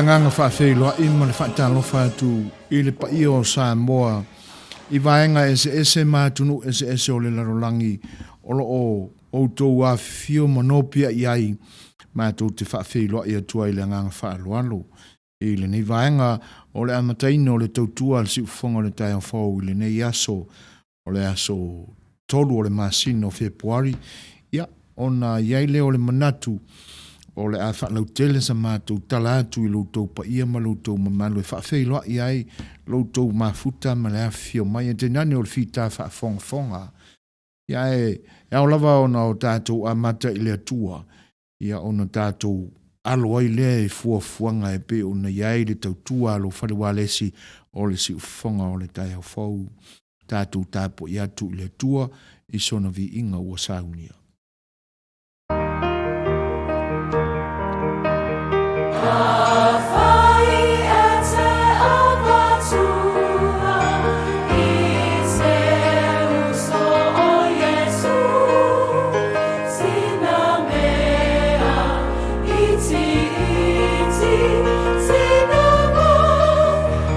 agaga faafeiloai ma le faatalofa atu i le paia o Samoa i vaega eseese ma atunuu eseese o le lalolagi o lo o outou afifio ma nopiai ai, matou te faafeiloai atu ai i le agaga faaaloalo. I lenei vaega o le amataina o le tautua a le Siufofoga o le Taeao Fou i lenei aso, o le aso 3 o le masina o Fepuari, ia, ona i ai lea o le manatu o le a faalautele sa matou tala atu i lo outou paia ma lo outou mamalu e faafeiloai ai lo outou mafuta ma le afifio mai, e tainane o le fita faafogafoga. Ia, ae ao lava ona o tatou amata i le Atua, ia ona tatou alo ai lea i fuafuaga e pei ona i ai le tautua a lou fale ualesi o le siufofoga o le taeao fou. Tatou tapuai atu i le Atua i sona viiga ua saunia. Afai e te avatua i se uso o Iesu, sina mea itiiti, sina vao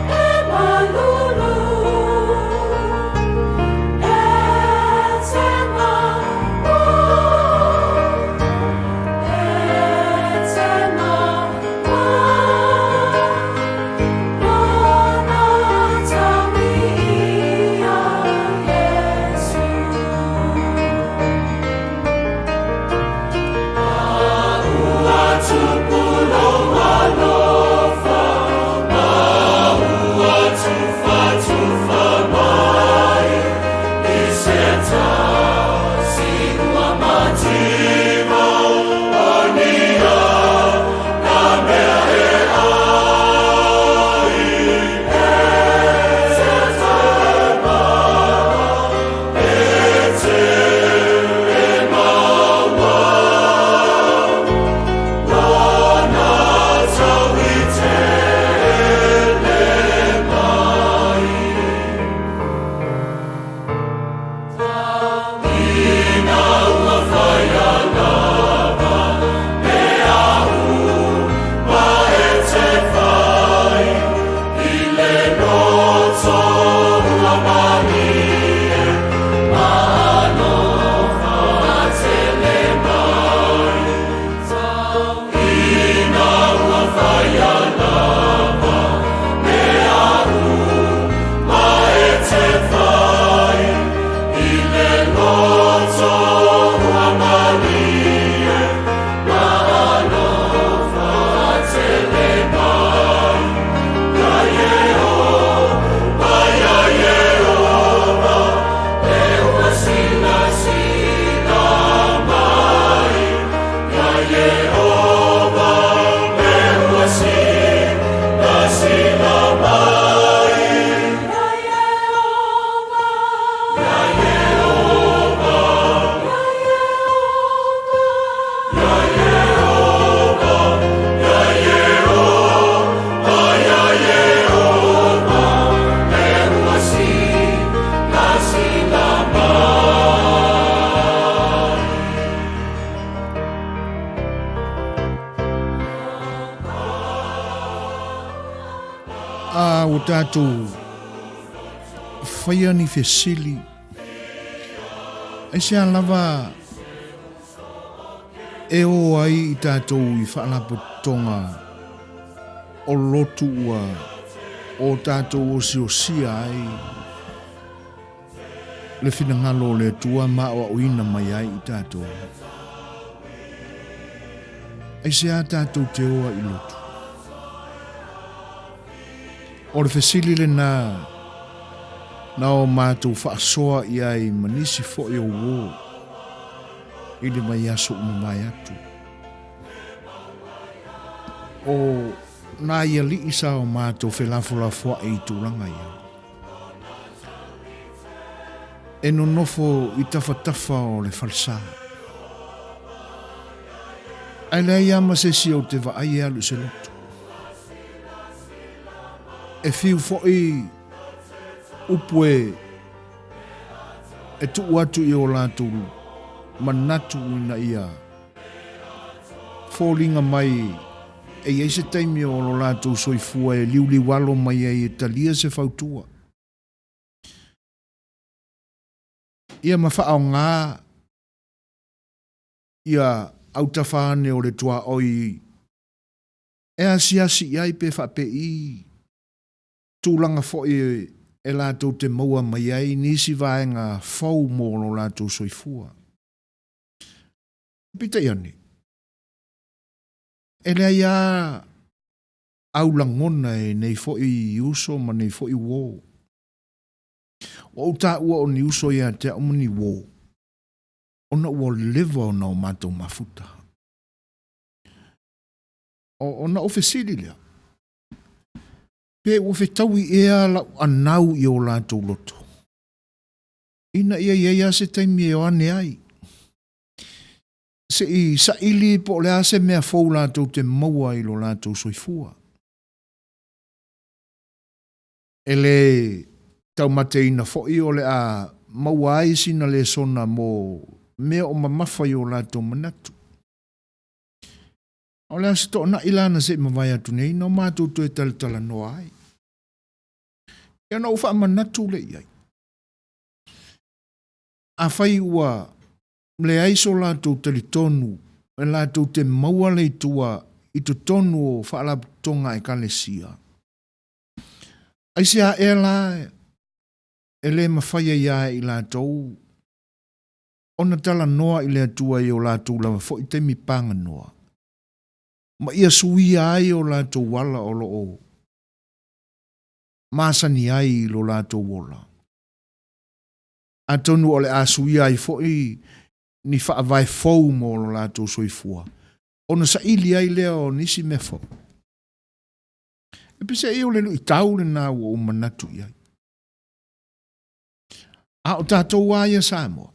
e malulu, e te maua, e te maua, lona taui'a Iesu. A ua tupu lou alofa, ma ua tufatufa mai i se tasi ua mativa o ni a na mea e ai. E te maua, e te maua, lona tauitele mai. Ina ua faia lava mea uma e te fai i le loto ua malie ma alofa tele mai. Ina ua faia lava mea uma e te fai i le loto ua malie ma alofa tele mai. Ia Ieova, ia Ieova, e ua silasila mai. Ia Ieova, e ua silasila mai. Ia Ieova, ia Ieova, ia Ieova, ia Ieova, ia Ieova, ia Ieova, e ua silasila mai. A ua tatou faia ni fesili, aisea lava e o ai i tatou i faalapotopotoga o lotu ua o tatou osiosia ai le finagalo o le Atua ma aoaoina mai ai i tatou? Aisea tatou te o ai i lotu? O le fesili lena na o matou faasoa i ai ma nisi foi o uō i le vaiaso ua mavae atu. O nai alii sa o matou felafolafoai i tulaga ia. E nonofo i tafatafa o le falesa. Ae leai lava ma se isi ou te vaai e alu i se lotu. E fiu foi upu e e tuu atu i o latou manatu ina ia foliga mai E i ai se taimi o lo latou soifua e liuliualo mai ai e talia se fautua. Ia ma faaaoga ia autafa ane o le tuaoi e asiasi i ai pe faapei tulaga foi e latou te maua mai ai nisi vaega fou mo lo latou soifua. Peitai ane, e leai lava au lagona e nei foi uso ma nei foi uō. Ua ou taua o ni uso ia te au ma ni uō, ona ua leva ona o matou mafuta. Ona ou fesili lea, pe ua fetaui ea lau anau i o latou loto, ina ia i ai lava se taimi e o ane ai, se i saili po o le a se mea fou latou te maua i lo latou soifua. E le taumateina foi o le a maua ai sina lesona mo mea o mamafa i o latou manatu. O le Aso Toonai la na se i mavae atu nei na o matou toe talatalanoa ai. Ia ona ou faamanatu lea i ai. Afai ua leai so latou talitonu e latou te maua le Atua i totonu o faalapotopotoga a Ekalesia, aisea ea la e le mafai ai lava e i latou ona talanoa i le Atua i o latou lava foi taimi paganoa, ma ia suia ai o latou ala o lo o masani ai i lo latou ola. Atonu o le a suia ai foi ni faavae fou mo lo latou soifua, ona saili ai lea o nisi mea fou. E peiseai o le luitau lena ua ou manatu i ai. A o tatou lava ia Samoa,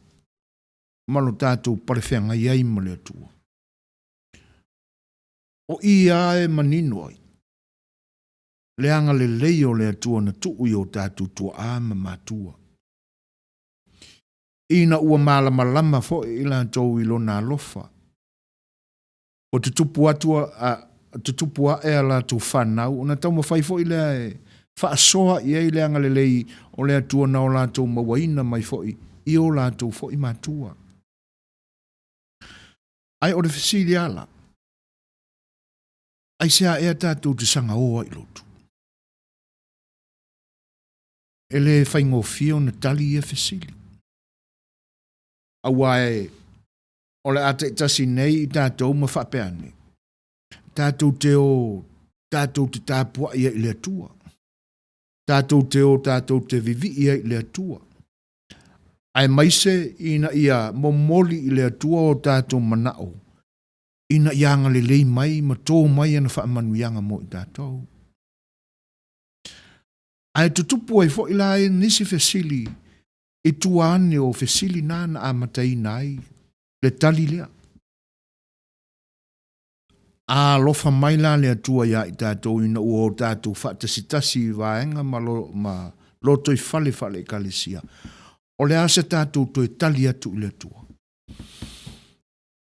ma lo tatou palefeagai ai ma le Atua, o i lava e manino ai le agalelei o le Atua na tuu i o tatou tuaa ma matua, ina ua malamalama foi i latou i Lona alofa. Ua tutupu atu a, tutupu ae a latou fanau, ona taumafai foi lea e faasoa i ai le agalelei o le Atua na o latou mauaina mai foi i o latou foi matua. Ae o le fesili lava la, aisea ea tatou te sagaoa i lotu? E le faigofie ona tali ia fesili. Aua e o le a taitasi nei i tatou ma faapea ane, tatou te o tatou te tapuai ai i le Atua, tatou te o tatou te vivii ai i le Atua, aemaise ina ia momoli i le Atua o tatou manao, ina ia agalelei mai ma tō mai ana faamanuiaga mo i tatou. Ae tutupu ai foi la nisi fesili i tua ane o fesili na na amataina ai le tali lea. A alofa mai la le Atua iā i tatou ina ua o tatou faatasitasi i vaega ma, lo, ma lotoifale faale-ekalesia, o le a se tatou toe tali atu i le Atua?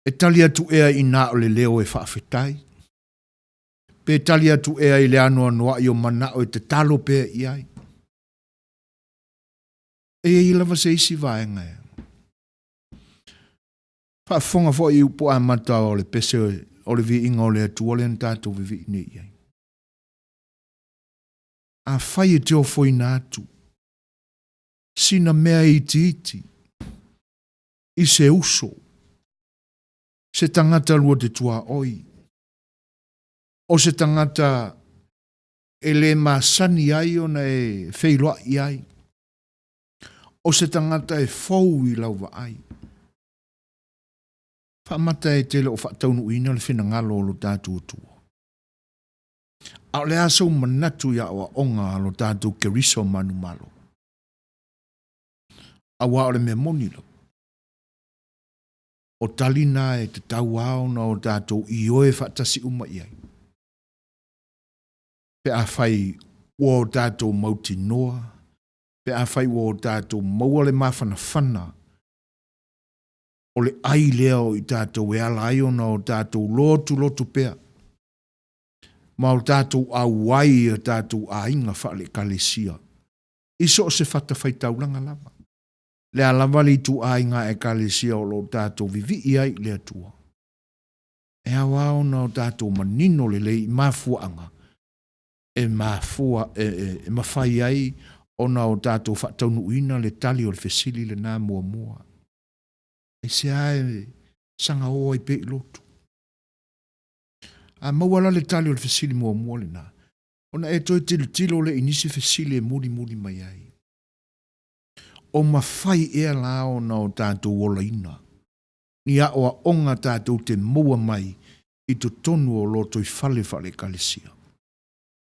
E tali atu ea inā o le leo e faafetai? Pe tali atu ea i le anoanoai o manao e tatalo pea i ai? E i ai lava se isi vaega e faafofoga foi i upu amata o le pese o le viiga o le Atua lea na tatou vivii nei i ai. Afai e te ofoina atu sina mea itiiti i se uso, se tagata lua te tuaoi, o se tagata e le masani ai ona e feiloai ai, o se tagata e fou i lau vaai. Faamata e te le o faataunuuina le finagalo o lo tatou Atua. A o le a sou manatu i aoaoga a lo tatou Keriso manumalo? Aua o le mea moni lava, o tali na e tatau lava ona o tatou ioe faatasi uma i ai. Pe afai ua o tatou mautinoa, pe afai ua o tatou maua le mafanafana o le ai lea o i tatou e ala ai ona o tatou lotulotu pea. ma o tatou auai i o tatou aiga faale-Ekalesia i so o se fatafaitaulaga lava. Le a lava le ituaiga Ekalesia o lo o tatou vivii ai i le Atua, e ao lava ona o tatou manino lelei i mafuaaga e mafua e, e, e mafai ai ona o tatou faataunuuina le tali o le fesili lena muamua. Aisea e sagaoa ai pea i lotu? A maua la le tali o le fesili muamua lena, ona e toe tilotilo lea i nisi fesili e mulimuli mai ai. O mafai ea la ona o tatou olaina ni aoaoga tatou te maua mai i totonu o lotoifale faale-Ekalesia,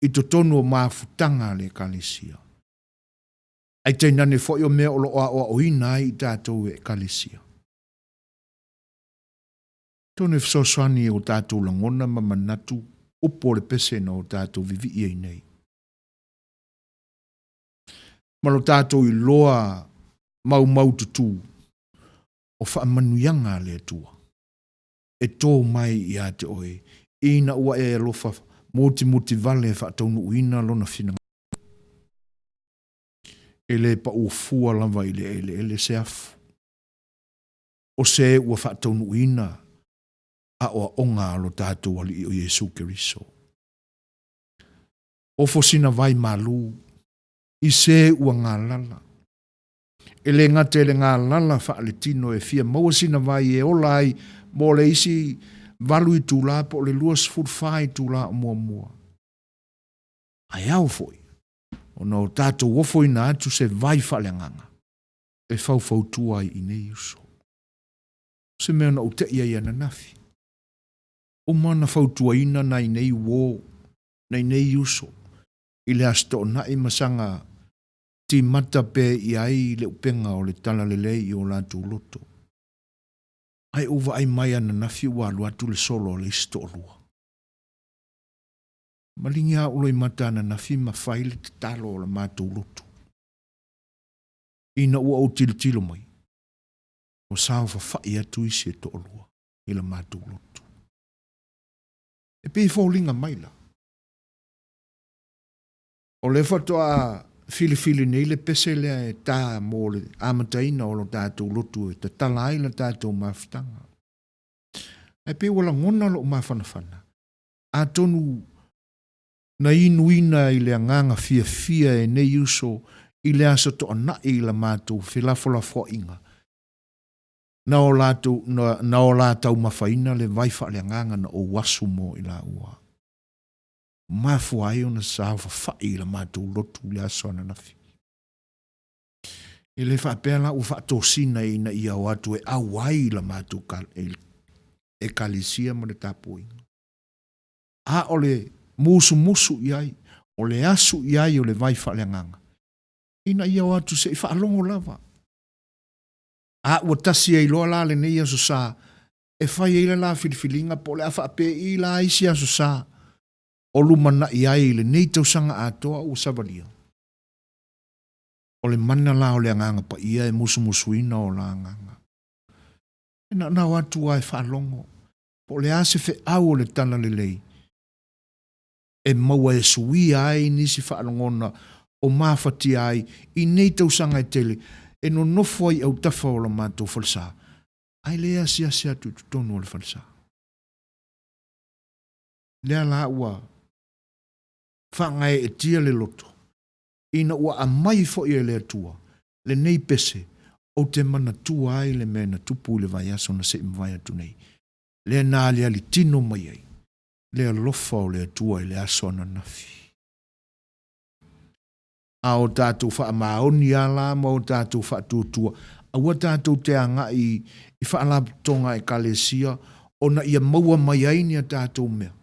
i totonu o mafutaga a le Ekalesia, ae tainane foi o mea o lo o aoaoina ai i tatou e Ekalesia? Atonu e fesoasoani i o tatou lagona ma manatu upu o le pese na o tatou vivii ai nei. Ma lo tatou iloa maumaututu o faamanuiaga a le Atua e tō mai ia te oe ina ua e alofa mutimutivale e faataunuuina Lona finagalo. E le paua fua lava i le eleele se afu. O se ua faataunuuina aoaoga a lo tatou Alii o Iesu Keriso. Ofo sina vai malū i se ua galala. E le gata i le galala faaletino e fia maua sina vai e ola ai mo le isi 8 itulā po o le 24 itulā o muamua. Ae ao foi ona o tatou ofoina atu se vai faaleagaga e faufautua ai i nei uso. O se mea na ou te'i ai ananafi. Uma ona fautuaina nai nei uō, nai nei uso, i le Aso Toonai ma saga timata pea i ai le upega o le talalelei i o latou loto. Ae ou vaai mai ananafi ua alu atu le solo a le isi toalua. Maligi lava ou loimata ananafi ma fai le tatalo o la matou lotu. Ina ua ou tilotilo mai, ua saofafai atu isi e toalua i la matou lotu. E pei e foliga mai la, o lea faatoa filifili nei le pese lea e tā mo le amataina o lo tatou lotu e tatala ai la tatou mafutaga. Ae pei ua lagona lou mafanafana, atonu na inuina i le agaga fiafia e nei uso i le Aso Toonai i la matou felafolafoaiga, na o latou, na, na o la taumafaina le vai faaleagaga na ou asu mo i laua. Mafua ai ona saofafai i la matou lotu i le aso ananafi. E le faapea la ua faatosina ina ia o atu e auai i la matou Ekalesia ma le tapuaiga. A o le musumusu i ai, o le asu i ai o le vai faaleagaga, ina ia o atu se i faalogo lava. A ua tasi ai loa la lenei Aso Sa e fai ai le la filifiliga po o le a faapei la isi Aso Sa o lumanai ai i lenei tausaga atoa ua savalia. O le mana la o le Agaga Paia e musumusuina o la agaga. E naunau atu lava e faalogo po o le a se feau o le talalelei e maua e suia ai nisi faalogona o mafatia ai i nei tausaga e tele e nonofo ai i autafa o la matou falesa, ae le asiasi atu i totonu o le falesa. Lea la ua faagaeetia le loto ina ua aumai foi e le Atua lenei pese ou te manatua ai le mea na tupu i le vaiaso na se i mavae atu nei, lea na aliali tino mai ai le alofa o le Atua i le aso ananafi. A o tatou faamaoni lava la ma o tatou faatuatua, aua tatou te agai i faalapotopotoga a Ekalesia ona ia maua mai ai ni a tatou mea.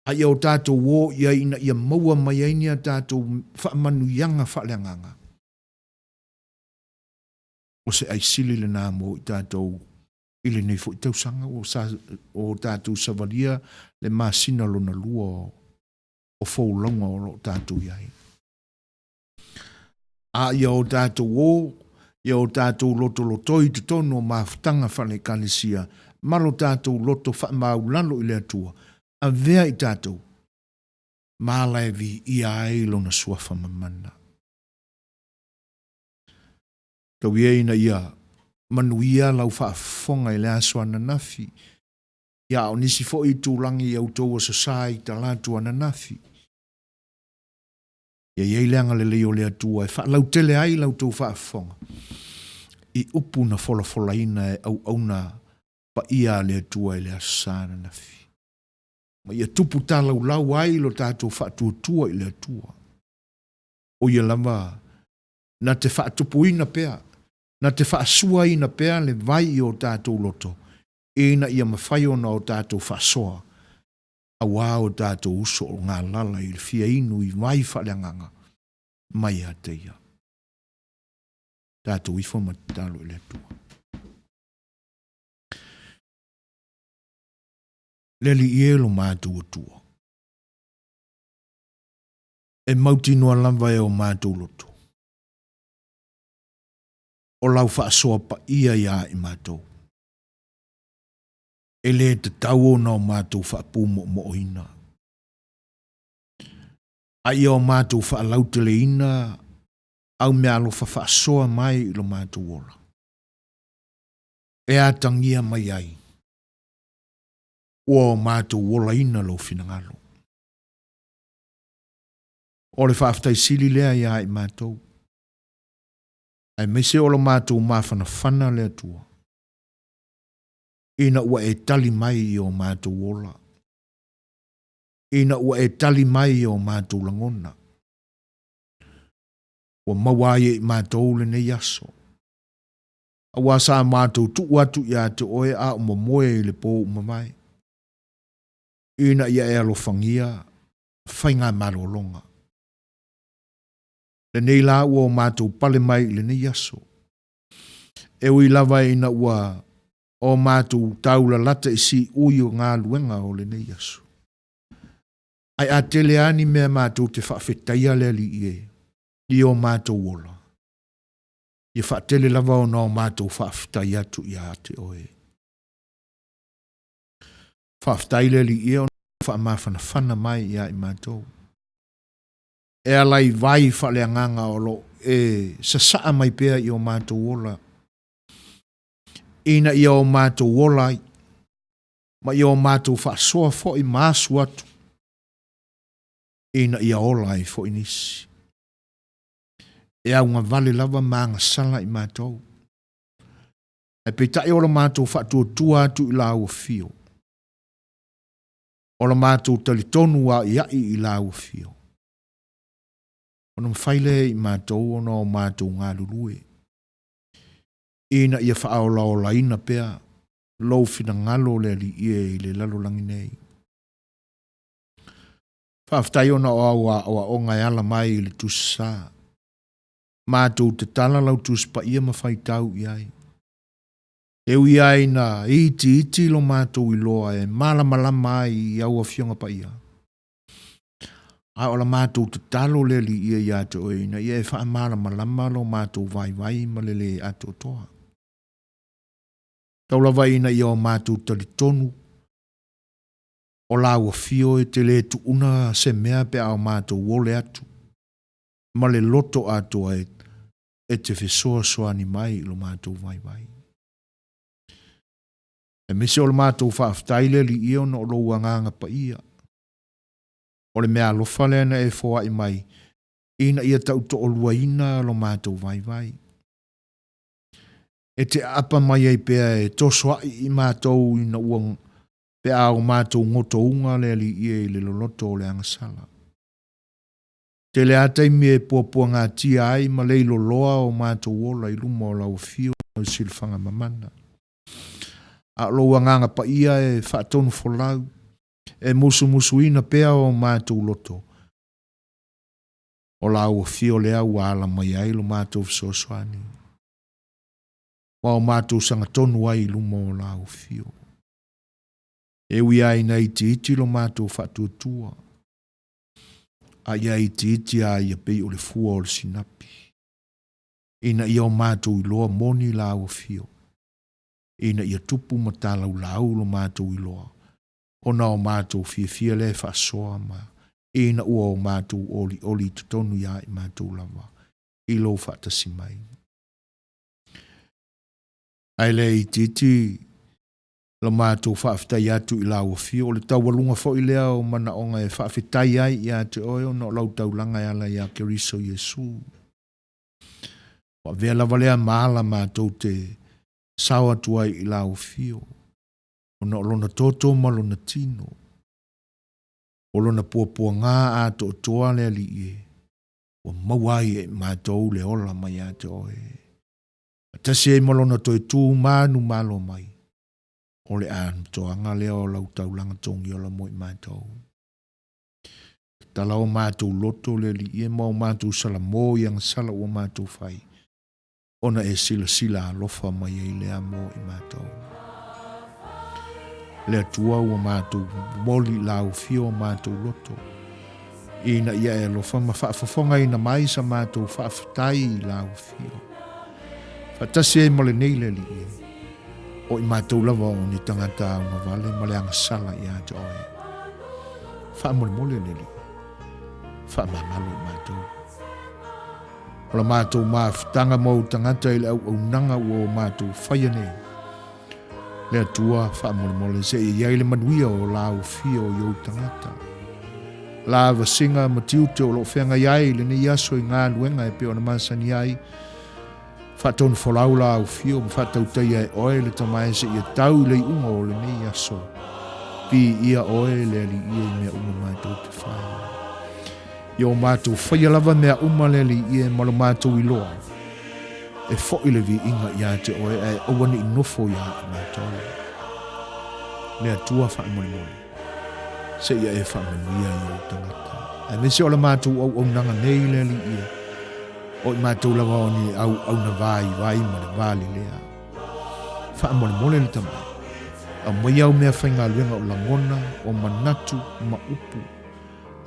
A ia o tatou o i ai ina ia maua mai ai ni a tatou faamanuiaga faaleagaga. O se ai sili lena mo i tatou i lenei foi tausaga ua sa, o tatou savalia le masina lona lua o folauga o lo o tatou i ai. A ia o tatou o, ia o tatou lotolotoi i totonu o mafutaga faale-Ekalesia ma lo tatou loto faamaulalo i le Atua. Avea i tatou ma ala e viia ai Lona Suafa mamana. Tau ia ina ia manuia lau faafofoga i le aso ananafi, ia a o nisi foi itulagi i a outou aso sa i talaatu ananafi. Ia i ai le agalelei o le Atua e faalautele ai la outou faafofoga i upu na folafolaina e auauna paia a le Atua i le aso sa ananafi. Ma ia tupu talaulau ai lo tatou faatuatua i le Atua. O ia lava na te faatupuina pea, na te faasuaina pea le vai i o tatou loto, ina ia mafai ona o tatou faasoa auā o tatou uso o galala i le fia inu i vai faaleagaga mai ia te Ia. Tatou ifo ma tatalo i le Atua. Le Alii e lo matou Atua, e mautinoa lava e o matou loto, o lau faasoa paia iā i matou. E lē tatau ona o matou faapumoomo'oina, a ia o matou faalauteleina au meaalofa faasoa mai i lo matou ola, e atagia mai ai ua o matou olaina lou finagalo. O le faafetai sili lea iā i matou, aemaise o lo matou mafanafana le Atua, ina ua e tali mai i o matou ola, ina ua e tali mai i o matou lagona, ua maua ai e i matou lenei aso, auā sa matou tuu atu ia te oe a o momoe i le pō ua mavae, ina ia e alofagia faigamalologa. Lenei la ua o matou pale mai i lenei aso, E ui lava ina ua o matou taulalata i siui o galuega o lenei aso, ae a tele lava ni mea matou te faafetaia le Alii e i o matou ola, ia faatele lava ona o matou faafetai atu ia te Oe. Faafetai le Alii e ona faamafanafana mai ia i matou. E ala i vai faaleagaga o lo o e sasaa mai pea i o matou ola, ina ia o matou ola ai, ma ia o matou faasoa foi ma asu atu, ina ia ola ai foi nisi. E augavale lava ma agasala i matou, ae peitai o lo matou faatuatua atu i Lāu Afio, O lo matou talitonu a'ia'i i Lāu Afio, ona mafai lea e i matou ona o matou galulue, ina ia faaolaolaina pea Lou finagalo o le Alii e i le lalolagi nei. Faafetai ona o au aoaoga e ala mai i le Tusi Sa. Matou tatala Lau Tusi Paia ma faitau i ai. E ui ai ina itiiti lo matou iloa e malamalama ai i au Afioga Paia, a o la matou tatalo le Alii ia ia te Oe ina ia e faamalamalama lo matou vaivai ma le lē atoatoa. Tau lava ina ia o matou talitonu o Lau Afio e te lē tuuna se mea pe a o matou ole atu ma le loto atoa e te fesoasoani mai i lo matou vaivai. Aemaise o le matou faafetai le Alii e ona o lou Agaga Paia. O le meaalofa lea na e foai mai ina ia tautoaluaina lo matou vaivai. E te aapa mai ai pea e tosoai i matou ina ua pe a o matou gotouga le Alii e i le loloto o le agasala. Tele a taimi e puapuagatia ai ma leiloloa o matou ola i luma o lau Afio ma le Silafaga Mamana. A o lou Agaga Paia e faatonufolau, e musumusuina pea o matou loto, o lau Afio lea ua ala mai ai lo matou fesoasoani, ma o matou sagatonu ai i luma o lau Afio. E ui lava ina itiiti lo matou faatuatua, a ia itiiti a ia pei o le fua o le sinapi, ina ia o matou iloa moni la au afio, ina ia tupu ma talaulau lo matou iloa. Ona o matou fiafia lea e faasoa ma ina ua o matou olioli i totonu iā i matou lava i lou faatasi mai. Ae le itiiti la matou faafetai atu i lau afio, o le taualuga foi lea o manaoga e faafetai ai ia te oe ona o lau taulaga e ala iā Keriso Iesu. Ua avea lava lea ma ala matou te sao atu ai i lau afio, ona o lona toto ma lona tino, o lona puapuagā atoatoa le Alii e, ua maua ai e matou le ola mai ia te oe. Faatasi ai ma lona toe tu manumalo mai, o le atoaga lea o lau taulaga togiola mo i matou. Tatala o matou loto le Alii e ma o matou salamo i agasala ua matou fai, ona e silasila alofa mai ai lea mo i matou. Le Atua ua matou momoli i lau afio o matou loto, ina ia e alofa ma faafofogaina mai sa matou faafetai i lau afio. Faatasi ai ma lenei le Alii e, o i matou lava o ni tagata augavale ma le agasala ia te oe. Faamolemole le Alii, faamagalo i matou. O la matou mafutaga ma ou tagata i le auaunaga ua o matou faia nei. Le Atua, faamolemole seia i ai le manuia o la ufia o i ou tagata. La vasiga ma tiute o lo o feagai ai i lenei aso i galuega e pei ona masani ai, faatonufolau la ufio ma faatautaia e oe le tamae seia tau i le iuga o lenei aso. Viia oe le Alii i mea uma matou te fai. I o matou faia lava mea uma le Alii e ma lo matou iloa, e foʻi le viiga ia te oe ae aua ne i nofo ia i matou. Le Atua faamolemole, seia e faamanuia i ou tagata, aemaise o la matou auaunaga nei le Alii e, o i matou lava o ni auauna vaivai ma le valelea. Faamolemole le Tama, aumai au meafaigaluega o lagona, o manatu ma upu,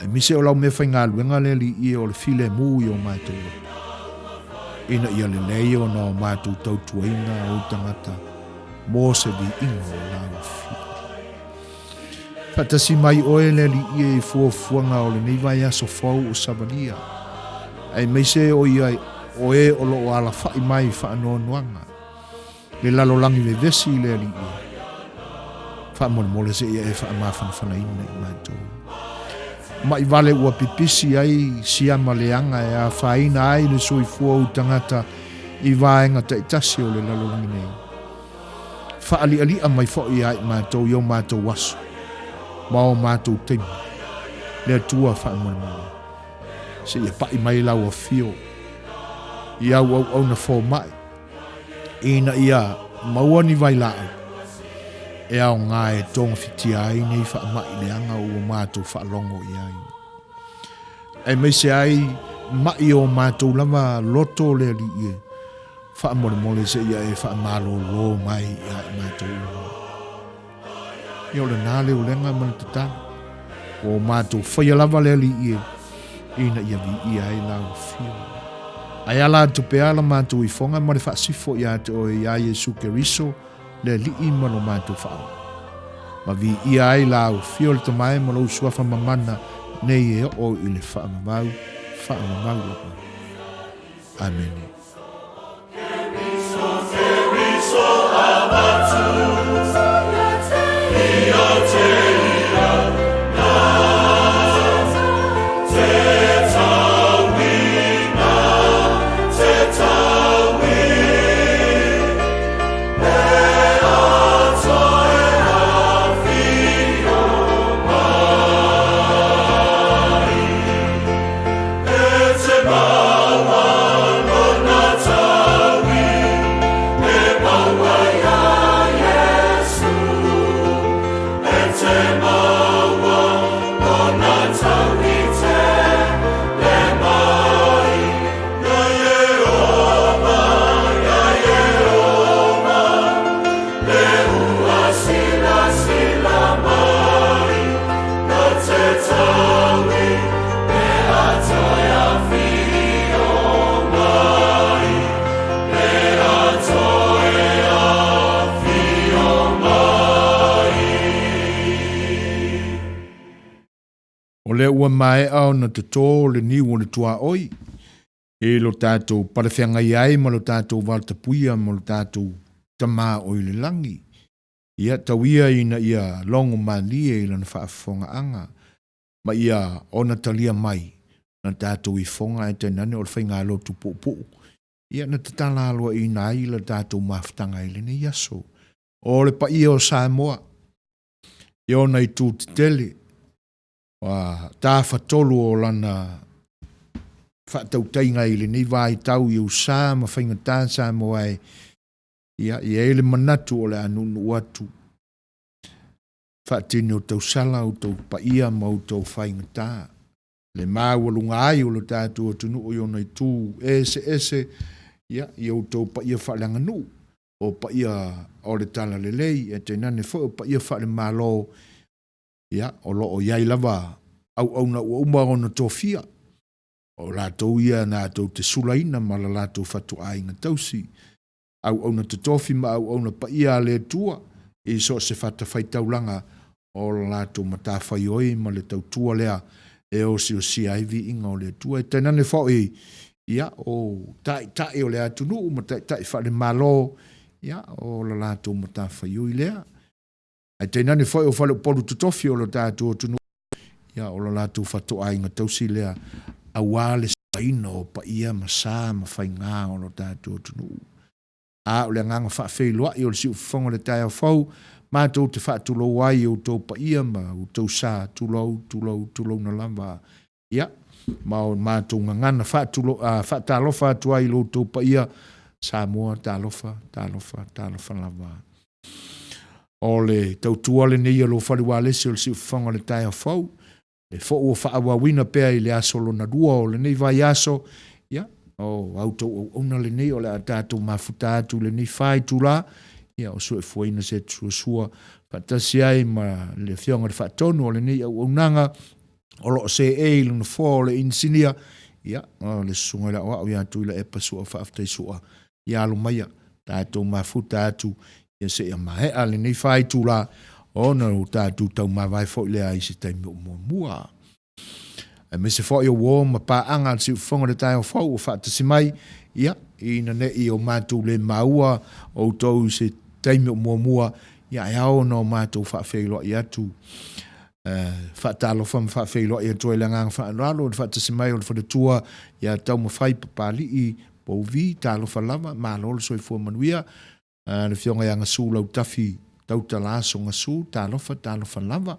Aemaise o lau meafaigaluega le Alii o le filemu i o matou loto, ina ia lelei ona o matou tautuaina ou tagata mo se viiga o lau afio. Faatasi mai oe le Alii i fuafuaga o lenei vaiaso fou o savalia, aemaise o ia o e o lo o alafai mai i faanoanoaga. Le lalolagi vevesi i le Alii e. Faamolemole seia e faamafanafanaina i matou. Maʻi vale ua pipisi ai siama leaga e afaina ai le soifua o tagata i vaega taitasi o le lalolagi nei. Faaliʻaliʻa mai foi ia i matou i o matou aso ma o matou taimi. Le Atua faamolemole, seia paʻi mai lau afio i au auauna fomaʻi ina ia maua ni vailaau e aoga e togafitia ai nei faamaʻi leaga ua matou faalogo i ai. Aemaise ai maʻi o matou lava loto le Alii e, faamolemole seia e faamalōlō mai iā i matou uma. Ia o lena le ulega ma le tatalo. Ua o matou faia lava le Alii e, ina ia viia ai lau afio. Ae ala atu pea la matou ifoga ma le faasifo ia te oe iā Iesu Keriso, le Alii ma lo matou Faaola. Ma viia ai lau afio le Tamae ma lou Suafa Mamana nei e oo i le faavavau, faavavau lava. Amene. O lea ua maea ona toto le niu o le tuaoi i lo tatou palefeagai ai ma lo tatou valatapuia ma lo tatou Tama o i le lagi. Ia tau ia ina ia logo malie i lana faafofogaaga ma ia ona talia mai na tatou ifoga ae tainane o le faigalotu puupuu ia na tatala aloaina ai la tatou mafutaga i lenei aso. O le paia o Samoa i ona itu tetele, ua tafatolu o lana faatautaiga i lenei vaitau i ou sa ma faigata Samoa e, ia, i ai le manatu o le a nuunuu atu faatini o tausala outou paia ma outou faigata, le maualuga ai o lo tatou atunuu i ona itu eseese, ia, i outou paia faaleaganuu, o paia o le Talalelei, ae tainane foi o paia faale-Malo, ia, o lo o i ai lava auauna ua uma ona tofia, o latou ia na tou te sulaina ma la latou fatuaiga tausi, auauna totofi ma auauna paia a le Atua i so o se fatafaitaulaga o la latou matafaioi ma le tautua lea e osiosia ai viiga o le Atua. E tainane foi, ia, o taitai o le atunuu ma taitai faale-Malo, ia, o la latou matafaioi lea. Ae tainane foi o faleupolu totofi o lo tatou atunuu, ia, o la latou fatoaiga tausi lea aua le sulaina o paia ma sa ma faiga o lo tatou atunuu. A o le agaga faafeiloai o le siufofoga o le taeao fou, matou te faatulou ai i outou paia ma outou sa, tulou, tulou, tulouna lava. Ia, ma o matou gagana faatulo, faatalofa atu ai i lo outou paia, Samoa, talofa, talofa, talofa lava. O le tautua lenei a lou fale ualesi o le siufofoga o le taeao fou, e fou ua faaauauina pea i le aso lona lua o lenei vaiaso, ia, o a outou auauna lenei o le a tatou mafuta atu i lenei fa itula, ia, o suefuaina se atusuasua faatasi ai ma le Afioga i le Faatonu o lenei auaunaga, o lo o seei i le nofoa o le inisinia, ia, o le Susuga i le Aoao ia Tuilaepa Sua Faafetai Sua, ia alo maia, tatou mafuta atu, ia seia maea lenei fa itula, ona o tatou taumavae foi lea i se taimi o muamua. Aemaise foi o uo ma paaga a le siufofoga o le taeao fou ua faatasi mai, ia, ina ne i o matou le maua outou i se taimi o muamua, ia e ao ona o matou faafeiloai atu, faatalofa ma faafeiloai atu ai le agaga faaaloalo i le faatasi mai o le faletua ia Taumafai Papalii Pouvi, talofa lava, malo le soifua manuia. Le afioga ia Gasu Lautafi Tautalaaso Gasu, talofa, talofa lava.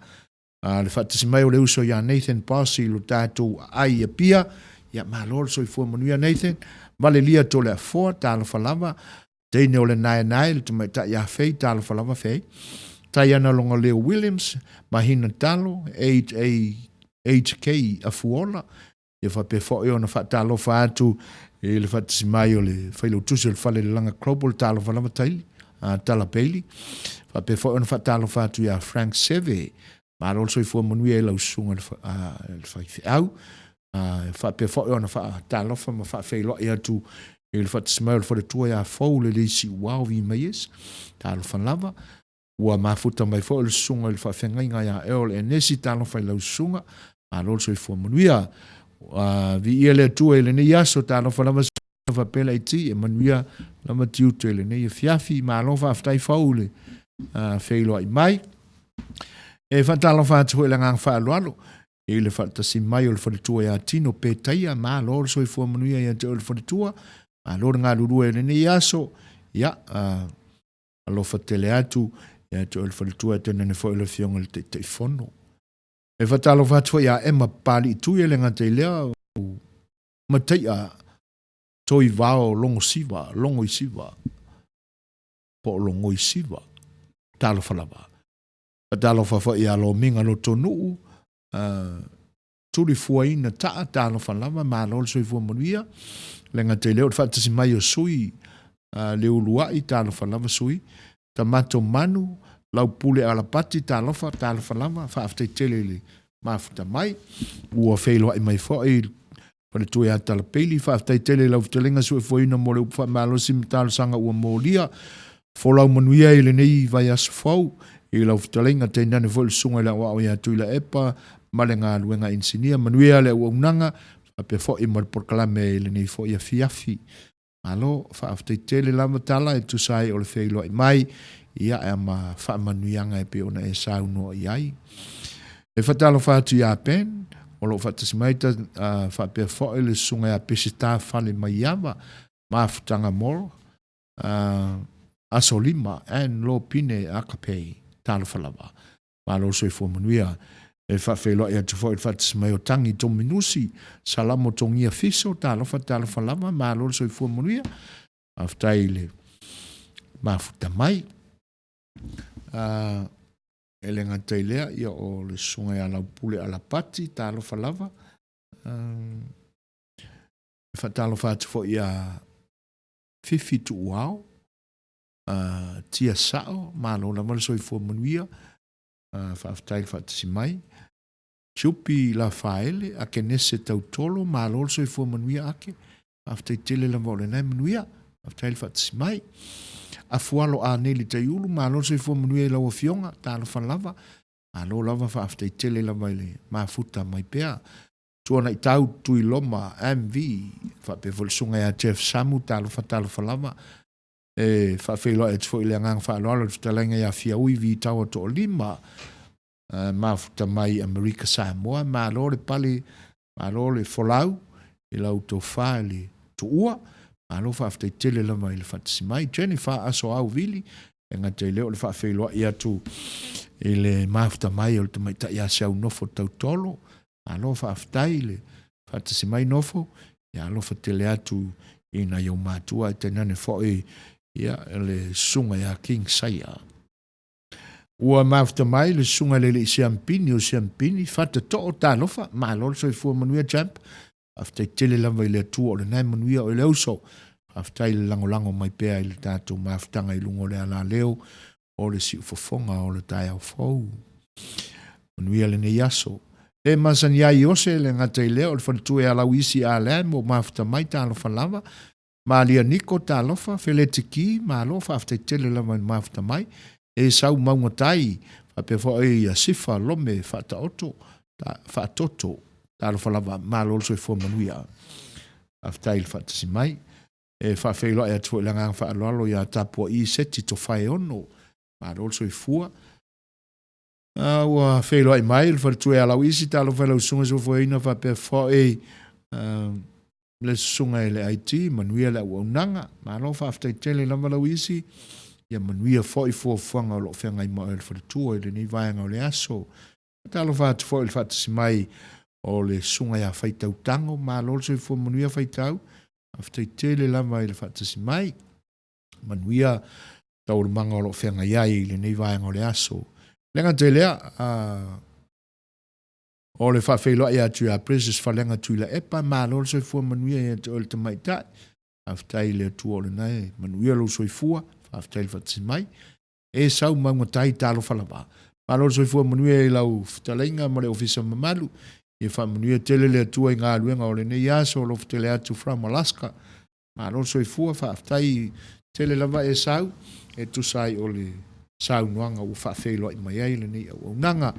Le faatasi mai o le uso ia Nathan Boss i lo tatou aai i Apia, ia malo le soifua manuia Nathan. Valelia Toleafoa, talofa lava. Teine o le naenae, le tamaitai ia Fei, talofa lava Fei. Taiana Logaleo Williams, Mahina Talo, HK Afuola, ia faapea foi ona faatalofa atu i le faatasi mai o le failautusi o le Fale Lalaga Global, talofa lava Taili, Tala Bailey. Faapea foi ona faatalofa atu ia Frank Seve, malo le soifua manuia i lau susuga i le faifeau. Faapea foi ona faatalofa ma faafeiloai atu i le faatasi mai o le faletua ia Fou le Leisi Uao Vi Maies, talofa lava. Ua mafuta mai foi le susuga i le faafeagaiga ia Earl Enesi, talofa i lau susuga, malo le soifua manuia. Viia le Atua i lenei aso, talofa lava faapea laiti, e manuia lava tiute i lenei afiafi, malo faafetai Fou i le feiloai mai. E faatalofa atu foi i le agaga faaaloalo i le faatasi mai o le faletua ia Tino Petaia, malo le soifua manuia ia te oe le faletua, malo le galulue i lenei aso, ia, alofa tele atu ia te oe le faletua, e tainane foi le afioga i le Taitaifono. E faatalofa atu foi ia Emma Papaliitui, e le gata i lea, o Mataia Toivao Logosiva, Logoisiva, po o Logoisiva, talofa lava. Faatalofa foi ia Lomiga Lotonuu, Tulifuaina Taa, talofa lava, malo le soifua manuia. Le gata i lea o le faatasi mai o sui le uluai, talofa lava sui. Tamato Manu, Laupule Alapati, talofa, talofa lava, faafetai tele i le mafuta mai. Ua feiloai mai foi Faletua ia Talapeili, faafetai tele i lau fetalaiga Suefuaina mo le upu faamalosi ma talosaga ua molia. Folau manuia i lenei vaiaso fou i lau fetalaiga, tainane foi le susuga i le aoao ia Tuilaepa. ma le galuega inisinia. Manuia le auaunaga faapea foi ma le polokalame i lenei foi afiafi. Malo, faafetai tele lava Tala e tusa ai o le feiloai mai, ia ma faamanuiaga e pei ona e saunoa i ai. E faatalofa atu ia Ben, o lo o faatasi mai ta, faapea foi le susuga ia Peseta Fale Maiava, Mafutaga Mall, Aso Lima, Ann Lopine Akapei, talofa lava. Malo le soifua manuia. E faafeiloai atu foi i le faatasi mai o Tagi Tominusi, Salamo Togia Fiso, talofa talofa lava, malo le soifua manuia. Faafetai i le mafuta mai. E le gata i lea, ia o le susuga ia Laupule Alapati, talofa lava. E faatalofa atu foi ia Fifi Tuuao, Tia Sao, malo lava le soifua manuia, faafetai le faatasi mai. Tiupi Lafaele, Akenese Tautolo, malo le soifua manuia Ake, faafetai tele lava o lena e manuia, faafetai le faatasi mai. Afualo Aneli Taiulu, malo le soifua manuia i lau afioga, talofa lava, malo lava faafetai tele lava i le mafuta mai pea. Tuanaitau Tuiloma MV, faapea foi le susuga ia Jeff Samu, talofa talofa lava. E faafeiloai atu foi i le agaga faaaloalo i le fetalaiga ia Fiaui Vitaoa Toalima, mafuta mai Amerika Samoa. Malo le pale, malo le folau i lau tofa i le tuua. Malo faafetai tele lava i le faatasi mai. Jennifer Asoau Vili, e gata i lea o le faafeiloai atu i le mafuta mai o le tamaitai ia Seaunofo Tautolo. Malo faafetai i le faatasi mai Nofo, ia alofa tele atu i nai ou matua ae tainane foi ia le susuga ia King Saia. Ua mafuta mai le susuga i le alii Siampini o Siampini, fata too talofa, malo le soifua manuia champ. Faafetai tele lava i le Atua o lena e manuia oe le uso. Faafetai i le lagolago mai pea i le tatou mafutaga i luga o le alaleo o le siufofoga o le taeao fou. Manuia lenei aso. Le masani ai Iose, le gata i lea o le faletua ia Lauisi a Lam o mafuta mai talofa lava. Malia Niko talofa, Feleti Ki, malo faafetai tele lava i le mafuta mai. Esau Mauga Tai, faapea foi ia Sifa Lome Faataoto, ta, Faatoto, talofa lava, malo le soifua manuia. Faafetai i le faatasi mai. E faafeiloai atu foi i le agaga faaaloalo ia Tapua'i Seti Tofaeono, malo le soifua. Ua feiloai mai le faletua ia Lauisi, talofa i lau susuga soifuaina faapea foi le susuga i le IT, manuia le auaunaga. Malo faafetai tele lava Lauisi, ia manuia foi fuafuaga o lo o feagai ma oe le faletua i lenei vaega o le aso. Talofa atu foi i le faatasi mai o le susuga ia Faitau Tago, malo le soifua manuia Faitau, faafetai tele lava i le faatasi mai. Manuia taualumaga o lo o feagai ai i lenei vaega o le aso. Le gata i lea, o le faafeiloai atu ia Precious Falega Tuilaepa, malo le soifua manuia ia te oe le tamaitai. Faafetai i le Atua o lena e manuia lou soifua, faafetai le faatasi mai. E sau maugatai talofa lava. Malo le soifua manuia i lau fetalaiga ma le ofisa mamalu. Ia faamanuia tele le Atua i galuega o lenei aso, alofa tele atu from Alaska. Malo le soifua, faafetai tele lava Esau e tusa ai o le saunoaga ua faafeiloai mai ai lenei auaunaga.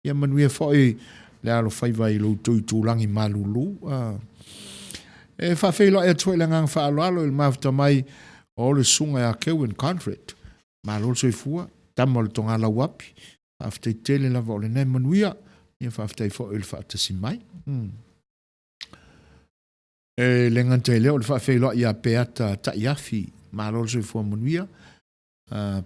Ia manuia foi le alofaiva i lo outou itulagi malulu. E faafeiloai atu foi le agaga faaaloalo i le mafuta mai o le susuga ia Kevin Conrad. Malo le soifua, tama o le Togalauapi. Faafetai tele lava o lena e manuia. Ia faafetai foi i le faatasi mai. E le gata i lea, o le faafeiloai ia Peata Ta'iafi, malo le soifua manuia,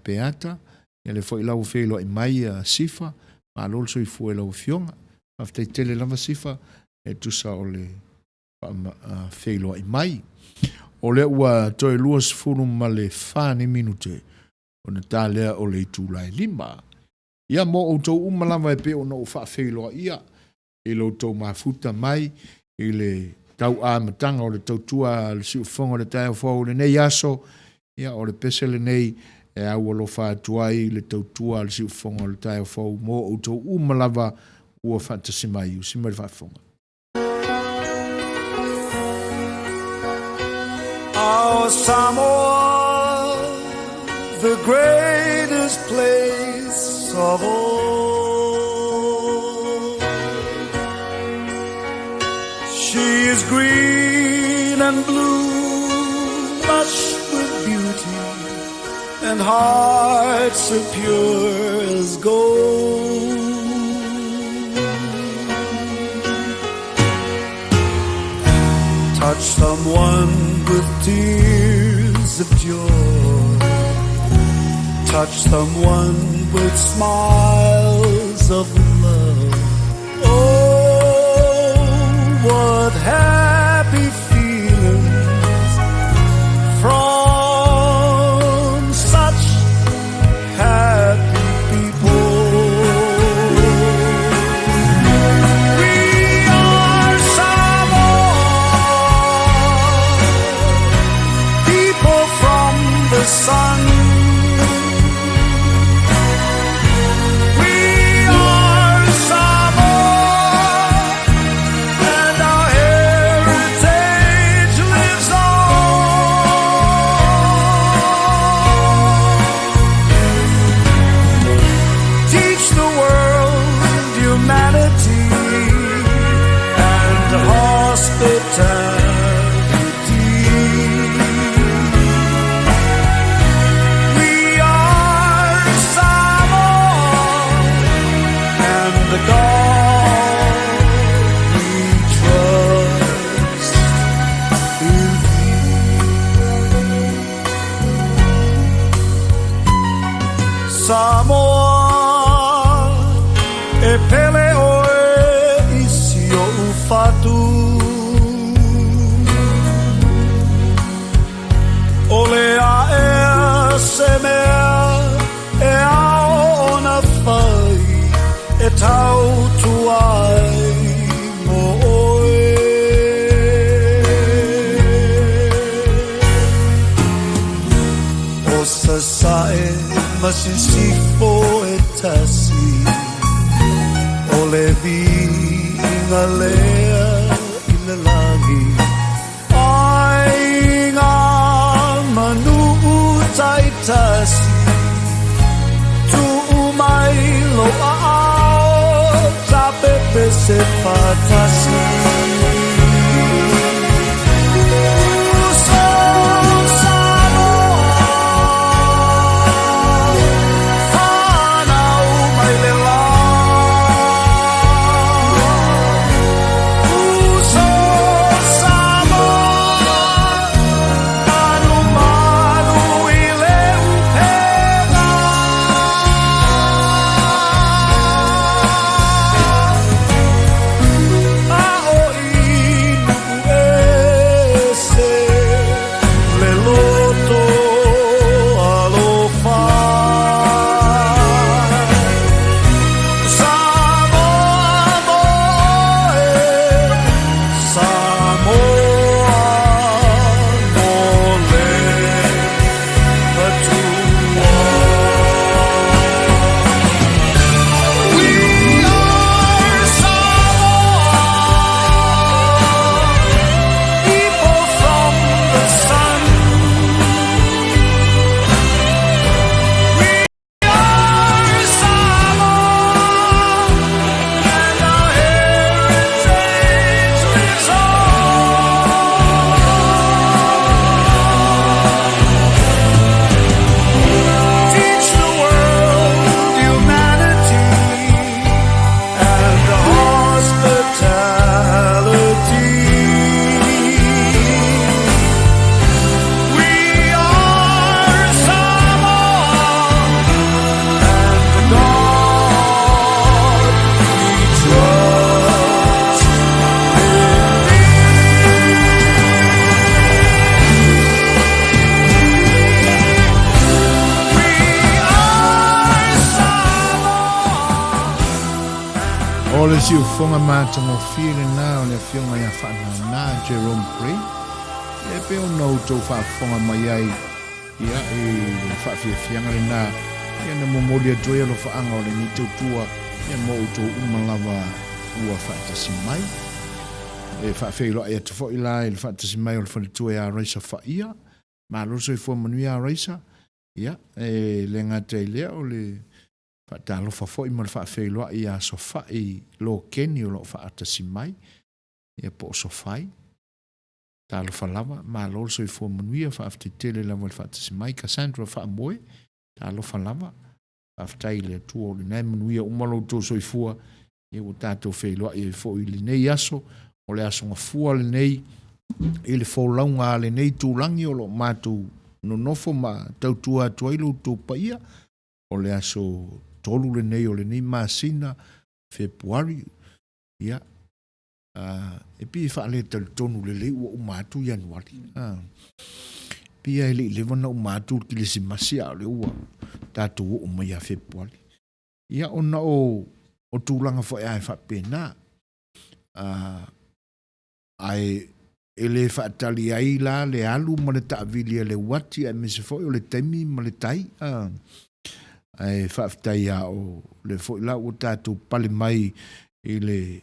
Peata, ia lea foi la ua feiloai mai ia Sifa, malo le soifua i lau afioga. Faafetai tele lava Sifa e tusa o le faafeiloai mai. O lea ua toe 24 ni minute ona ta lea o le itula e 5. Ia mo outou uma lava e pei ona ou faafeiloaia i lo outou mafuta mai i le tau amataga o le tautua a le siufofoga o le taeao fou i lenei aso, ia o le pese lenei e aualofa atu ai le tautua a le siufofoga o le taeao fou mo outou uma lava ua faatasi mai. Usi mai le faafofoga. Our Samoa, the greatest place of all. and blue, lush with beauty, and hearts are pure as gold. Touch someone with tears of joy. Touch someone with smiles of love. Oh, what happy feelings from such happy people. We are Samoa, people from the sun. We are Samoa, and our heritage lives on. Teach the world humanity and hospitality. We are Samoa, and the God we trust in thee. Samoa, e pele oe i si o'u fatu. O le a ea se mea e ao ona fai e tautua ai mo oe. O Sasae ma Sisifo e tasi, o le viiga lea i le lagi. Aiga ma nuu taitasi, tuu mai lou aao, tapepese faatasi. Uso Samoa, fanau mai le la. Uso Samoa, manumanu i le upega. A o i nuu ese le loto alofa. Samoa mo oe, Samoa mo le Atua. We are Samoa, people from the sun. We are Samoa, and our heritage lives on. Teach the world humanity and hospitality. We are Samoa, and God we trust in thee. We are Samoa. O le siufoga matagofie lena o le Afioga ia Faanana Jerome Gray, e pei ona outou faafofoga mai ai ia i le faafiafiaga lena, ia na momoli atu ai alofaaga o lenei tautua ia mo outou uma lava ua faatasi mai. E faafeiloai atu foi la i le faatasi mai o le faletua ia Raisa Faia. Malo le soifua manuia Raisa. Ia, e le gata i lea o le faatalofa foi ma le faafeiloai ia Sofai Lokeni o lo o faatasi mai, ia po o Sofai. Talofa lava, malo le soifua manuia, faafetai tele lava i le faatasi mai. Cassandra Faamoe, talofa lava, faafetai i le Atua o lena e manuia uma lo outou soifua, ia ua tatou feiloai ai foi i lenei aso, o le aso gafua lenei i le folauga a lenei itulagi o lo o matou nonofo ma tautua atu ai lo outou paia. O le aso 3 lenei o lenei masina, Fepuari, ia, e pei e faaletalitonu lelei ua uma atu Ianuari. Pei lava e le i leva ona uma atu le Kerisimasi a o lea ua tatou oo mai ia Fepuari. Ia ona o tulaga foi lava e faapena. Ae e le faatali ai la le alu ma le taavili a le uati aemaise foi o le taimi ma le tai. Ae faafetai lava o lea foi la ua tatou pale mai i le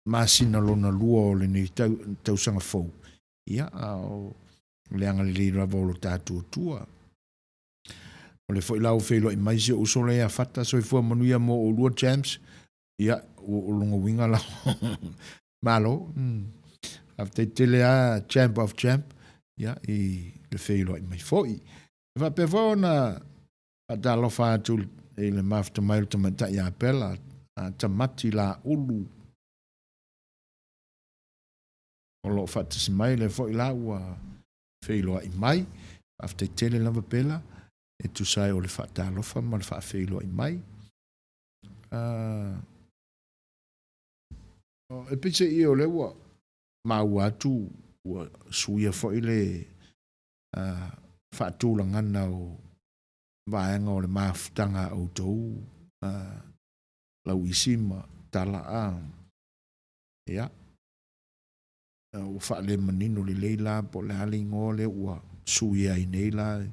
masina lona lua o lenei tausaga fou, ia, a o le agalelei lava o lo tatou Atua. O lea foi la ua feiloai mai si ou uso lea ia Fata, soifua manuia mo oulua James. Ia, o lona uiga la, malo. Faafetai tele lava Champ of Champ, ia, i le feiloai mai foi. E faapea foi ona faatalofa atu i le mafuta mai o le tamaitai ia Pela, a Tamati Laulu, o lo o faatasi mai, lea foi la ua feiloai mai. Faafetai tele lava Pela, e tusa ai o le faatalofa ma le faafeiloai mai. E peiseai o lea ua maua atu ua suia foi le faatulagana o vaega o le mafutaga a outou lauisi ma tala a. Ia, ua faalemanino lelei la po o le a le igoa lea ua suia ai nei la,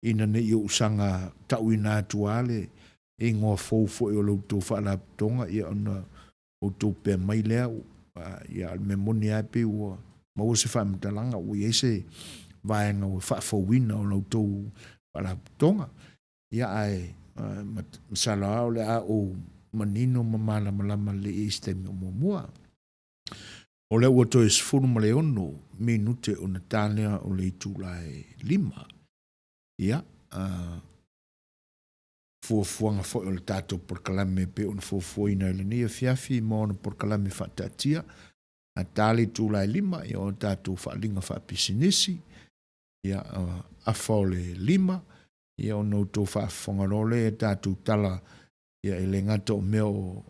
ina ne i ou saga tauina atu lava le igoa fou foi o la outou faalapotopotoga, ia ona outou pea mai lea, ia, a o le mea moni lava e pei ua maua se faamatalaga ua i ai se vaega ua faafouina o la outou faalapotopotoga. Ia, ae masalo lava o le a ou manino ma malamalama lelei i ai i se taimi o muamua. O lea ua toe 16 minute ona ta lea o le itula e 5. Ia, fuafuaga foi o le tatou polokalame e pei ona fuafuaina i lenei afiafi ma ona polokalame faataatia, a ta le itula e 5, ia o tatou faaaliga faapisinisi, ia, afa o le 5, ia ona outou faafofoga loa lea i tatou tala, ia e le gata o mea o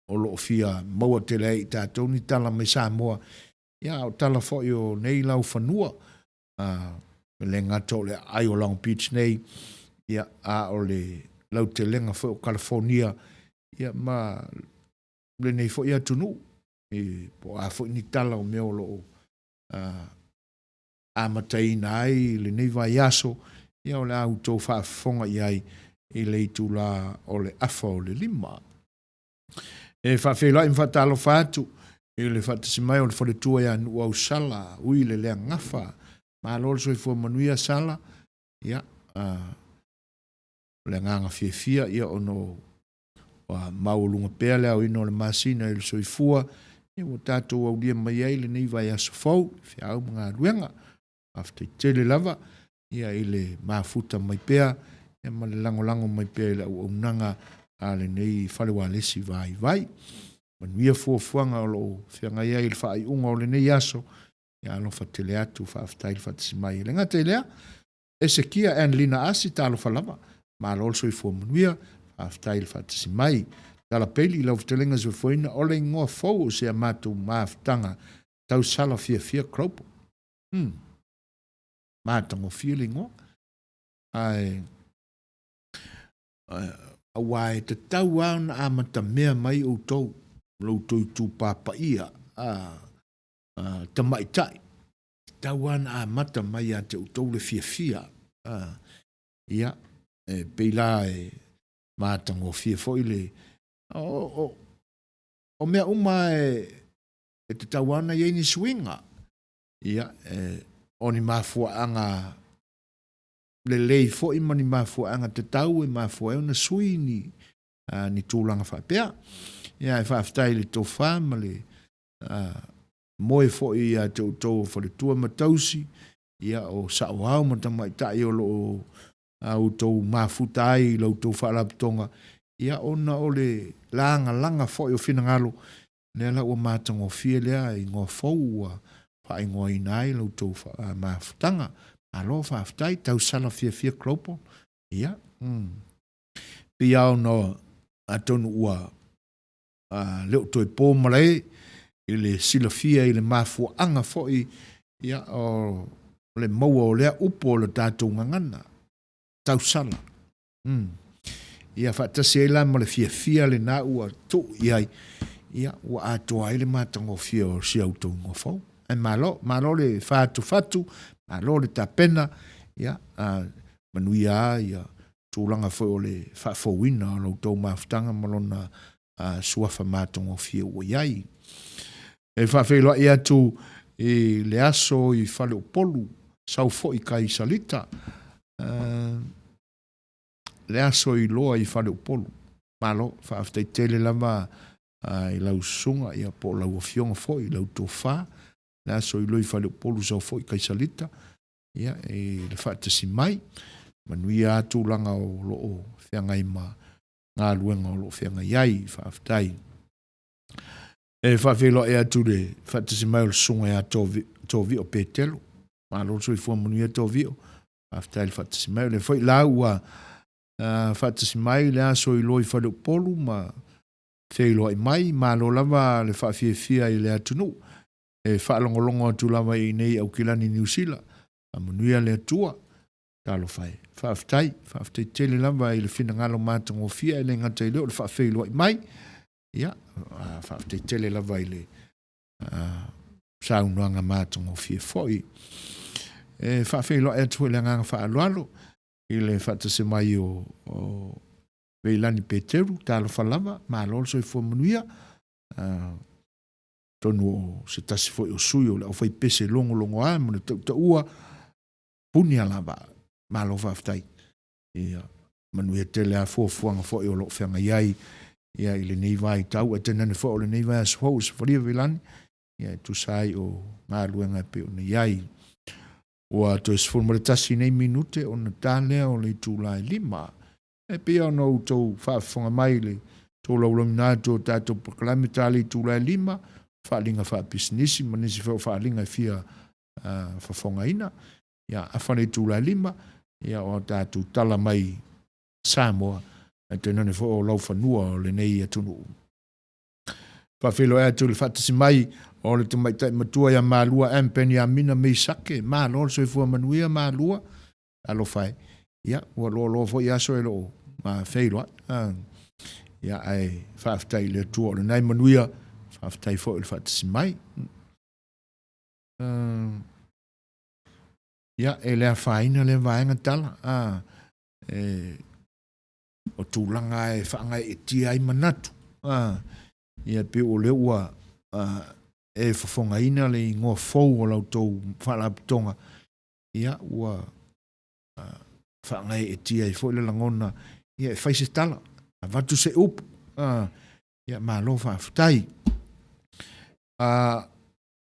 o lo o fia maua tele ai i tatou ni tala mai Samoa, ia a o tala foi o nei laufanua, e le gata o le aai o Long Beach nei, ia, a o le lautelega foi o Kalifonia, ia, ma lenei foi atunuu, e, po o a foi ni tala o mea o lo o amataina ai lenei vaiaso, ia o le a outou faafofoga i ai i le itula o le afa o le 5. E faafeiloai ma faatalofa atu i le faatasi mai o le faletua ia Nuuau Sala, ui le lea gafa. Malo le soifua manuia Sala, ia, o le agaga fiafia, ia, ona ua maualuga pea le aoina o le masina i le soifua, ia, ua tatou aulia mai ai lenei vaiaso fou, feau ma galuega. Faafetai tele lava, ia, i le mafuta mai pea, ia, ma le lagolago mai pea i le auaunaga a lenei fale ualesi vaivai. Manuia fuafuaga o lo o feagai ai i le faaiuga o lenei aso, ia alofa tele atu, faafetai le faatasi mai. E le gata i lea, Esekia and Lina Asi, talofa lava, malo le soifua manuia, faafetai le faatasi mai. Tala Peli, lau fetalaiga soifuaina, o le igoa fou o si a matou mafutaga tausala fiafia Global. Matagofie le igoa. Ae, aua e tatau lava ona amatamea mai outou, lo outou itupa paia, tamaitai, tatau lava ona amata mai ia te outou le fiafia. Ia, e pei la e matagofie foi le... O mea uma e tatau lava ona i ai ni suiga. Ia, o ni mafuaaga lelei foi ma ni mafuaaga tatau e mafua ai ona sui ni tulaga faapea. Ia, e faafetai i le tofa ma le... Moe foi ia te outou o faletua ma tausi, ia o saoao ma tamaitai o lo o a outou mafuta ai i la outou faalapotopotoga, ia ona o le lagalaga foi o finagalo, lea la ua matagofie lea igoa fou ua faaigoaina ai la outou mafutaga. Malo faafetai, tausala fiafia Global, ia, pei lava ona atonu ua le o toe po malae i le silafia i le mafuaaga foi ia o le maua o lea upu o le tatou gagana, tausala. Ia faatasi ai la ma le fiafia lena ua tuu i ai, ia ua atoa ai le matagofie o si a outou igoa fou. Ae malo, malo le fatufatu, malo le tapena, ia manuia lava ia tulaga foi o le faafouina o la outou mafutaga ma lona suafa matagofie ua i ai. E faafeiloai atu i le aso i Faleupolu, sau foi kai Salita, le aso i loa i Faleupolu. Malo, faafetai tele lava i lau susuga ia po o lau afioga foi i lau tofa, le aso i loa i Faleupolu sau foi kai Salita, ia i le faatasi mai. Manuia lava tulaga o lo o feagai ma galuega o lo o feagai ai. Faafetai. E faafeiloai atu i le faatasi mai o le susuga ia Tovio Petelo. Malo le soifua manuia Tovio. Faafetai i le faatasi mai. O lea foi la ua faatasi mai le aso i loa i Faleupolu ma feiloai mai. Malo lava le faafiafia i le atunuu. E faalogologo atu lava i inei i Aukilani, Niu Sila. Faamanuia le Atua. Talofa e. Faafetai. Faafetai tele lava i le finagalo matagofie, ae le gata i lea o le faafeiloai mai. Ia, faafetai tele lava i le saunoaga matagofie foi. E faafeiloai atu foi i le agaga faaaloalo i le faatasi mai o Veilani Peteru, talofa lava, malo le soifua manuia. Atonu o se tasi foi o sui o le aufaipese logologoa ma le tautaua, punia lava, malo faafetai. Ia, manuia tele a fuafuaga foi o lo o feagai ai ia i lenei vaitau, ae tainane foi o lenei vaiaso fou i Sofalia Veilani, ia e tusa ai o galuega e pei ona i ai. Ua toe 11 nei minute ona ta lea o le itula e 5. E pei ona outou faafofoga mai i le tolaulauina atu o tatou polokalame ta le itula e 5, faaaliga faapisinisi ma nisi foi o faaaliga e fia fofogaina. Ia, afa le itula e 5, ia o tatou tala mai Samoa, ae tainane foi o laufanua o lenei atunuu. Faafeiloai atu i le faatasi mai o le tamaitai matua ia Malua M. Peniamina Meisake. Malo le soifua manuia Malua. Talofa e. Ia, ua loaloa foi aso e le o feiloai. Ia, ae faafetai i le Atua o lena e manuia. Faafetai foi i le faatasi mai. Ia, e le afaina lea vaega tala. E, o tulaga e faagaeetia ai manatu. Ia, pei o lea ua e fofogaina le igoa fou o la outou faalapotopotoga, ia, ua faagaeetia ai foi le lagona, ia, e fai se tala, avatu se upu. Ia, malo faafetai.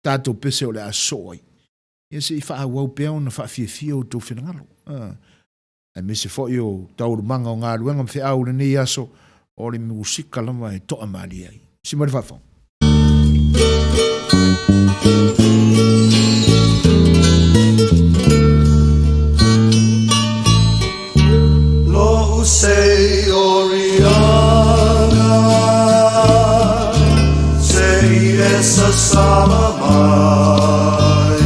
Tatou pese o le a sosoo ai, ia se i faaauau pea ona faafiafia outou finagalo. Aemaise foi o taualumaga o galuega ma feau o lenei aso, o le musika lava e toamalie ai. Si mai le faafofoga. Lo'u sei oriana se i e sasala mai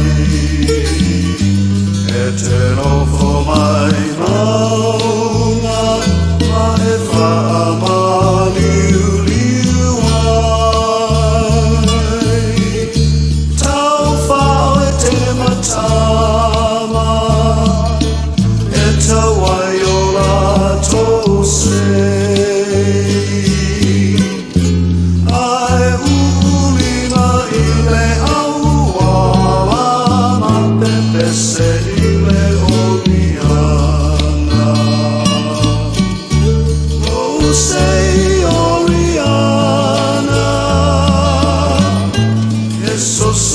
e te nofo mai maunga ma e whaamaliuliu ai Tauwhao e te matama e tau ai o latou sei. Ae uulima i le auala ma pepese i le oriana. Lou sei oriana e soso.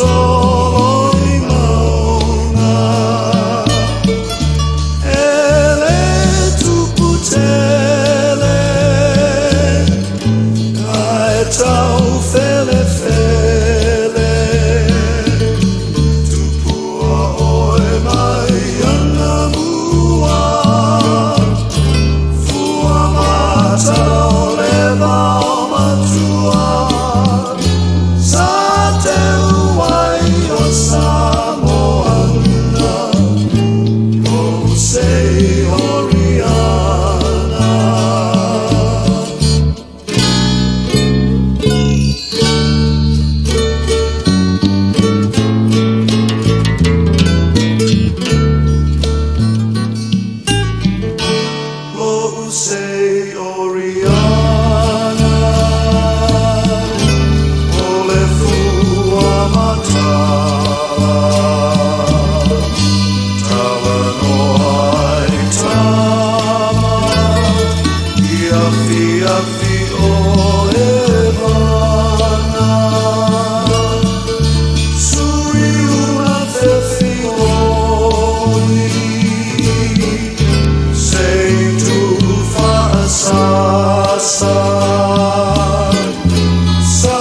Afiafi o Evana Sui una fefioni Sei tu faasasa Sa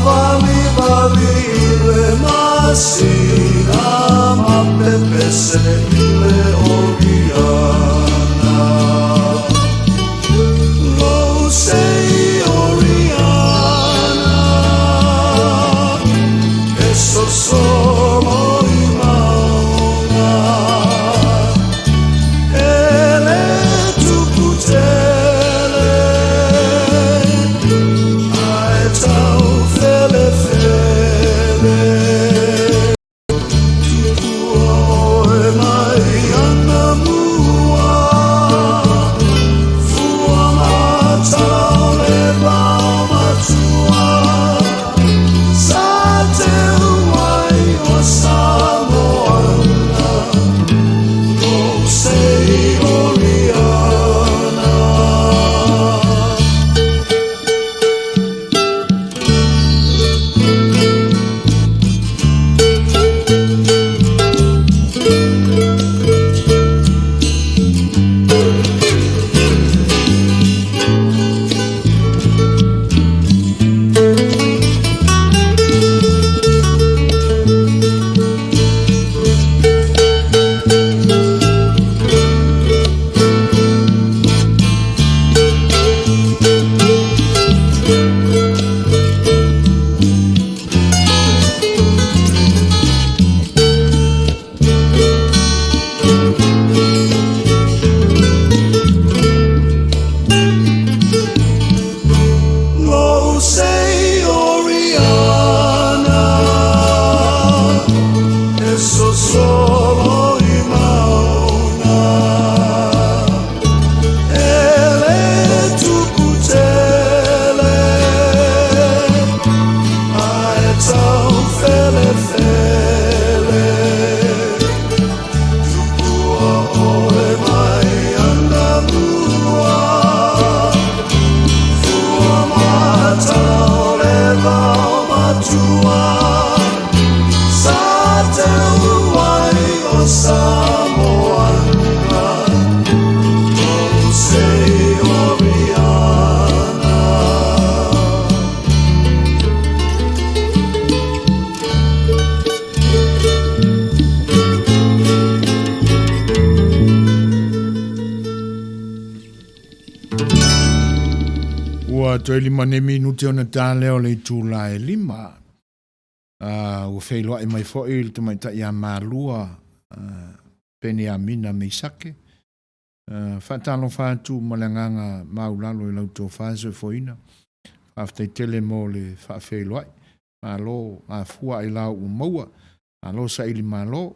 vali vali le masina Ma pepese i le Oriana Lo sei Oriana E so solo i mauna E le tuputele Ae tau felefele Tupua oe mai anamua Fua mata o le bao matua Sa teu ai o Samoana Lo sei Oriana. Lo sei Oriana E so solo i mauna E le tuputele Ae tau felefele Tupua oe mai anamua Fua mata o le vao matua Sa teu ai o Samoana Lo sei Oriana. Ua toe lima nei minute ona ta lea o le itula e lima. Ua feiloai mai foi le tamaitai ia Malua Peniamina Meisake. Faatalofa atu ma le agaga maulalo i lau tofa soifuaina. Faafetai tele mo le faafeiloai. Malo afua ailao ua maua. Malo saili malo.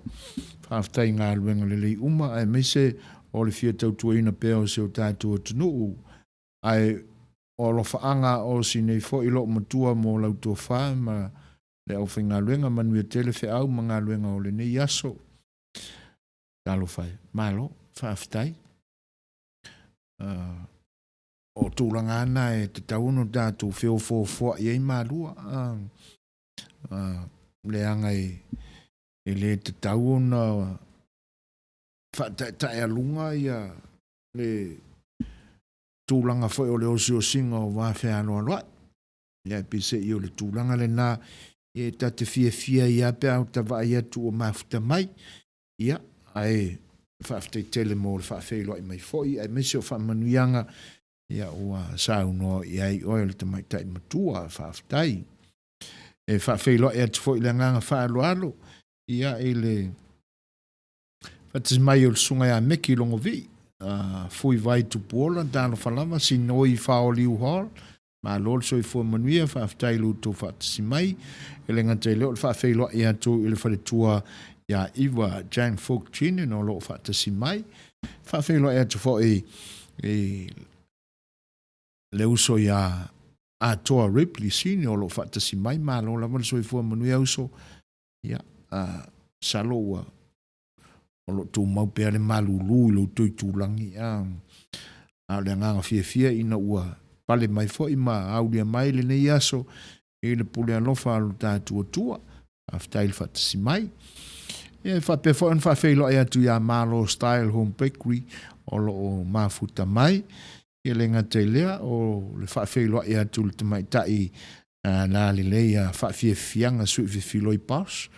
Faafetai i galuega lelei uma aemaise o le fia tautuaina pea o si o tatou atunuu. Ae o alofaaga o si nei foi loomatua mo lau tofa ma le aufaigaluega. Manuia tele feau ma galuega o lenei aso. Talofa e. Malo, faafetai. O tulaga lava na e tatau ona tatou feofoofoai ai malua, leaga e le tatau ona faataetaealuga le tulaga foi o le osiosiga o va fealoaloai. Ia e peiseai o le tulaga lena e ta te fiafia ai lava pe a ou vaai atu ua mafuta mai. Ia, ae faafetai tele mo le faafeiloai mai foi aemaise o faamanuiaga ia ua saunoa i ai oe le tamaitai matua. Faafetai. E faafeiloai atu foi i le agaga faaaloalo ia i le faatasi mai o le susuga ia Meki Logovii, Fui Vai Tupuola, talofa lava, Sinoi Faoliu Hall, malo le soifua manuia, faafetai i lo outou faatasi mai. E le gata i lea o le faafeiloai atu i le faletua ia Iva Jan Fook Chinen o lo o faatasi mai. Faafeiloai atu foi i le uso ia Atoa Ripley Senior o lo o faatasi mai, malo lava le soifua manuia uso. Ia, masalo ua o lo o tumau pea le malulu i lo outou itulagi. A o le agaga fiafia ina ua pale mai foi ma aulia mai lenei aso i le pule alofa a lo tatou Atua. Faafetai le faatasi mai. Ia, e faapea foi ona faafeiloai atu ia Malo Style Home Bakery o lo o mafuta mai. Ia le gata i lea, o le faafeiloai atu i le tamaitai lalelei a Faafiafiaga Suififiloi Boss.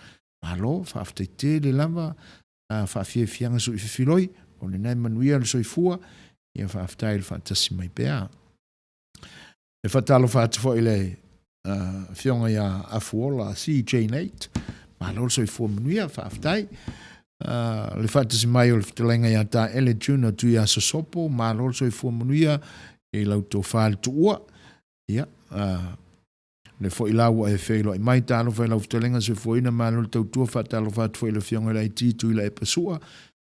Malo, faafetai tele lava Faafiafiaga Suififiloi, o lena e manuia le soifua. Ia faafetai le faatasi mai pea. E faatalofa atu foi i le Afioga ia Afuola CJ Nate. Malo le soifua manuia, faafetai. Le faatasi mai o le fetalaiga ia Taele June Tuiasosopo, malo le soifua manuia i lau tofa le tuua. Ia, le foi la ua e feiloai mai, talofa i lau fetalaiga soifuaina, malo le tautua, faatalofa atu foi i le Afioga i le IT Tuilaepa Sua,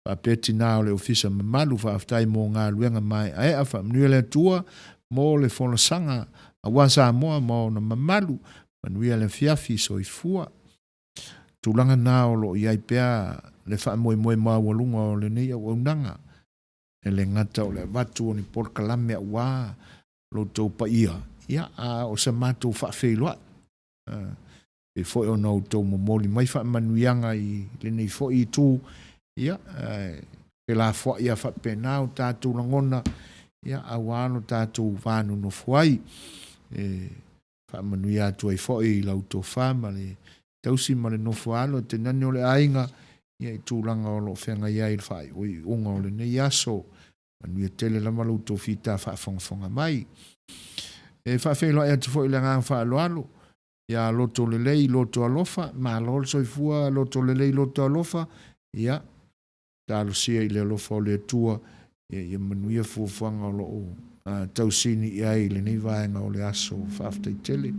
faapea tina o le Ofisa mamalu, faafetai mo galuega maeaea, faamanuia le Atua mo le folasaga aua Samoa ma ona mamalu, manuia le afiafi, soifua. Tulaga na o lo o i ai pea le faamoemoe maualuga o lenei auaunaga, e le gata o le avatu o ni polokalame aua lo outou paia, ia, a o sa matou faafeiloai. Pei foi ona outou momoli mai faamanuiaga i lenei foi itu, ia, felafoai lava faapena o tatou lagona, ia, aua lo tatou va nonofo ai. E faamanuia atu ai foi i lau tofa ma le tausi ma le nofo alo, tainane o le aiga, ia, i tulaga o lo o feagai ai i le faaiuiuga o lenei aso. Manuia tele lava lo outou fita faafogafoga mai. E faafeiloai atu foi i le agaga faaaloalo ia loto lelei loto alofa, malo le soifua loto lelei loto alofa, ia talosia i le alofa o le Atua, ia, ia manuia fuafuaga o lo o tausini i ai i lenei vaega o le aso. Faafetai tele.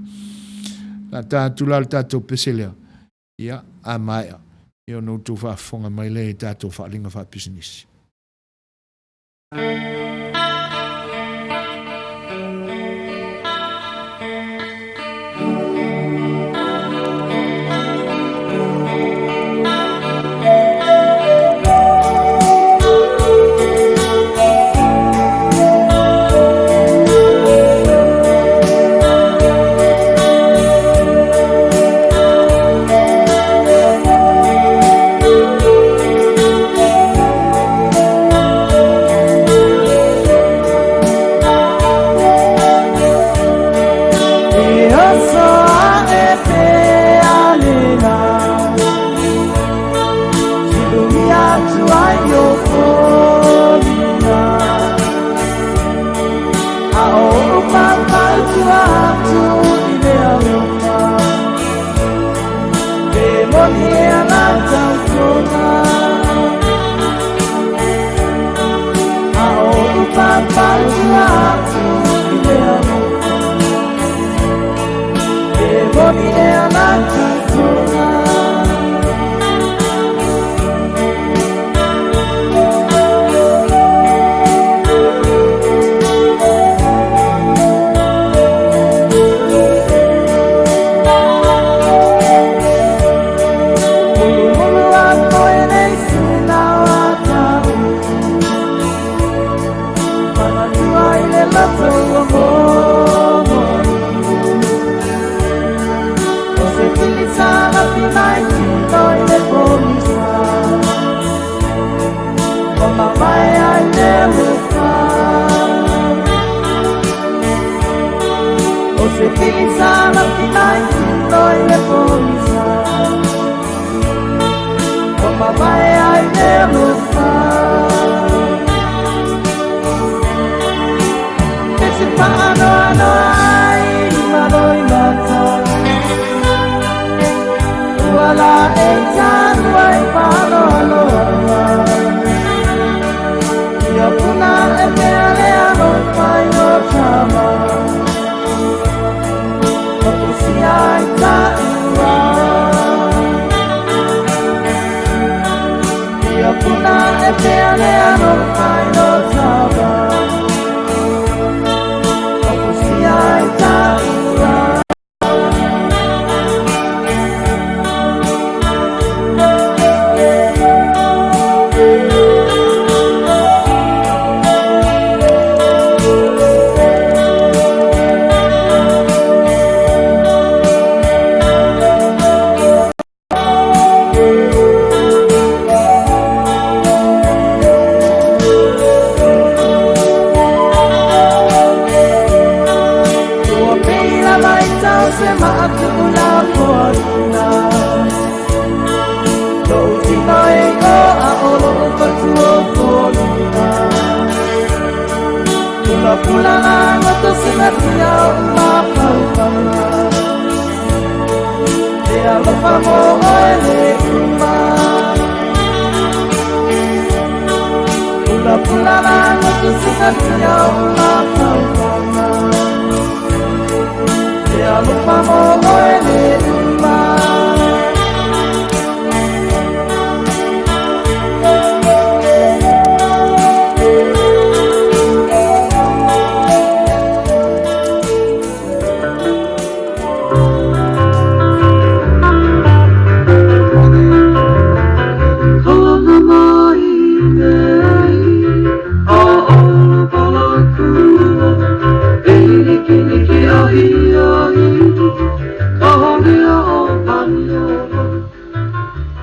La ta atu la le tatou pese lea, ia, a maea, ia ona outou faafofoga mai lea i tatou faaaliga faapisinisi. E oso aʻe pea lela, Siluia atu ai o foliga, A o oʻu papautua atu i le alofa, Pe moni ea la tautoga, A o oʻu papautua atu i le alofa, Pe moni ea la tautoga. Mulumulu a koe nei sina o atau, Manatua i le loto ua momoli, O se pili salafi mai tino i le pogisa, O mamae ai le alofa. O se pili salafi mai tino i le pogisa, O mamae ai le alofa. E te paanoanoa ai malo i mata, Ua la e talua i paaloaloa, Ia puna e pea le alofa i o tama, O pusia ai taua. Ia puna e pea le alofa i o tama, O pusia ai taua.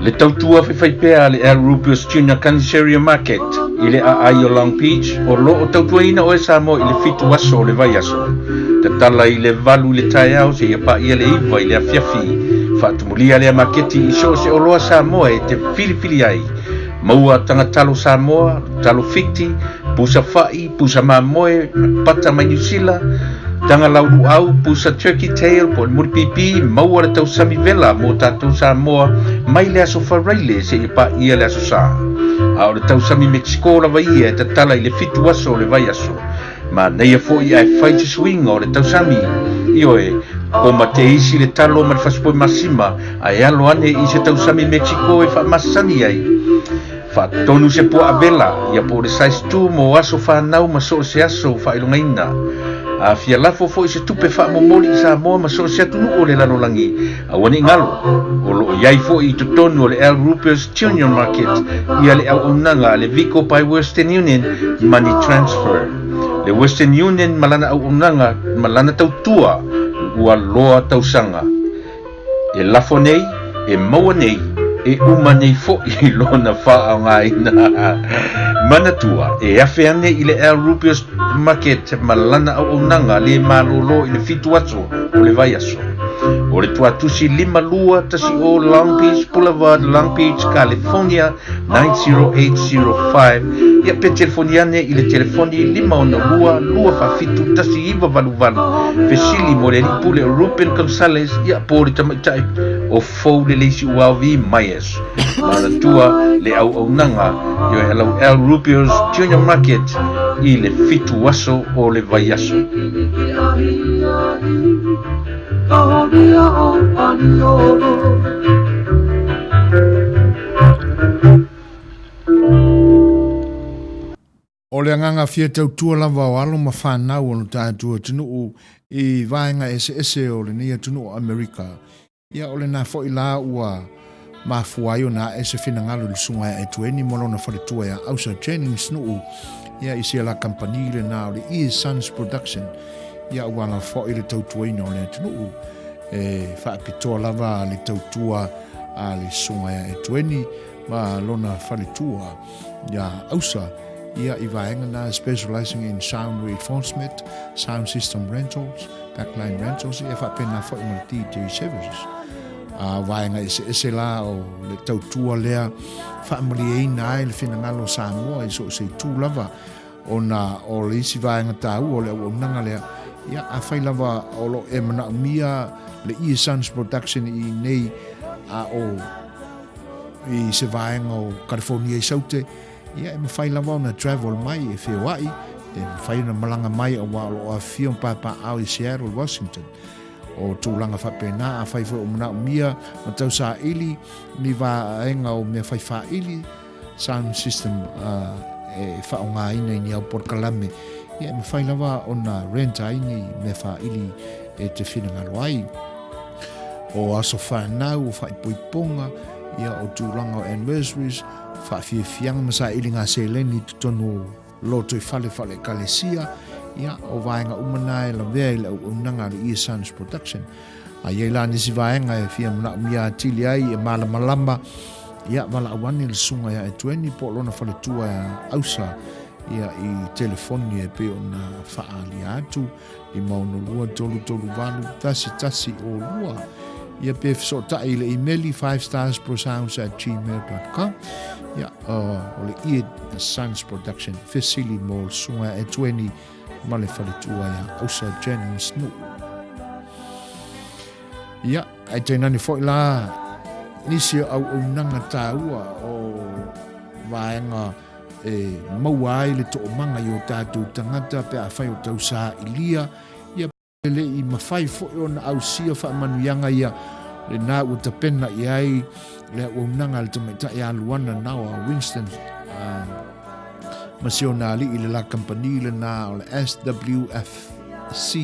Le tautua faifaipea a le Al Rubius Junior Caniceria Market i le aai o Long Beach o lo o tautuaina oe Samoa i le fitu aso o le vaiaso. Tatala i le valu i le taeao seia paia le iva i le afiafi. Faatumulia lea maketi i so o se oloa Samoa e te filifili ai. Maua taga talo Samoa, talo Fiti, pusa fa'i, pusa mamoe, pata mai Niu Sila, taga laulu'au, pusa turkey tail po o le mulipipi, maua le tausami vela mo tatou Samoa mai le aso Faraile seia paia le aso Sa. A o le tausami Mexico lava ia e tatala i le fitu aso o le vaiaso. Manaia foi ae fai se suiga o le tausami. Ioe, koma te isi le talo ma le fasipoe masima ae alo ane i se tausami Mexico e faamasani ai. Faatonu se puaa vela, ia po o le size 2 mo aso fanau ma so o se aso faailogaina. A fia lafo foi se tupe faamomoli i Samoa ma so o se atunuu o le lalolagi, aua ne i galo, o lo o i ai foi i totonu o le Al Rupert's Junior Market ia le auaunaga a le Vico by Western Union Money Transfer. Le Western Union ma lana auaunaga ma lana tautua ua loa tausaga. E lafo nei, e maua nei, e uma nei foi lona faaaogaina. Manatua, e afe ane i le Al Rubios Market ma lana auaunaga le malōlō i le fitu aso o le vaiaso. O le tuatusi 5210 Long Beach Boulevard, Long Beach, California 90805. Ia pe telefoni ane i le telefoni 562 247 1988. Fesili mo le alii pule o Ruben Gonzalez, ia po o le tamaitai o Fou le Leisi Uao V. Myers. Manatua le auaunaga ioe alau Al Rubio's Junior Market i le fitu aso o le vaiaso. O le agaga fia tautua lava o alo ma fanau o lo tatou atunuu i vaega eseese o lenei atunuu o Amerika. Ia o lena foi la ua mafua ai ona ae se finagalo i le susuga ia Etueni ma lona faletua ia Ausa Jennings Nuu ia i sia la kamupani lena o le Ear Sons Production ia ua ala foi le tautuaina o le atunuu e faapitoa lava le tautua a le susuga ia Etueni ma lona faletua ia Ausa ia i vaega na specializing in sound reinforcement, sound system rentals, backline rentals ia faapena foi ma le DJ services. A vaega eseese la o le tautua lea faamalieina ai le finagalo o Samoa i so o se itu lava ona o le isi vaega taua o le auaunaga lea, ia afai lava o lo o e manaomia le Ear Sons Production i nei a o i se vaega o California i Saute, ia e mafai lava ona travel mai e feoai, e mafai ona malaga mai aua o lo o afifio ma papaaao i Seattle, Washington. O tulaga faapena, afai foi o manaomia ma tausaili ni vaega o mea fai faili, sound system e faaaogaina i ni au polokalame, ia e mafai lava ona rent ai ni mea faili e te finagalo ai. O aso whanau, o whaipoiponga, ia o tulaga o anniversaries, whaafiafiaga ma saili ngā seleni i totonu o loto i whale whale ekalesia, ia o vaega uma nā e lavea i le auaunaga a le Ear Sons Production. A i ai la nisi vaega e fia manaomia atili ai e malamalama, ia valaau ane le susuga ia Etueni po o lona faletua ia Ausa Ia i telefoni e pei ona faaalia atu, 562 338 1102. Ia pe fesootai i le imeli fivestarsprosounds@gmail.com. Ia, o le Ian Sons Production, fesili mo le susuga ia Etueni ma le faletua ia Ausa Jennings Nuu. Ia, ae tainane foi la nisi o auaunaga taua o vaega e maua ai le toomaga i o tatou tagata pe afai o tausailia, ia pe le i mafai foi ona ausia faamanuiaga ia, lena ua tapena i ai le auaunaga a le tamaitai a Luana Naoa Winston ma si ona alii le la kamupani lena o le SWFC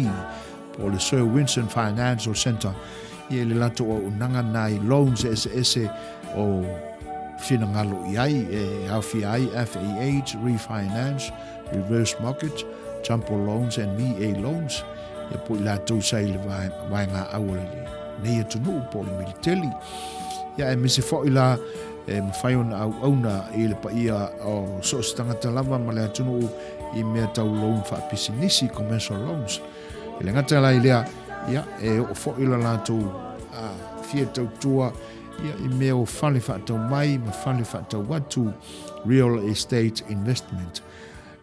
po o le Sir Winston Financial Centre, ia i le latou auaunaga na i loans eseese o finagalo i ai e aofia ai FAH, Refinance, Reverse Mortgage, Jumbo Loans and VA Loans, ia po i latou sa i le vaega au o lenei atunuu po o le militeli. Ia aemaise foi la e mafai ona auauna i le paia o so o se tagata lava ma le atunuu i mea tau loan faapisinisi, commercial loans. E le gata la i lea, ia, e oo foi la latou fia tautua ia, i mea o fale faatau mai ma fale faatau atu, real estate investment.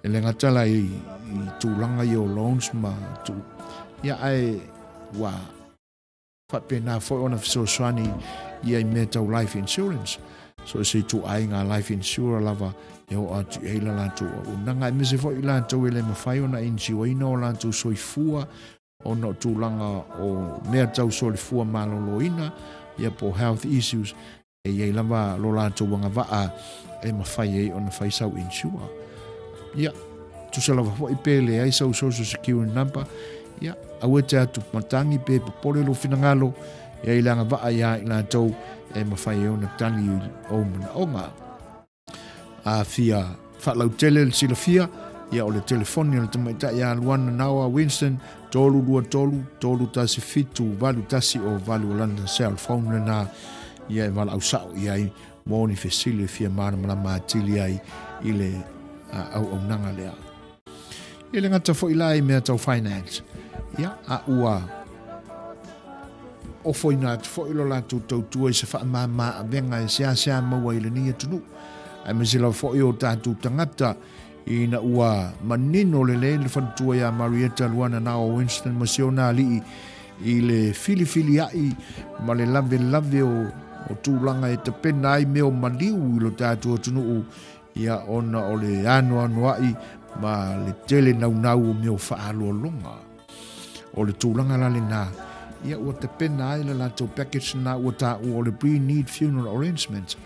E le gata la i tulaga ia o loans ma tu, ia, ae ua faapena foi ona fesoasoani ia i mea tau life insurance. So se ituaiga life insurer lava e oo atu i ai la latou auaunaga, aemaise foi i latou e le mafai ona insuaina o latou soifua ona o tulaga o mea tau solifua maloloina, ia po o health issues, e i ai lava lo latou agavaa e mafai ai ona fai sau insure. Ia, tusa lava foi pe leai sau social security number, ia, aua e te atu matagi pe popole lou finagalo, e ai le agavaa ia i latou e mafai ai ona tali i ou manaoga. A fia faalautele le silafia, ia o le telefoni a le tamaitai ia Luana Naoa Winston, 323 317 8108 o lana cell phone lena, ia e valaau sao i ai mo ni fesili e fia malamalama atili ai i le auaunaga lea. E le gata foi la i mea tau finance, ia, a ua ofoina atu foi lo latou tautua i se faamama avega e seasea maua i lenei atunuu, aemaise lava foi o tatou tagata ina ua manino lelei le faletua ia Marietta Luana Nao Winston ma si ona alii i le filifiliai ma le lavelave o tulaga e tapena ai mea o maliu i lo tatou atunuu, ia ona o le anoanoai ma le tele naunau o mea o faaaloaloga. O le tulaga la lena, ia ua tapena ai le latou package na ua taua o le pre-need funeral arrangement,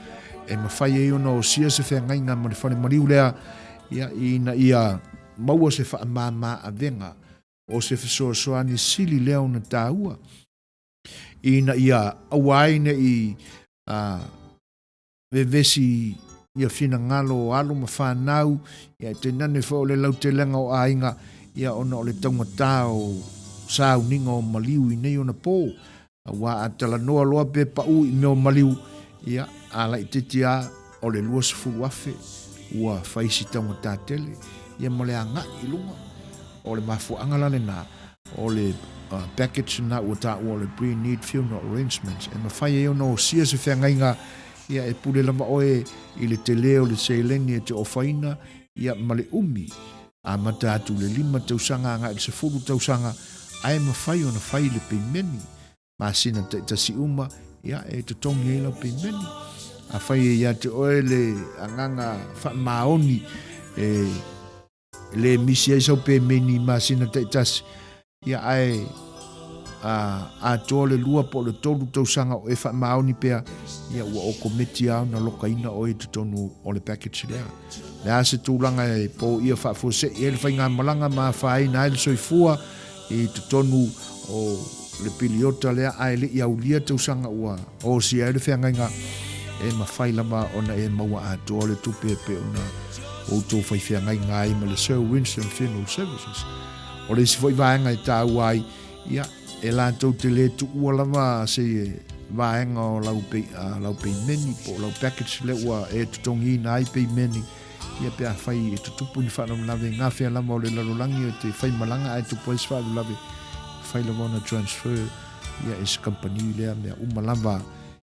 e mafai ai ona osia se feagaiga ma le fale maliu lea, ia ina ia maua se faamama avega o se fesoasoani sili lea ona taua, ina ia aua ai ne i vevesi ia finagalo o alo ma fanau, ia e tainane foi o le lautelega o aiga, ia ona o le taugata o sauniga o maliu i nei ona po. Aua a talanoa loa pe pau i mea o maliu, ia a laitiiti a o le 20,000 ua fai si taugata tele, ia ma le agai i luga. O le mafuaaga la lena, o le package lena ua taua o le pre-need funeral arrangements, e mafai ai ona osia se feagaiga, ia e pule lava oe i le tele o le seleni e te ofaina, ia ma le umi, amata atu i le 5 tausaga agai i le 10 tausaga, ae mafai ona fai le peimeni, masina taitasi uma, ia e totogi ai lau peimeni. Afai e ia te oe le agaga faamaoni e E le misi ai sau pemeni i masina taitasi, ia ae atoa le 2 po o le 3 tausaga o e faamaoni pea, ia ua okometi lava ona lokaina oe i totonu o le package lea. O le a se tulaga e poia faafuasei ai le faigamalaga ma afaina ai le soifua i totonu o le piliota lea ae le i aulia tausaga ua osia ai le feagaiga, e mafai lava ona e maua atoa le tupe e pei ona outou fai feagaiga ai ma le Sir Winston Funeral Services. O le isi foi vaega e taua ai, ia, e latou te le tuua lava se vaega o lau, pei, lau peimeni po o lau package lea ua e totogiina ai peimeni, Ia pe afai e tutupu ni faalavelave i gafea lava o le lalolagi e te faimalaga ae tupu ai se faalavelave, mafai lava ona transfer ia e se kamupani lea mea uma lava.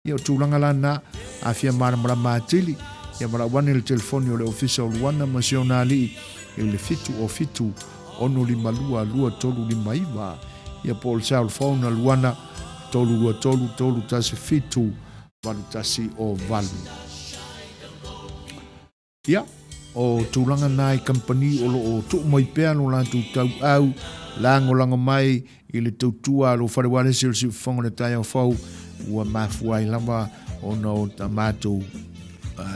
Ia o tulaga la na, a fia malamalama atili, ia valaau ane i le telefoni o le Ofisa o Luana ma si ona alii i le 707 652 2359, ia po o le cell phone a Luana 323 317 8108. Ia, o tulaga na i kamupani o lo o tuu mai pea lo latou tauau lagolago mai i le tautua a lou fale ualesi o le Siufofoga o le Taeao Fou, ua mafua ai lava ona o ta matou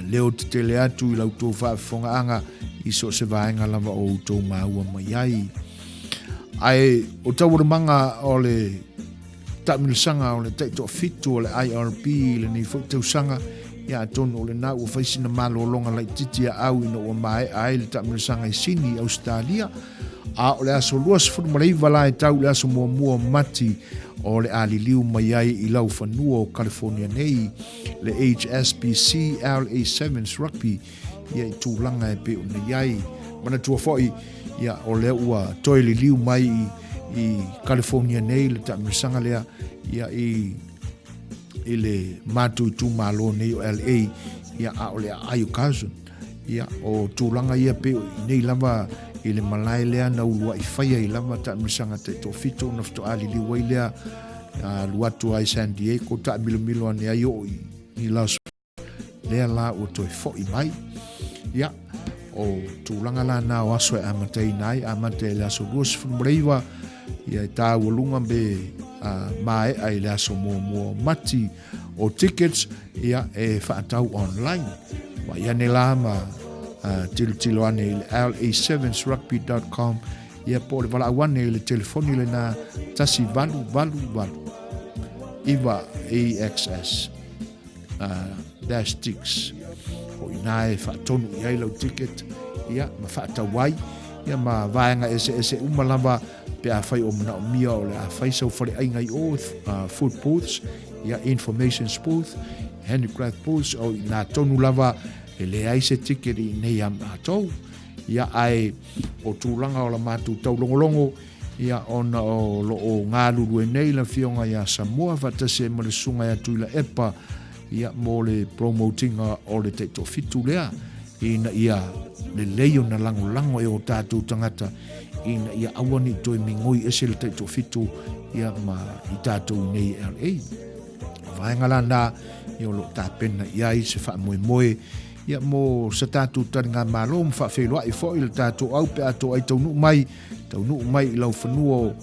leo tetele atu i la outou faafofogaaga i so o se vaega lava o outou maua mai ai. Ae o taualumaga o le taamilosaga o le taitoafitu o le IRB i lenei foi tausaga, ia atonu o lena ua fai sina malologa laitiiti a au ina ua maea ai le taamilosaga i Sini, Ausetalia, a o le aso 29 la e tau i le aso muamua o Mati o le a liliu mai ai i laufanua o California nei le HSBC LA Sevens Rugby ia i tulaga e pei ona i ai. Manatua foi, ia, o lea ua toe liliu mai i, i California nei le taamilosaga lea ia, i, i le matou itumalo nei o LA, ia, a o le aai o Carson. Ia, o tulaga ia pei o i nei lava i le malae lea na uluai fai ai lava taamilosaga taitoafitu ona faatoa liliu ai lea alu atu ai San Diego taamilomilo ane ai oo i, i Las lea la ua toe foi mai. Ia, o tulaga la na o aso e amataina ai, amata i le aso 29, ia e tāualuga me maea i le aso muamua o Mati. O tickets, ia, e whaatau online. Wa ia ne la ma tilotilo ane i le la7srugby.com, ia po o le valaau ane i le telefoni lena 1888 9 AXS. Dash Ticks. O ina e faatonu i ai lau ticket, ia, ma faatau ai, ia, ma vaega eseese uma lava pe afai o manaomia o le a fai sau faleaiga i o, food booths, ia, information booth, handicraft booths, o ina tonu lava e leai se ticket i inei a matou. Ia, ae o tulaga o la matou taulogologo, Ia, ona o lo o galulue nei le Afioga ia Samoa faatasi ai ma le Susuga ia Tuilaepa, ia, mo le promote ina o le taitoafitu lea, ina ia lelei ona lagolago e o tatou tagata, ina ia aua ne i toe migoi ese le taitoafitu, ia, ma i tatou i nei i LA. O vaega la na, ia, o lo o tapena i ai se faamoemoe, ia, mo sa tatou taligamalo ma faafeiloai foi le tatou au pe a toai taunuu mai, Taunuu mai i laufanua o,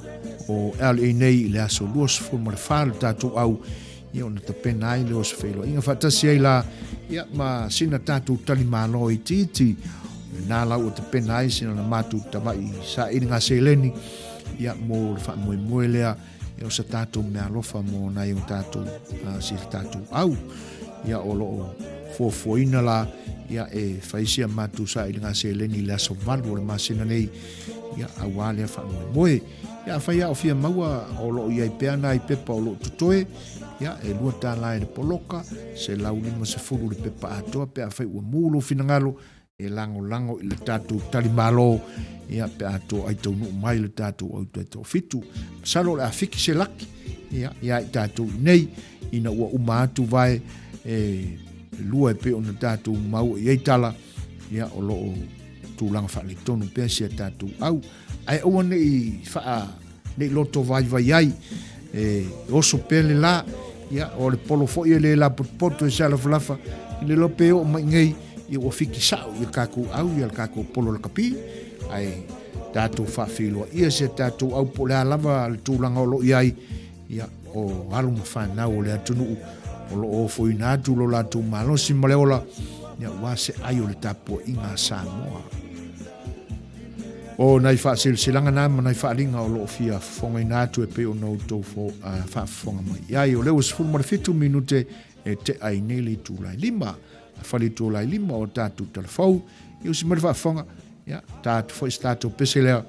o LA nei i le aso 24 le tatou au, ia ona tapena ai lea o se feiloaiga faatasi ai la, ia ma sina tatou talimalo itiiti, lena la ua tapena ai sina na matou tamai sailiga seleni, ia mo le faamoemoe lea, ia o sa tatou meaalofa mo nai o tatou, uh, si tatou au. Ia o lo o fuafuaina la, ia e fai si a matou sailiga seleni i le aso 8 o le masina nei, ia auā lea faamoemoe. Ia afai a o fia maua o lo o i ai pea nai pepa o lo o totoe, ia e $2 i le poloka, $150 le pepa atoa pe afai ua mu lou finagalo e lagolago i le tatou talimalo, ia pe a toai taunuu mai le tatou au taitoafitu. Masalo o le a fiki se laki, ia, ia i tatou i nei, ina ua uma atu vae e lua e pei ona tatou maua i ai tala, ia o lo o tulaga faaletonu pea si a tatou au. Ae aua ne i faa, ne i loto vaivai ai, e oso pea le la, ia, o le polo foi e le lapotopoto e sealafalafa, i le iloa pe oo mai nei, ia ua fiki sao i a tatou au, ia le tatou polo lakapi, ae tatou faafeiloaia si a tatou au po o le a lava le tulaga o lo o i ai, ia, o alo ma fanau o le atunuu o lo o ofoina atu lo latou malosi ma le ola, ia, aua se ai o le tapuaiga a Samoa. O nai faaseleselaga na ma nai faaaliga o lo o fia fofogaina atu e pei ona outou faafofoga mai i ai. O lea ua 17 minute e tea ai nei le itula e 5. A fale itula e 5 o tatou talafou. Ia usi mai le faafofoga, ia, ta atu foi se tatou pese lea,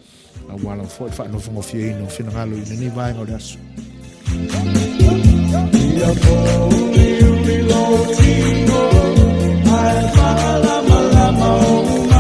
aua lava foi le faanofogofieina o finagalo i lenei vaega o le aso. Ia pōuliuli lou tino, ae malamalama ou.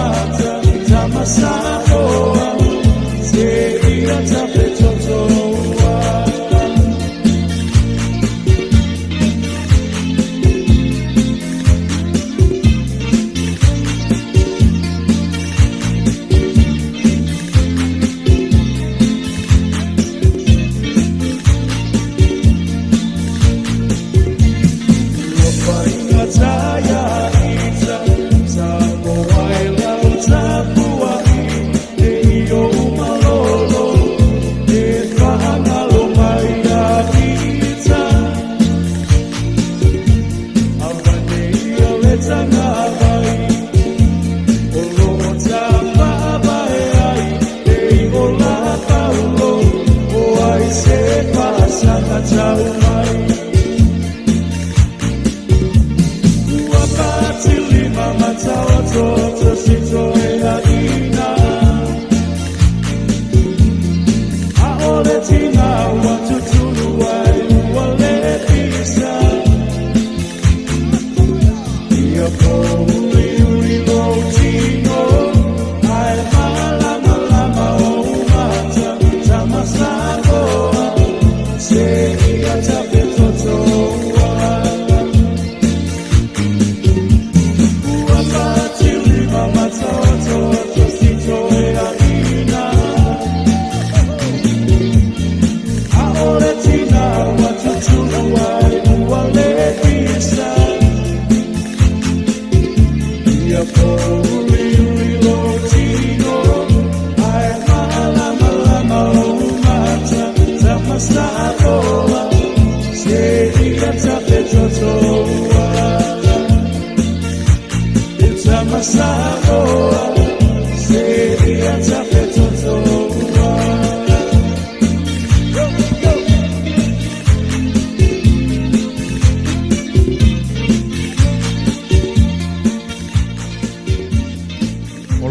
O lo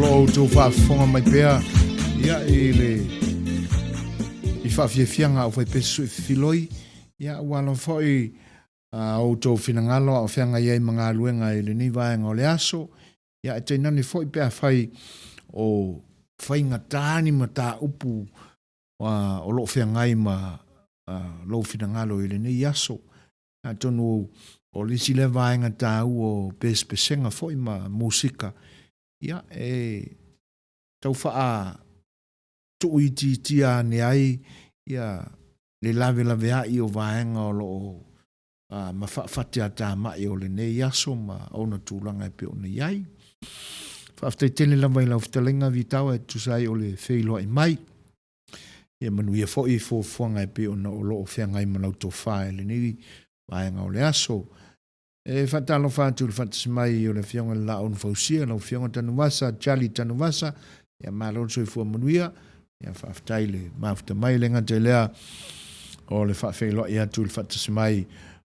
o outou faafofoga mai pea ia i le i faafiafiaga a aufaipesu sui fefiloi, ia ua alofa foi a outou finagalo a o feagai ai ma galuega i lenei vaega o le aso, ia e tainane foi pe afai o faigata ni mataupu o lo o feagai ma lou finagalo i lenei aso. Atonu o le isi lea vaega taua o pesepesega foi ma musika, ia e tau faa tuuitiitia ane ai ia le lavelaveai o vaega o lo o mafaafatiatamai o lenei aso ma ona tulaga e pei ona i ai. Faafetai tele lava i lau fetalaiga Vitao e tusa ai o le feiloai mai. Ia manuia foi fuafuaga e pei ona o lo o feagai ma lau tofa i lenei vaega o le aso. E faatalofa atu i le faatasi mai o le Afioga i le Laaunu Fausia, lau Afioga Tanuvasa, Charlie Tanuvasa, ia malo le soifua manuia, ia faafetai le mafuta mai. E le gata i lea o le faafeiloai atu i le faatasi mai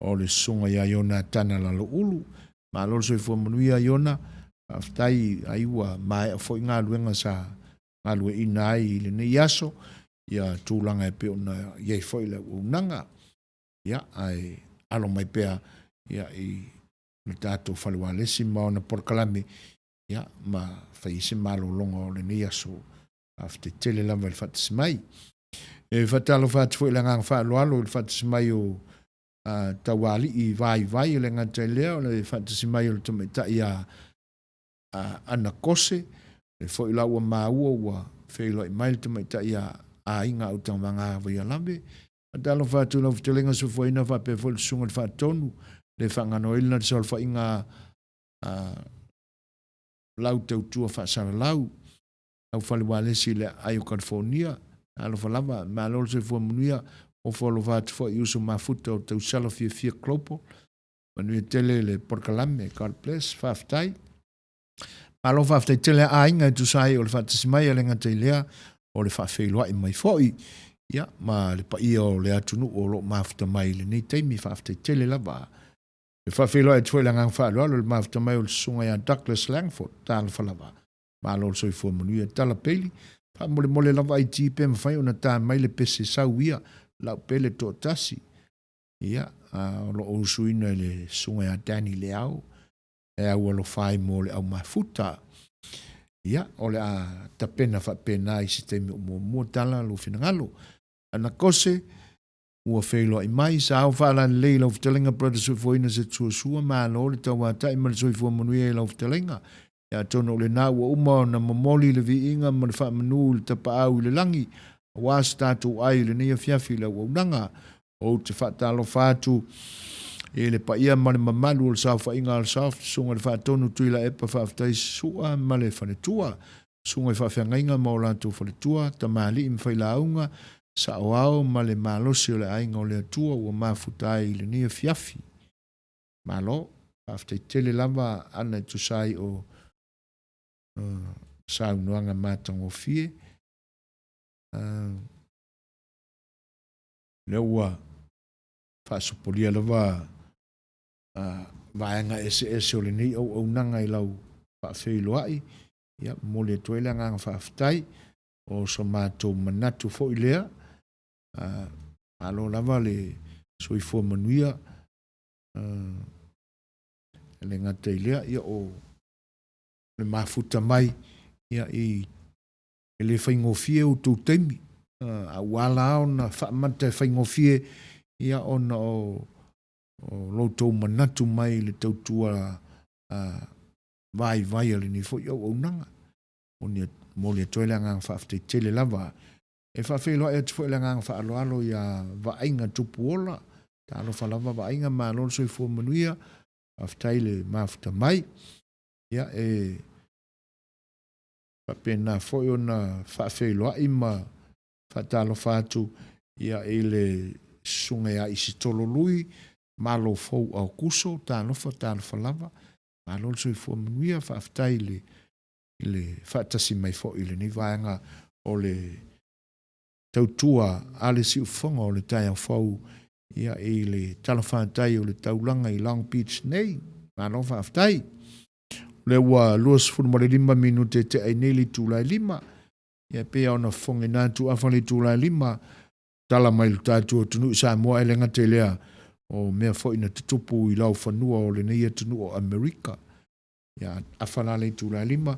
o le Susuga ia Iona Tana Laloulu, malo le soifua manuia Iona, faafetai ai ua maea foi galuega sa galueaiina ai i lenei aso, ia tulaga e pei ona i ai foi le auaunaga. Ia, ae alo mai pea ia i le tatou fale ualesi ma ona polokalame, ia, ma fai ai se malologa o lenei aso. Faafetai tele lava i le faatasi mai. E faatalofa atu foi i le agaga faaaloalo i le faatasi mai o Taualii Vaivai, e le gata i lea o le faatasi mai o le tamaitai a Ana Kose, lea foi la ua maua ua feiloai mai le tamaitai a Aiga Autagavaga Vaialave. Faatalofa atu i lau fetalaiga Sofuaina faapea foi le Susuga i le Faatonu, le faaganoina le saolafaiga a lau tautua faasalalau, lau fale ualesi i le aai o California. Alofa lava, malo le soifua manuia, ofo alofa atu foi i uso mafuta o Tausala Fiafia Global. Manuia tele le polokalame. God bless. Faafetai. Malo faafetai tele a aiga e tusa ai o le faatasi mai a le gata i lea o le faafeiloai mai foi ia ma le paia o le atunuu o lo o mafuta mai i lenei taimi. Faafetai tele lava. E faafeiloai atu foi le agaga faaaloalo i le mafuta mai o le susuga ia Douglas Langford. Talofa lava. Malo le soifua manuia. Tala Peili, faamolemole lava IT pe mafai ona ta mai le pese sau ia lau pele toatasi. Ia, o lo o usuina i le susuga ia Danny Leao, e au alofa ai mo le au mafuta. Ia, o le a tapena faapena i se taimi o muamua tala lou finagalo. Ana Kose, ua feiloai mai, sa ao faalalelei i lau fetalaiga Brother Soifuaina Setuasua, malo le tauatai ma le soifua manuia i lau fetalaiga. Ia atonu o lena ua uma ona momoli le viiga ma le faamanu i le Tapaau i le lagi, aua se tatou ai i lenei afiafi i le auaunaga. Ou te faatalofa atu i le paia ma le mamalu o le saofaiga a le Soft, Susuga i le Faatonu Tuilaepa Faafetai Sua ma le Faletua, Susuga i Faafeagaiga ma o latou Faletua, Tamalii ma Failauga, Saoao ma le malosi o le Aiga o le Atua ua mafuta ai i lenei afiafi. Malo, faafetai tele lava ana e tusa ai o saunoaga matagofie. Lea ua faasopolia lava vaega eseese o lenei auaunaga i lau faafeiloai, ia momoli atu ai le agaga faafetai. O so matou manatu foi lea, malo lava le soifua manuia. E le gata i lea, ia o le mafuta mai ia i e le faigofie outou taimi, a ua ala ona faamata e faigofie ia ona o lo outou manatu mai i le tautua vaivai a lenei foi auaunaga. Momoli atu ai le agaga faafetai tele lava. E faafeiloai atu foi le agaga faaaloalo ia Vaaiga Tupuola. Talofa lava Vaaiga, malo le soifua manuia, faafetai le mafuta mai. Ia e faapena foi ona faafeiloai ma faatalofa atu ia i le susuga ia Isitolo Lui. Malo fou Aokuso, talofa, talofa lava. Malo le soifua manuia, faafetai i le, i le faatasi mai foi i lenei vaega o le tautua a le siufofoga o le taeao fou ia, i le talafatai o le taulaga i Long Beach nei. Malo faafetai. O lea ua 25 minute e tea ai nei le itula e 5. Ia, e pei ona fofogaina atu afa le itula e 5, tala mai lo tatou atunuu i Samoa, e le gata i lea o mea foi na tutupu i laufanua o lenei atunuu o Amerika. Ia, afa la le itula e 5,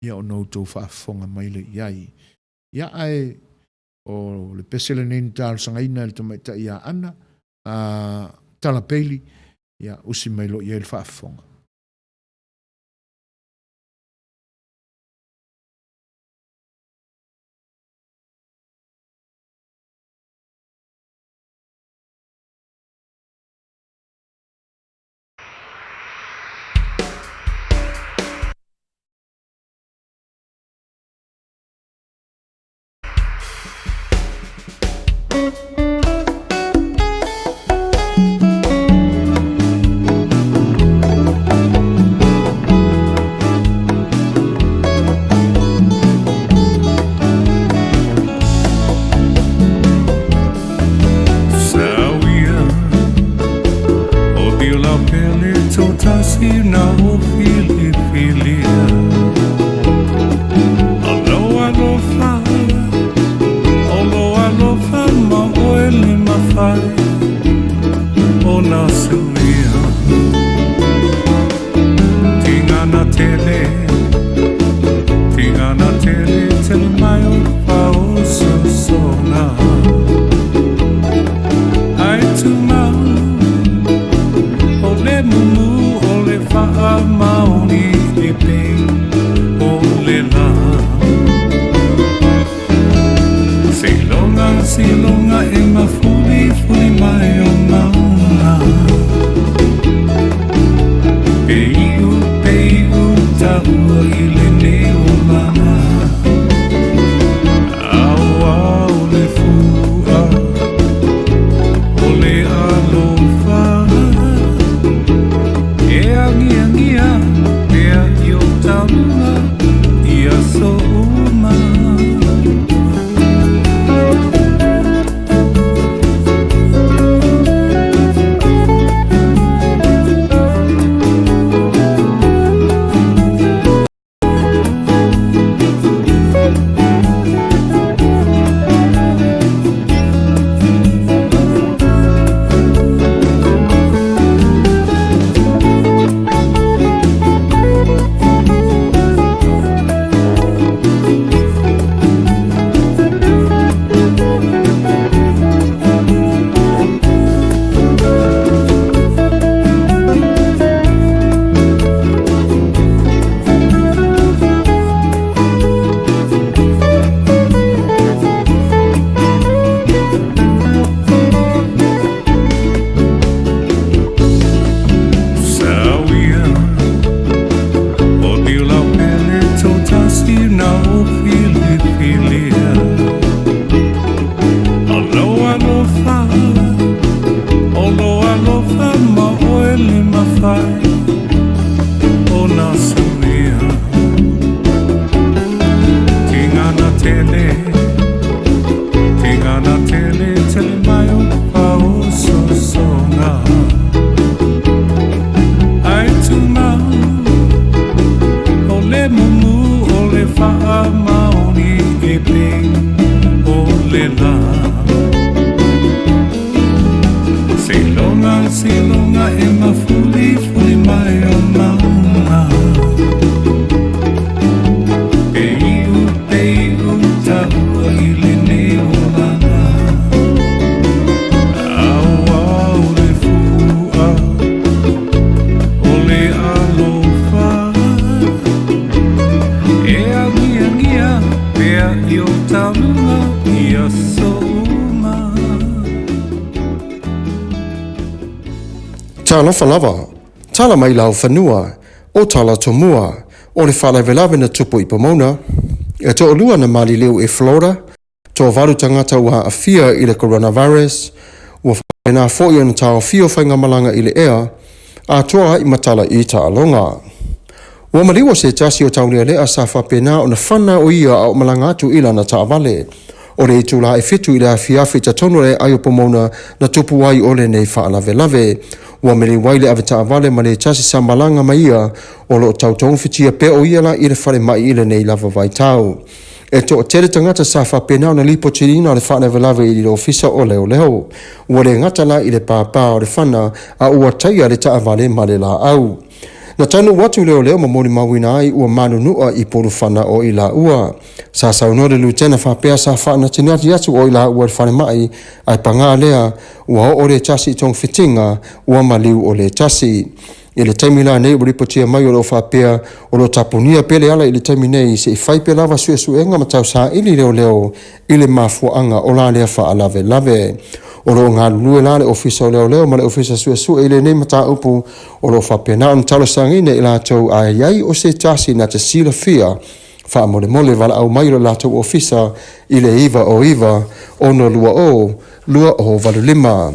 ia ona outou faafofoga mai lea i ai. Ia, ae o le pese lenei na talosagaina e le tamaitai ia Ana, a Tala Bailey, ia usi mai loa i ai le faafofoga. Sauia o Diolapele totasi na o filifilia Alo alofa Olo alofa ma oe le mafai o na suia Tingana tele Tingana tele tele mai o pao sosona Ai tumau O le mumu o le faamaoni e pei o le lā. Seiloga, seiloga e mafulifuli mai o mauna. Pe iu, pe iu taua i lenei olaga. Auau le fua o le alofa E agiagia pea i o taluga i aso uma. Sauia o Niulapele totasi na o filifilia Alo alofa Olo alofa ma oe le mafai o na suia Tingana tele Tingana tele tele mai o pao sosonga Ai tumau O le mumu o le faamaoni e pei o le la Seiloga, seiloga e mafulifuli mai o mauna Pe iu, pe iu taua i lenei olaga Auau le fua o le alofa E agiagia pea i o taluga i aso uma. Talofa lava, tala mai Laufanua, o tala tomua, o le faalavelave na tupu i Pomona, e toalua na maliliu i Florida, toavalu tagata ua aafia i le coronavirus, ua Faapena foi ona taofia o faigamalaga i le ea, atoa ai ma tala i taaloga. Ua maliu o se tasi o taulealea sa faapena ona fana o ia a o malaga atu i lana taavale. O le itula e 7 i le afiafi i totonu o le aai o Pomona na tupu ai o lenei faalavelave. Ua maliu ai le avetaavale ma le tasi sa malaga ma ia o lo o tautogofitia pea o ia la i le falemai i lenei lava vaitau. E toatele tagata sa faapena ona lipotiina le faalavelave i le ofisa o leoleo. Ua le gata la i le pāpā o le fana a ua taia le taavale ma le laau. Na taunuu atu leoleo ma molimauina ai ua manunua i polufana o i laua. Sa saunoa le lutena faapea sa faanatinati atu o i laua i le falemai, ae paga lea ua oo le tasi i togafitiga ua maliu o le tasi. I le taimi la nei ua lipotia mai o lo o faapea o lo o tapunia pea le ala i le taimi nei se i fai pea lava suesuega ma tausaili leoleo i le mafuaaga o la lea faalavelave. O lo o galulue la le Ofisa o Leoleo ma le Ofisa Suesue i lenei mataupu o lo o faapena ona talosagaina i latou a i ai o se tasi na te silafia faamolemole valaau mai lo latou ofisa i le 909 620 2085.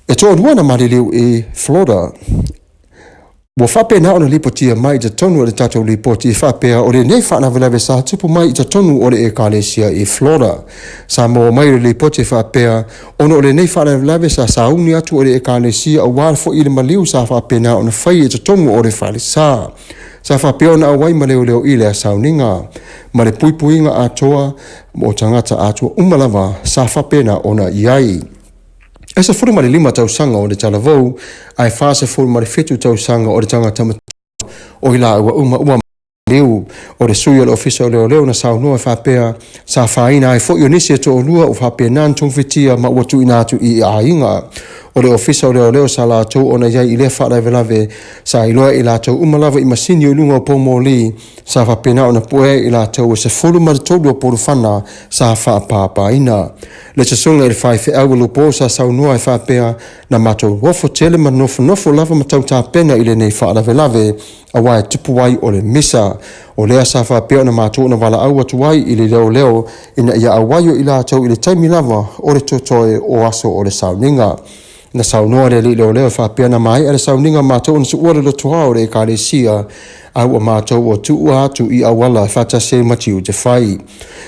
E toalua na maliliu i Florida. Ua faapena ona lipotia mai i totonu o le tatou lipoti e faapea o lenei faalavelave sa tupu mai i totonu o le ekalesia i Florida. Sa maua mai le lipoti e faapea ona o lenei faalavelave sa sauni atu o le ekalesia aua foi le maliu sa faapena ona fai i totonu o le falesa. Sa faapea ona auai ma leoleo i lea sauniga ma le puipuiga atoa mo tagata atua uma lava sa faapena ona i ai. E 15 tausaga o le talavou, ae 47 tausaga o le tagata matua o i laua uma ua maliu. O le sui o le Ofisa o Leoleo na saunoa e faapea, sa fāina ai foi o nisi e toalua ua faapena ona togafitia ma ua tuuina atu i aiga. O le Ofisa o Leoleo sa latou ona i ai i lea faalavelave, sa iloa e i latou uma lava i masini o i luga o poumoli, sa faapena ona puea i latou e 13 o polofana sa faapāpāina. Le susuga i le faifeau o Lupo sa saunoa e faapea, na matou ofo tele ma nofonofo lava ma tau tapena i lenei faalavelave, aua e tupu ai o le misa. O lea sa faapea ona matou ona valaau atu ai i le leoleo ina ia auai o i latou i le taimi lava o le totoe o aso o le sauniga. Na saunoa le alii leoleo e faapea na maea le sauniga matou ona tuua le lotoa o le ekalesia, a ua matou ua tuua atu i auala e faatasi ai ma tiute fai.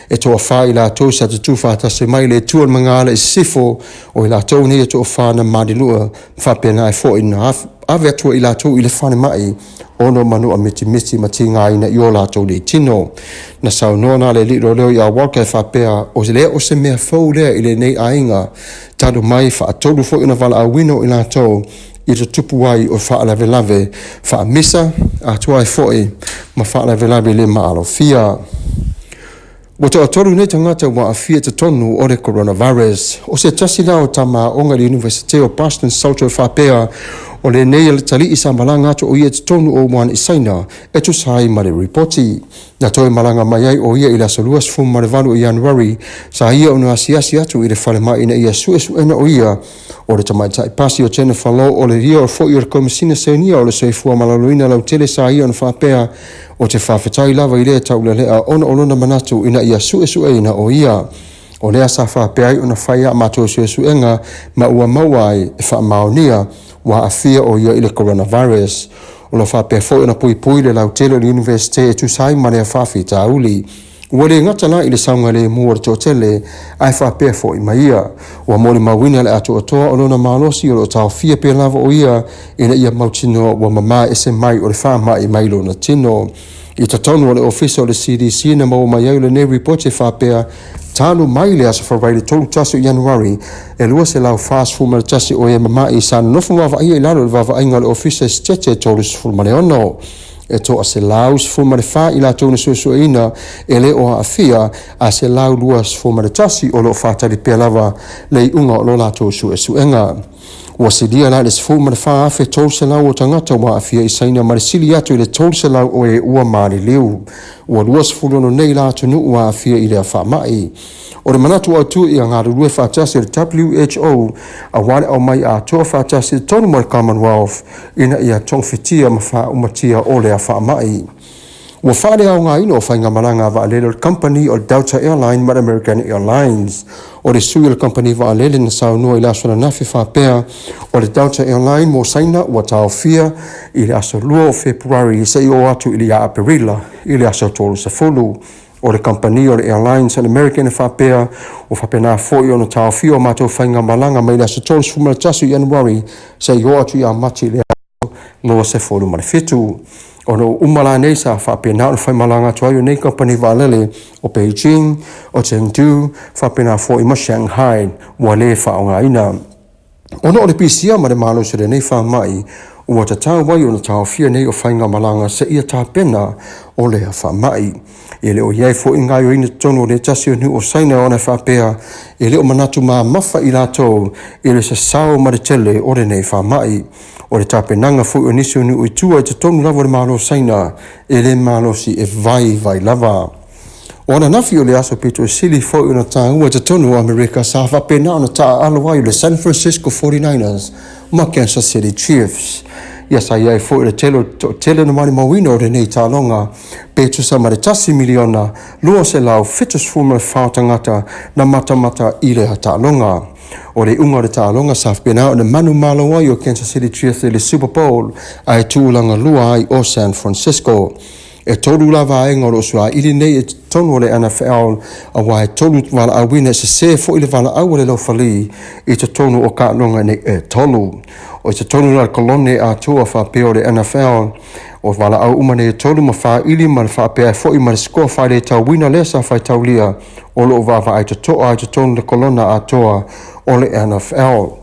E toafa i latou sa tutū faatasi mai le Atua o le Magaala i sisifo, o i latou nei e toafa na malilua, ma faapena ai foi na ave atu i latou i le falemai, ono manua mitimiti ma tigaina i o latou nei tino. Na saunoa na le alii leoleo ia Walker e faapea, o lea o se mea fou lea i lenei aiga, talu mai faatolu foi ona valaauina o i latou i le tutupu ai o faalavelave faamisa atoa ai foi ma faalavelave le maalofia. Ua toatolu nei tagata ua aafia i totonu o le coronavirus. O se tasi la o tama aoga i le Iunivesite o Boston Salter e faapea o lenei alatali'i sa malaga atu o ia i totonu o Wuhan i Saina e tusa ai ma le ripoti. Na toe malaga mai ai o ia i le aso 28 o Ianuari, sa ia ona asiasi atu i le falemai ina ia suesuena o ia o le tamaitai pasi o Jennifer Lo o le ia foi o le Komesina Senia o le Soifua Maloloina Lautele sa ia ona faapea o te faafetai lava i lea taulealea ona o lona manatu ina ia suesueina o ia. O lea sa faapea ai ona fai a matou suesuega ma ua maua ai e faamaonia ua aafia o ia i le coronavirus. O lo o faapea foi ona puipui le lautele o le Iunivesite e tusa ai ma lea faafitauli. Ua le gata la i le saogalemu o le toatele, ae faapea foi ma ia. Ua molimauina le atoatoa o lona malosi o lo o taofia pea lava o ia ina ia mautinoa ua mamā ese mai o le faamai mai lona tino. I totonu o le ofisa o le CDC na maua mai ai lenei ripoti e faapea, talu mai le aso Faraile 31 o Ianuari, e 241 o e mama'i sa nonofo vaavaaia i lalo o le vaavaaiga o le ofisa i Setete 36. E toa 114 i latou na suesueina e le o aafia, a 121 o lo o faatali pea lava le iuga o lo latou suesuega. Ua silia la i le 14,300 o tagata ua aafia i Saina ma le sili atu i le 300 o e ua maliliu. Ua 26 nei la atunuu ua aafia i lea faamai. O le manatu autu ia galulue faatasi o le WHO aua le aumai atoa faatasi i totonu ma le Commonwealth ina ia togafitia ma faaumatia o lea faamai. Ua faaleaogaina o faigamalaga a vaalele o le kamupani o le Delta Airline ma le American Airlines. O le sui o le kamupani vaalele na saunoa i le aso ananafi faapea, o le Delta Airline mo Saina ua taofia i le aso 2 o Fepuari seia oo atu i le ia Aperila i le aso 30. O le kamupani o le Airlines a le American e faapea, ua faapena foi ona taofia o matou faigamalaga mai le aso 31 o Ianuari seia oo atu ia Mati i le 27. Ona ua uma la nei sa faapena ona faimalaga atu ai o nei kamupani vaalele o Beijing, o Chengdu, faapena foi ma Shanghai ua le faaaogaina. Ona o le pisia ma le malosi o lenei faamai, ua tatau ai ona taofia nei o faigamalaga seia tapena o lea faamai. E le o i ai foi gaoioiga i totonu o le tasi o nuu o Saina ona e faapea e le o manatu mamafa i latou i le sasao ma le tele o lenei faamai. O le tapenaga foi o nisi o nuu i tua i totonu lava o le Malo o Saina e le malosi e vaivai lava. O ananafi o le aso pito sili foi ona taua i totonu o Amerika sa faapena ona taaalo ai le San Francisco 49ers ma Kansas City Chiefs. Ia sa i ai foi le tele o le toatele na malimauina o lenei taaloga pe tusa ma le 1 miliona 274 tagata na matamata i lea taaloga. O le iuga o le taaloga sa faapena ona manumalo ai o Kansas City Chiefs i le Super Bowl ae tulaga lua ai o San Francisco. E tolu la vaega o lo o suaili nei i totonu o le NFL aua e tolu valaauina e sesē foi le valaau a le laufali i totonu o taaloga nei e tolu. O i totonu la le kolone atoa faapea o le NFL, o valaau uma nei e tolu ma faili ma le faapea ai foi ma le score faaletauina lea sa faitaulia o lo o vaavaai totoa i totonu le kolona atoa o le NFL.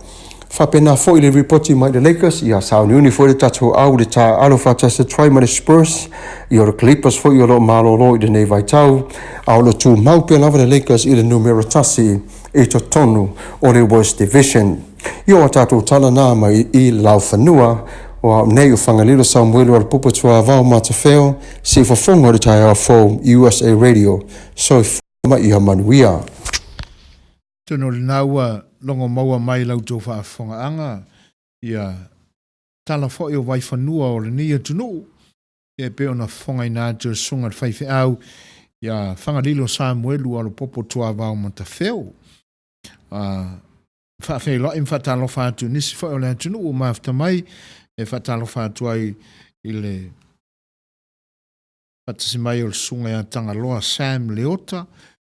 Faapena foi le ripoti mai le Lakers, ia sauniuni foi le tatou au i le taaalo faatasi atu ai ma le Spurs, ia o le Clippers foi o lo o malolo i lenei vaitau, a o lo o tumau pea lava le Lakers i le numera tasi i totonu o le West Division. Ia o a tatou tala na mai i Laufanua, o au nei o Fagalilo Samuelu Alapupa Tuavao Matafeo, Siufofoga o le taeao fou USA Radio. Soifua ma ia manuia. Atonu o lena ua logo maua mai i la outou faafofogaaga ia tala foi o vaifanua o lenei atunuu, ia e pei ona fofogaina atu e le Susuga i le Faifeau ia Fagalilo Samuelu Alopopo Tuavao Matafeo. A faafeiloai ma faatalofa atu i nisi foi o le atunuu ua mafuta mai e faatalofa atu ai i le faatasi mai o le Susuga ia Tagaloa Sam Leota,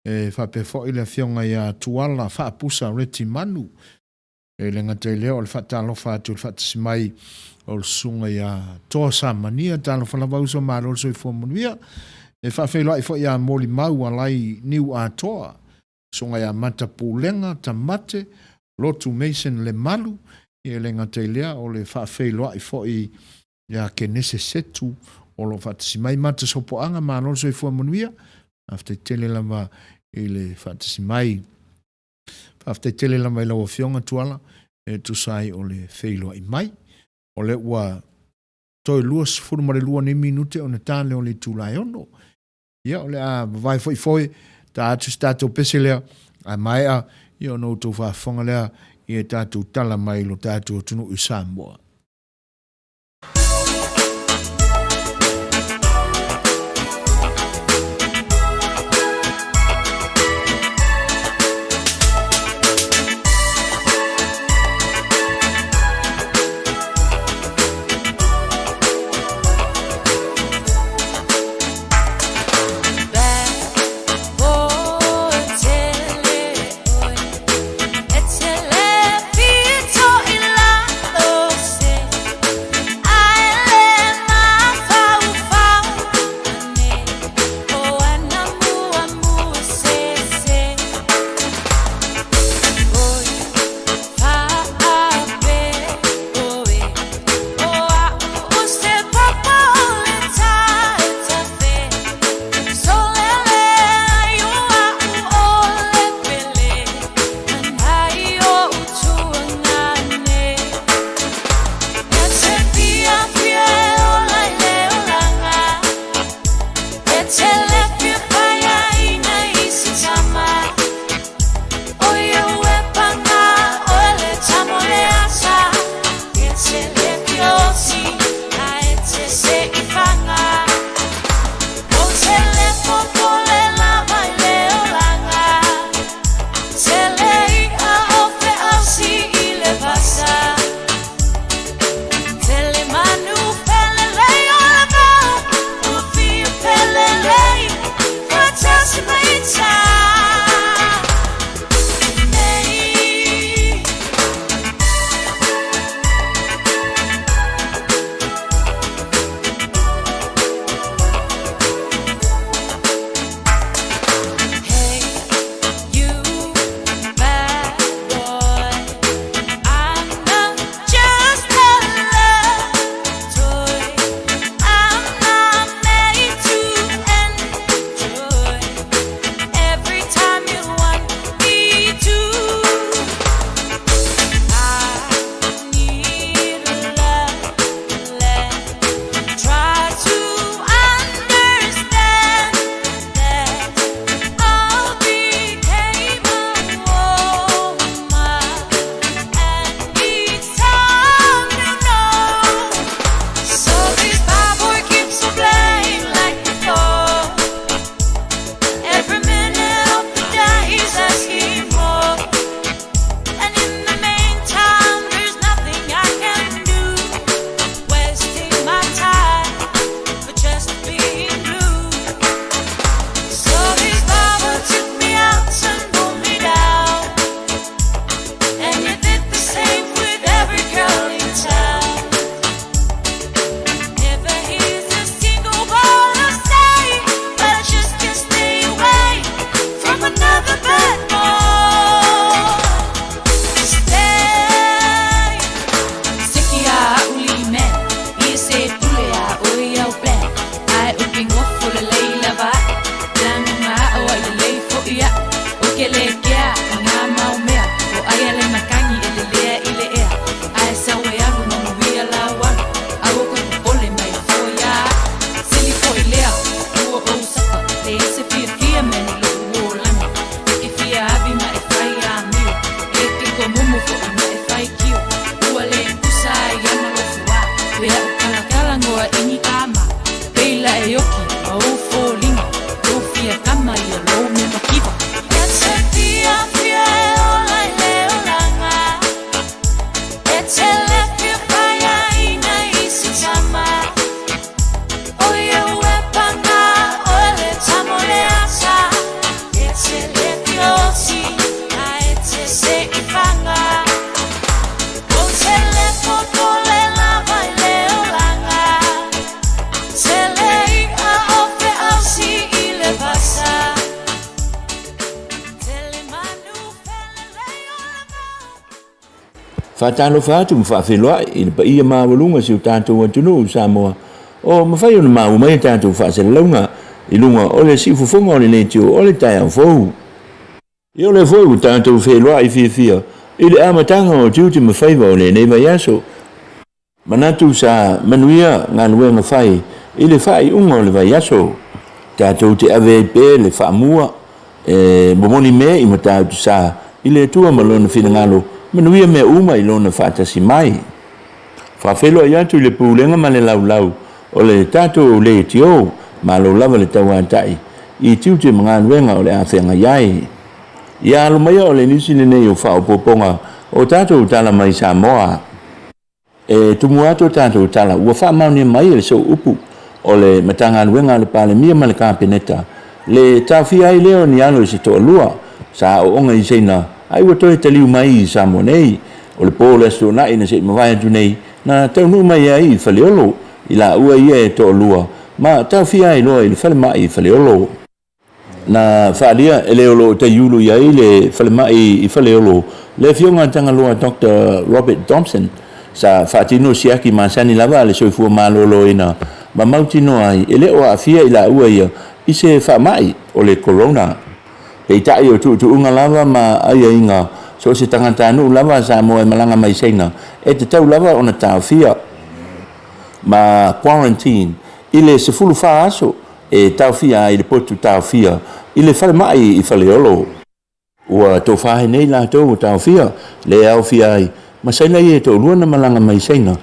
E faapea foi le Afioga ia Tuala Faapusa Reti Manu. E le gata i lea o le faatalofa atu i le faatasi mai o le Susuga ia Toa Samania, talofa lava uso, malo le soifua manuia. E faafeiloai foi ia Molimau Alai Niu Atoa, Susuga ia Mata Pulega Tamate, Lotu Mason Lemalu. E le gata i lea o le faafeiloai foi ia Kenese Setu o lo o faatasi mai. Mata Sopoaga, malo le soifua manuia. Faafetai tele lava i le faatasi mai. Faafetai tele lava i lau Afioga Tuala e tusa ai o le feiloai mai. O lea ua toe 22 nei minute ona ta lea o le itula e 6. Ia, o le a vavae foi foe, ta atu se tatou pese lea, a maea, ia ona outou faafofoga lea i e tatou tala mai i lo tatou atunuu i Samoa. Faatalofa atu ma faafeiloai i le paia maualuga o si o tatou atunuu o Samoa, o mafai ona maua mai a tatou faasalalauga i luga o le siufofoga o le leitio o le taeao fou. Ia o lea foi ua tatou feiloai fiafia i le amataga o tiute ma faiva o lenei vaiaso. Manatu sa manuia galuega fai i le faaiuga o le vaiaso. Tatou te ave ai pea le faamua e momoli mea i Matautu Sa i le Atua ma Lona finagalo, manuia mea uma i Lona faatasi mai. Faafeiloai atu i le Pulega ma le Laulau o le tatou Leitio, malo lava le tauatai i tiute ma galuega o le a feagai ai. Ia alo maia o le lisi lenei o faaopoopoga o tatou tala mai Samoa. E tumu atu a tatou tala ua faamaonia mai e le Sooupu o le Matagaluega a le Palemia ma le Kapeneta le taofia ai lea o ni alo i se toalua sa aooga i Saina ai ua toe taliu mai i Samoa nei. O le po o le Aso Toonai na se i mavae atu nei na taunuu mai ai i Faleolo i laua ia e toalua ma taofia ai loa i le falemai i Faleolo. Na faaalia e le o lo o taiulu i ai le falemai i Faleolo le Afioga a Tagaloa Doctor Robert Thompson, sa faatino siaki masani lava a le soifua maloloina ma mautinoa ai e le o aafia i laua ia i se faamai o le corona. Peitai o tuutuuga lava ma aiaiga so o se tagatanuu lava a Samoa e malaga mai Saina e tatau lava ona taofia ma quarantine i le 14 aso e taofia ai le potu taofia i le falemai i Faleolo. Ua tofa ai nei latou ua taofia, le aofia ai ma Saina ia e toalua na malaga mai Saina.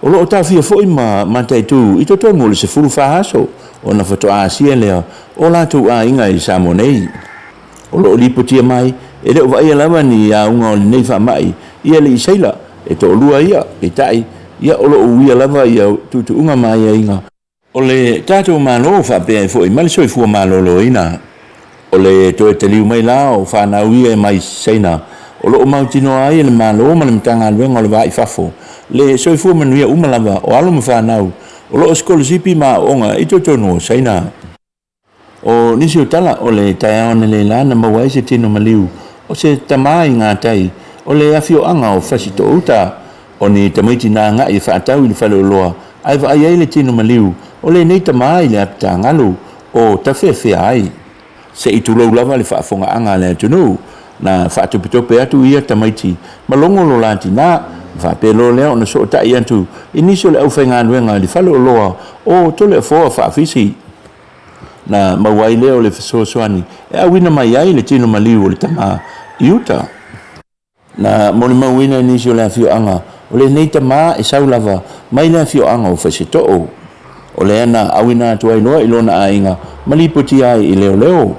O lo o taofia foi ma mataitu i totonu o le 14 aso ona faatoa asia lea o latou aiga i Samoa nei. O lo o lipotia mai e le o vaaia lava ni auga o lenei faamai i alii sailor e toalua ia, peitai ia o lo o uia lava ia tuutuuga ma aiaiga. O le tatou Malo faapea ai foi ma le soifua maloloina. O le toe taliu mai la o fanau ia e mai Saina, o lo o mautinoa ai e le Malo ma le Matagaluega o le Va i Fafo le soifua manuia uma lava o alo ma fanau o lo o sikolasipi ma aooga i totonu o Saina. O nisi o tala o le taeao analeila na maua ai se tino maliu o se tama i gatai o le afioaga o Fasitoo-uta. O ni tamaiti na agai e faatau i le faleoloa ae vaai ai le tino maliu o lenei tama i le apitagalu o tafeafea ai. Se i tulou lava le faafogaaga a le atunuu, na faatopetope atu ia tamaiti ma logo lo la tina, ma faapea loa lea ona sootai atu i nisi o le aufaigaluega i le faleoloa o Toleafoa Faafisi. Na maua ai lea o le fesoasoani e auina mai ai le tino maliu o le tama i uta. Na molimauina e nisi o le afioaga o lenei tama e sau lava mai le afioaga o Faisitoo. O lea na auina atu ai loa i lona aiga ma lipotia ai i leoleo.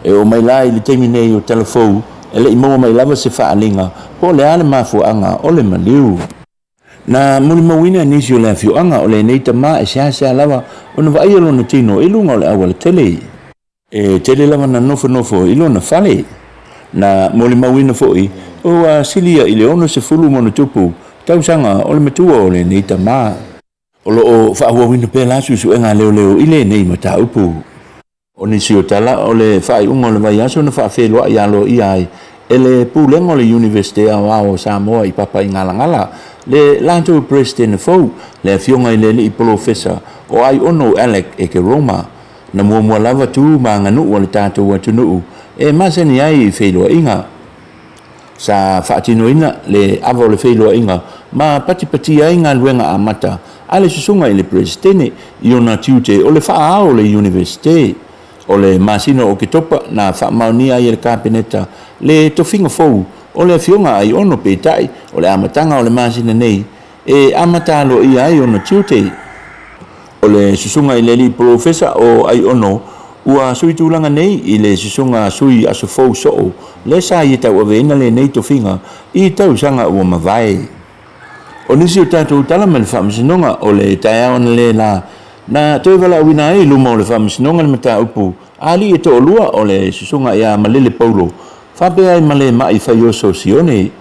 E oo mai la i le taimi nei o tala fou e le i maua mai lava se faaaliga po o le a le mafuaaga o le maliu. Na molimauina e nisi o le afioaga o lenei tama e seasea lava ona vaaia lona tino i luga o le aualatele. E tele lava na nofonofo i lona fale. Na molimauina foi ua silia i le 60 ma ona tupu tausaga o le matua o lenei tama. O lo o faaauauina pea la suesuega a leoleo i lenei mataupu. O nisi o tala o le faaiuga o le vaiaso na faafeiloai aloaia ai e le Pulega o le Iunivesite Aoao o Samoa i Papaigalagala le latou Peresetene fou, le Afioga i le Alii Polofesa o Aiono Alec Ekeroma. Na muamua lava tu ma aganuu a le tatou atunuu e masani ai i feiloaiga. Sa faatinoina le ava o le feiloaiga ma patipatia ai galuega amata a le susuga i le Peresetene i ona tiute o le faa-ao o le Iunivesite. O le masina o Oketopa na faamaonia ai e le Kapeneta le tofiga fou o le Afioga Aiono peitai o le amataga o le masina nei e amata aloaia ai ona tiute. O le susuga i le alii polofesa o Aiono ua sui tulaga nei i le susuga Sui Asofou Soo lea sa ia tauaveina lenei tofiga i tausaga ua mavae. O nisi o tatou tala ma le faamasinoga o le taeao analeila na toe valaauina ai i luma o le faamasinoga le mataupu a alii e toalua o le susuga ia Malele Paulo faapea ai ma le ma'i Faioso Sione.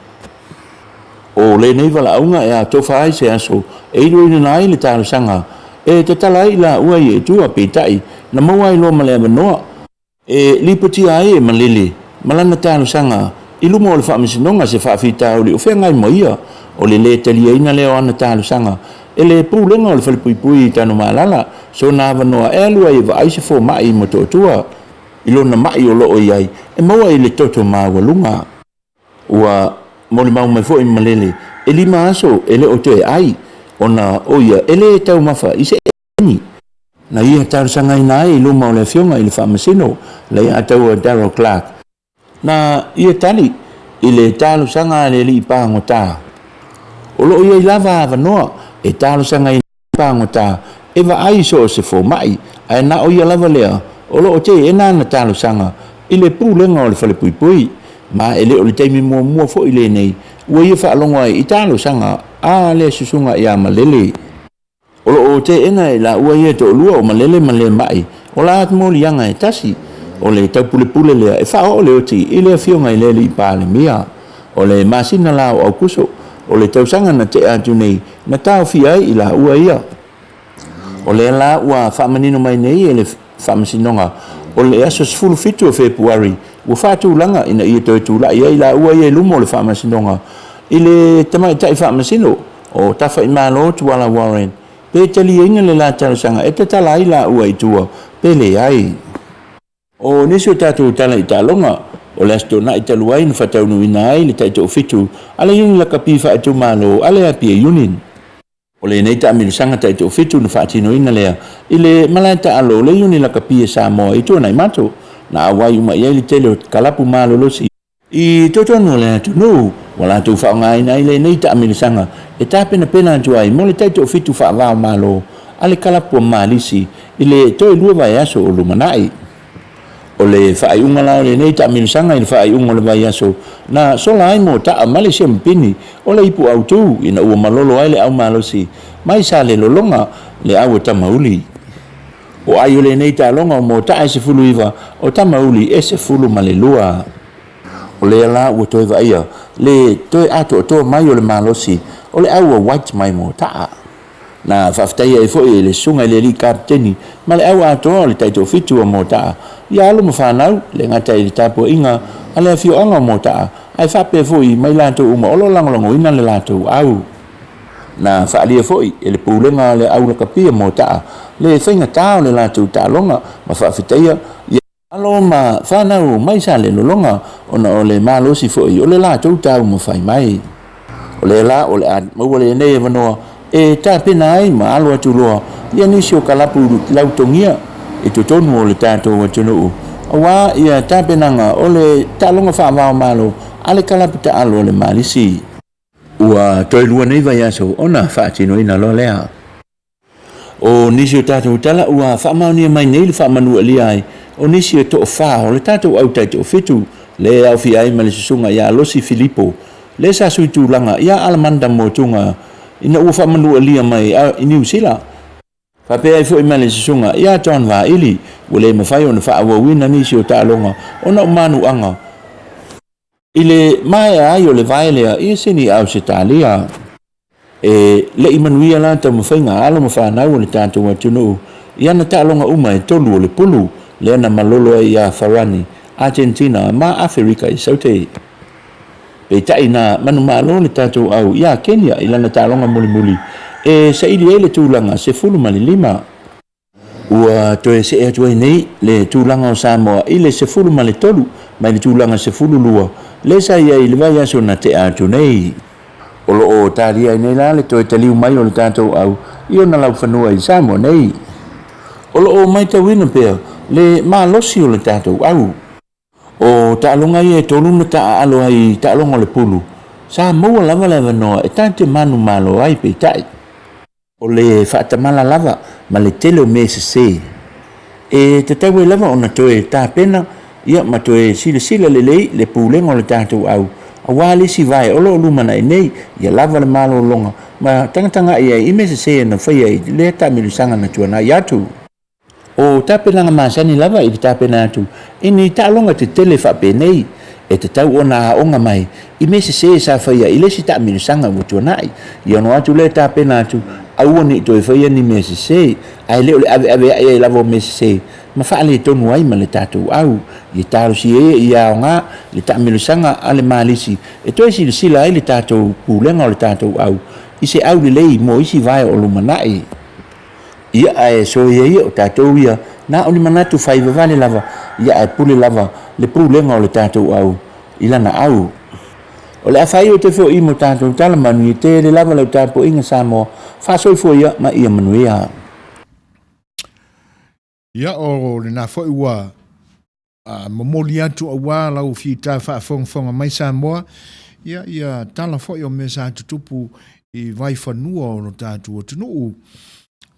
O lenei valaauga e atofa ai se aso e iloiloina ai le talosaga e tatala ai i laua i Atua, peitai, na maua ai loa ma le avanoa e lipotia ai e Malele ma lana talosaga i luma o le Faamasinoga se faafitauli o feagai ma ia, o le lē taliaina lea o ana talosaga e le Pulega o le Falepuipui i Tanumalala sona avanoa e alu ai e vaai se fomai i Motootua i lona ma'i o lo o i ai e maua i le toto maualuga. Ua molimau mai foi Malele e lima aso e le o toe ai ona o ia e lē taumafa i se emi. Na ia talosagaina ai i luma o le Afioga i le Faamasino Leiataua Darrell Clarke. Na ia tali i le talosaga a le alii pagota. O lo o i ai lava avanoa e talosagaina ai pagota e vaai i so o se fomai, ae na o ia lava lea o lo o teena ana talosaga i le pulega o le falepuipui. Ma e le o le taimi muamua foi lenei ua ia faalogo ai i talosaga a le susuga ia Malele. O lo o teena e laua ia e toalua o Malele ma Lemai o la moliaga e tasi, o le taupulepule lea e faaoo le oti i le Afioga i le Alii Palemia. O le masina la o Aukuso o le tausaga na tea atu nei na taofia ai i laua ia. O lea la ua faamanino mai nei e le Faamasinoga o le aso 17 o Fepuari ua faatulaga ina ia toe tulai ai laua ia i luma o le Faamasinoga i le Tamaitai Faamasino o Tafaimalo Tuala Warren pe taliaina le la talosaga e tatala ai laua i tua pe leai. O nisi o tatou tala i taaloga, o le Aso Toonai talu ai na faataunuuina ai le taitoafitu a le Iuni Lakapi Faaitumalo a le Apia Union. O lenei taamilosaga taitoafitu na faatinoina lea i le malae taalo o le Iuni Lakapi a Samoa i Tuanaimato, na auai uma i ai le tele o kalapu malolosi. I totonu o le atunuu, ua latou faaaogaina ai lenei taamilosaga e tapenapena atu ai mo le taitoafitu faava-o-Malo a le kalapu a Malisi i le toe lua vaiaso o lumanai. O le faaiuga la o lenei taamilosaga i le faaiuga o le vaiaso na sola ai Mota'a ma le siamupini o le ipu autu ina ua malolo ai le au malosi mai Salelologa le au a Tamauli. O ai o lenei taaloga o Mota'a e 19, o Tamauli e 12. O lea la ua toe vaaia le toe atoatoa mai o le malosi o le au a White mai Mota'a. Na faafetaia ai foi e le Susuga i le Alii Kapeteni ma le au atoa o le Taitoafitu a Mota'a ia alo ma fanau, e le gata i le tapuaiga a le afioaga o Mota'a, ae faapea foi mai latou uma o lo o lagolagoina le latou au. Na faaalia foi e le Pulega a le Au Lakapi a Mota'a le faigata o le latou taaloga ma faafetaia ia alo ma fanau mai Salelologa ona o le malosi foi o le latou taumafai mai. O lea la o le a maua lenei avanoa e tapena ai ma alo atu loa ia nisi o kalapu lautogia i totonu o le tatou atunuu aua ia tapenaga o le taaloga faava-o-Malo a le kalapu taalo a le Malisi. Ua toe lua nei vaiaso ona faatinoina loa lea. O nisi o tatou tala ua faamaonia mai nei le faamanualia ai o nisi e toafa o le tatou au taitoafitu le e aofia ai ma le susuga ia Losi Filipo le sa sui tulaga ia Alamanda Motuga ina ua faamanualia mai i Niu Sila. Faapea ai foi ma le susuga ia John Vaili ua le mafai ona faaauauina nisi o taaloga ona o manuaga i le maea ai o le vae lea i Sini Ausetalia. E le i manuia la taumafaiga a alo ma fanau o le tatou atunuu i ana taaloga uma e tolu o le pulu lea na malolo ai iā Farani, Atentina ma Aferika i Saute. Peitai na manumalo le tatou au iā Kenya i lana taaloga mulimuli e saili ai le tulaga 15. Ua toe see atu ai nei le tulaga o Samoa i le 13 mai le tulaga 12 lea sa i ai i le vaiaso na tea atu nei. O lo o talia ai nei la le toe taliu mai o le tatou au i ona laufanua i Samoa nei. O lo o maitauina pea le malosi o le tatou au. O taaloga ia e tolu na taaalo ai i taaloga o le pulu, sa maua lava le avanoa e tatou te manumalo ai peitai. O le faatamala lava ma le tele o mea sese. E tatau ai lava ona toe tapena ia ma toe silasila lelei le pulega o le tatou au aua le isi vae o lo o lumanai nei ia lava le malologa ma tagatagai ai i mea sese na faia i lea taamilosaga na tuanai atu. O tapenaga masani lava i le tapena atu i ni taaloga tetele faapenei, e tatau ona aoga mai i mea sese sa faia i le isi taamilosaga ua tuanai. Ia ono atu lea tapena atu Aua ne i toe faia ni mea sese, ae le o le aveaveai ai lava o mea sese ma faaletonu ai ma le tatou au. Ia talosia ia ia aoga le taamilosaga a le Malisi e toe silasila ai le tatou pulega o le tatou au i se au lelei mo isi vae o lumanai. Ia ae soia ia o tatou ia na o ni manatu fai vavale lava, ia ae pule lava le pulega o le tatou au i lana au. O le a faaiu atu foi mo tatou tala manuia tele lava lau tapuaiga Samoa, faasoifua ia ma ia manuia. Ia, o lena foi ua momoli atu aua lau fita faafogafoga mai Samoa, ia, ia tala foi o mea sa tutupu i vaifanua o lo tatou atunuu.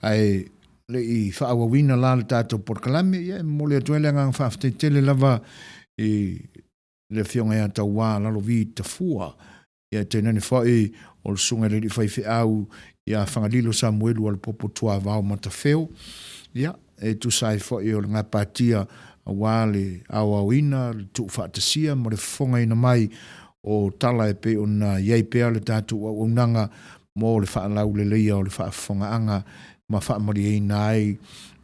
Ae le i faaauauina la le tatou polokalame, ia e momoli atu ai le agaga faafetai tele lava i le Afioga ia Tauā Lalovi Tafua, ia tainane foi o le Susuga i le Alii Faifeau ia Fagalilo Samuelu Alapopo Tuavao Matafeo, ia, e tusa ai foi o le gapatia aua le aoaoina, le tuufaatasia ma le fofogaina mai o tala e pei ona i ai pea le tatou auaunaga mo le faalauleleia o le faafofogaaga ma faamalieina ai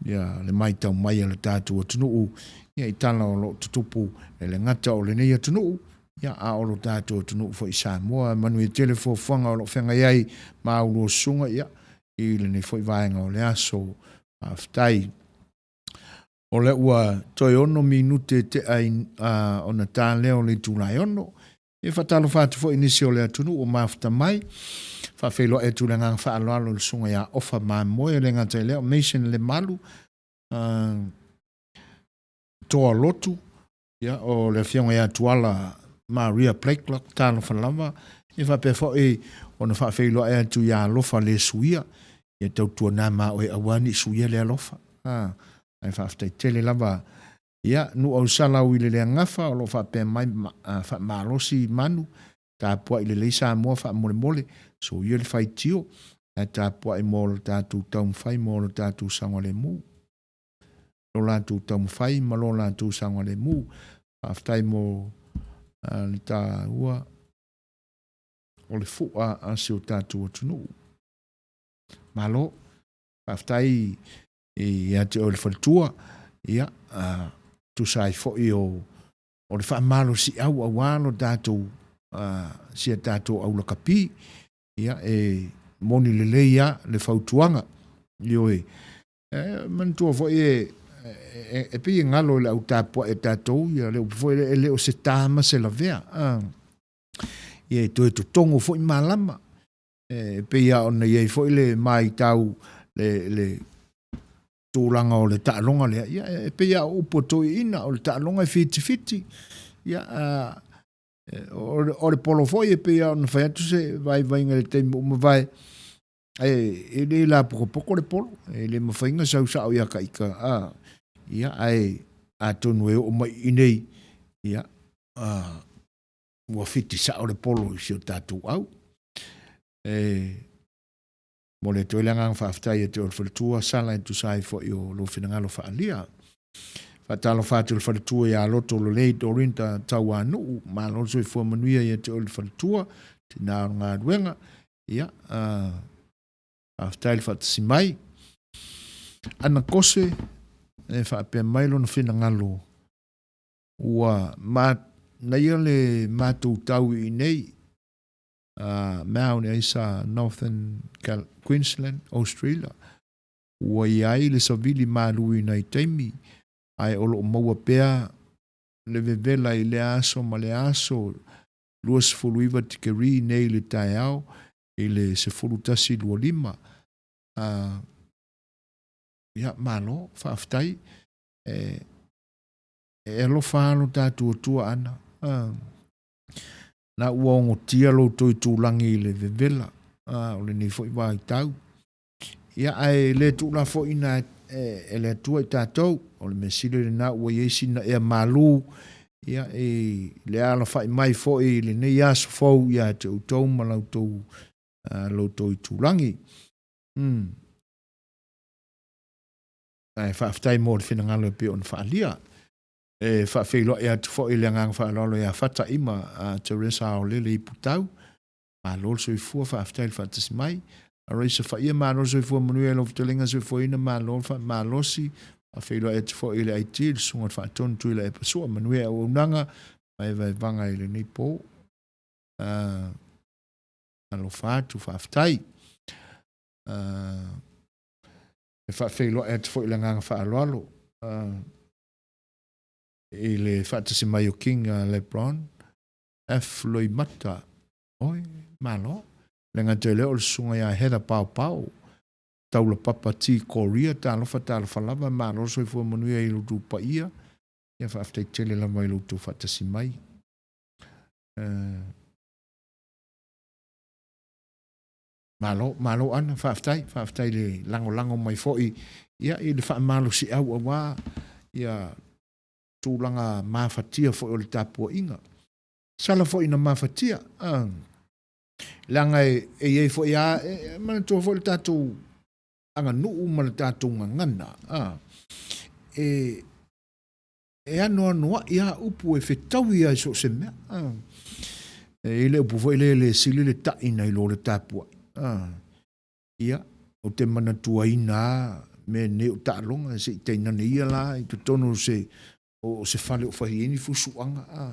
ia le maitau mai a le tatou atunuu ia i tala o lo o tutupu e le gata o lenei atunuu ia a o lo tatou atunuu foi Samoa. E manuia tele fuafuaga o lo o feagai ai ma a ulua susuga ia i lenei foi vaega o le aso. Faafetai. O lea ua toe 6 minute tea ona ta lea o le itula e 6. E faatalofa atu foi i nisi o le atunuu ua mafuta mai. Faafeiloai atu i le agaga faaaloalo i le susuga ia Ofa Mamoe, e le gata i lea o Mason Lemalu, Toa Lotu, ia, o le afioga ia Tuala Maria Blakelock, talofa lava. E faapea foi ona faafeiloai atu ia Alofa le suia, ia tautuana ma oe aua ne i suia le alofa. Ae faafetai tele lava. Ia, Nuuausala ui le Leagafa o lo o faapea mai, faamalosi manu, tapuai lelei Samoa faamolemole, soia le faitio, ae tapuai mo lo tatou taumafai mo lo tatou saogalemu. Lo latou taumafai ma lo latou saogalemu. Faafetai mo le taua o le fua a si o tatou atunuu. Malo, faafetai ia te oe le faletua, ia, tusa ai foi o le faamalosiau aua lo tatou, si a tatou aulakapi, ia, e moni lelei lava le fautuaga. Ioe, e manatua foi e pei e galo i le au tapuai a tatou, ia le upu foi lea, e le o se ta ma se lavea, ia, e toe totogo foi malama. E pei lava ona i ai foi le maitau le tulaga o le taaloga lea, ia, e pei lava o upu a toeaiina, o le taaloga e fitifiti, ia, o le polo foi e pei lava ona fai atu se vaivaiga i le taimi ua mavae, e le lapokopoko le polo, e le mafai ona sau sao ia taita, ia, ae atonu e oo mai i inei, ia, ua fiti sao le polo i si o tatou au. E momoli atu ai le agaga faafetai ia te oe le faletua, Sala, e tusa ai foi o lou finagalo faaalia. Faatalofa atu i le faletua ia Loto Lelei Dorinda Tauanuu, malo le soifua manuia ia te oe le faletua, tina o le galuega. Ia, faafetai le faatasi mai. Ana Kose, e faapea mai lona finagalo, Ua manaia le matou tau i inei, Mount Isa, Northern Queensland, Australia. Ua i ai le savili malu i nai taimi, ae o lo o maua pea le vevela i lea aso ma lea aso, 29 tikeri nei i le taeao i le 11:25. Ia, malo, faafetai. E alofa lava lo tatou Atua Ana. Na ua ogotia lo outou itulagi i le vevela o lenei foi vaitau. Ia, ae le tuulafoaiina e le Atua i tatou. O le mea sili lena ua i ai sina ea malu, ia, i le alafai mai foi i lenei aso fou ia te outou ma la outou itulagi. Ae faafetai mo le finagalo e pei ona faaalia. E faafeiloai atu foi le agaga faaaloalo ia Fataima Teresa Aolele Iputau. Malo le soifua, faafetai le faatasi mai. Raisa Faia, malo le soifua manuia i lau fetalaiga soifuaina, malo le faamalosi, faafeiloai atu foi i le IT, le susuga i le Faatonu Tuilaepa Sua, manuia i auaunaga vaevaevaga i lenei po. Alofa atu, faafetai. E faafeiloai atu foi i le agaga faaaloalo i le faatasi mai o King Lebron F. Loimata. Oi, malo. Le gata i lea o le susuga ia Heather Paopao, Taulapapa T. Korea, talofa talofa lava, malo le soifua manuia i lo outou paia, ia faafetai tele lava i lo outou faatasi mai. Malo, malo Ana, faafetai, faafetai le lagolago mai foi ia i le faamalosiau aua ia tulaga mafatia foi o le tapuaiga. Sala foi ina mafatia, a, leaga e, e i ai foi a, e, e manatua foi le tatou aganuu ma le tatou gagana, a, e, e anoanoai lava upu e fetaui lava i so o se mea. A, e i ai le upu foi lea e le sili le ta'i nai lo le tapuai. A, ia, ou te manatuaina lava mea nei o taaloga, se i tainane ia la i totonu o se, o se fale o fai ai ni fusuaga. A,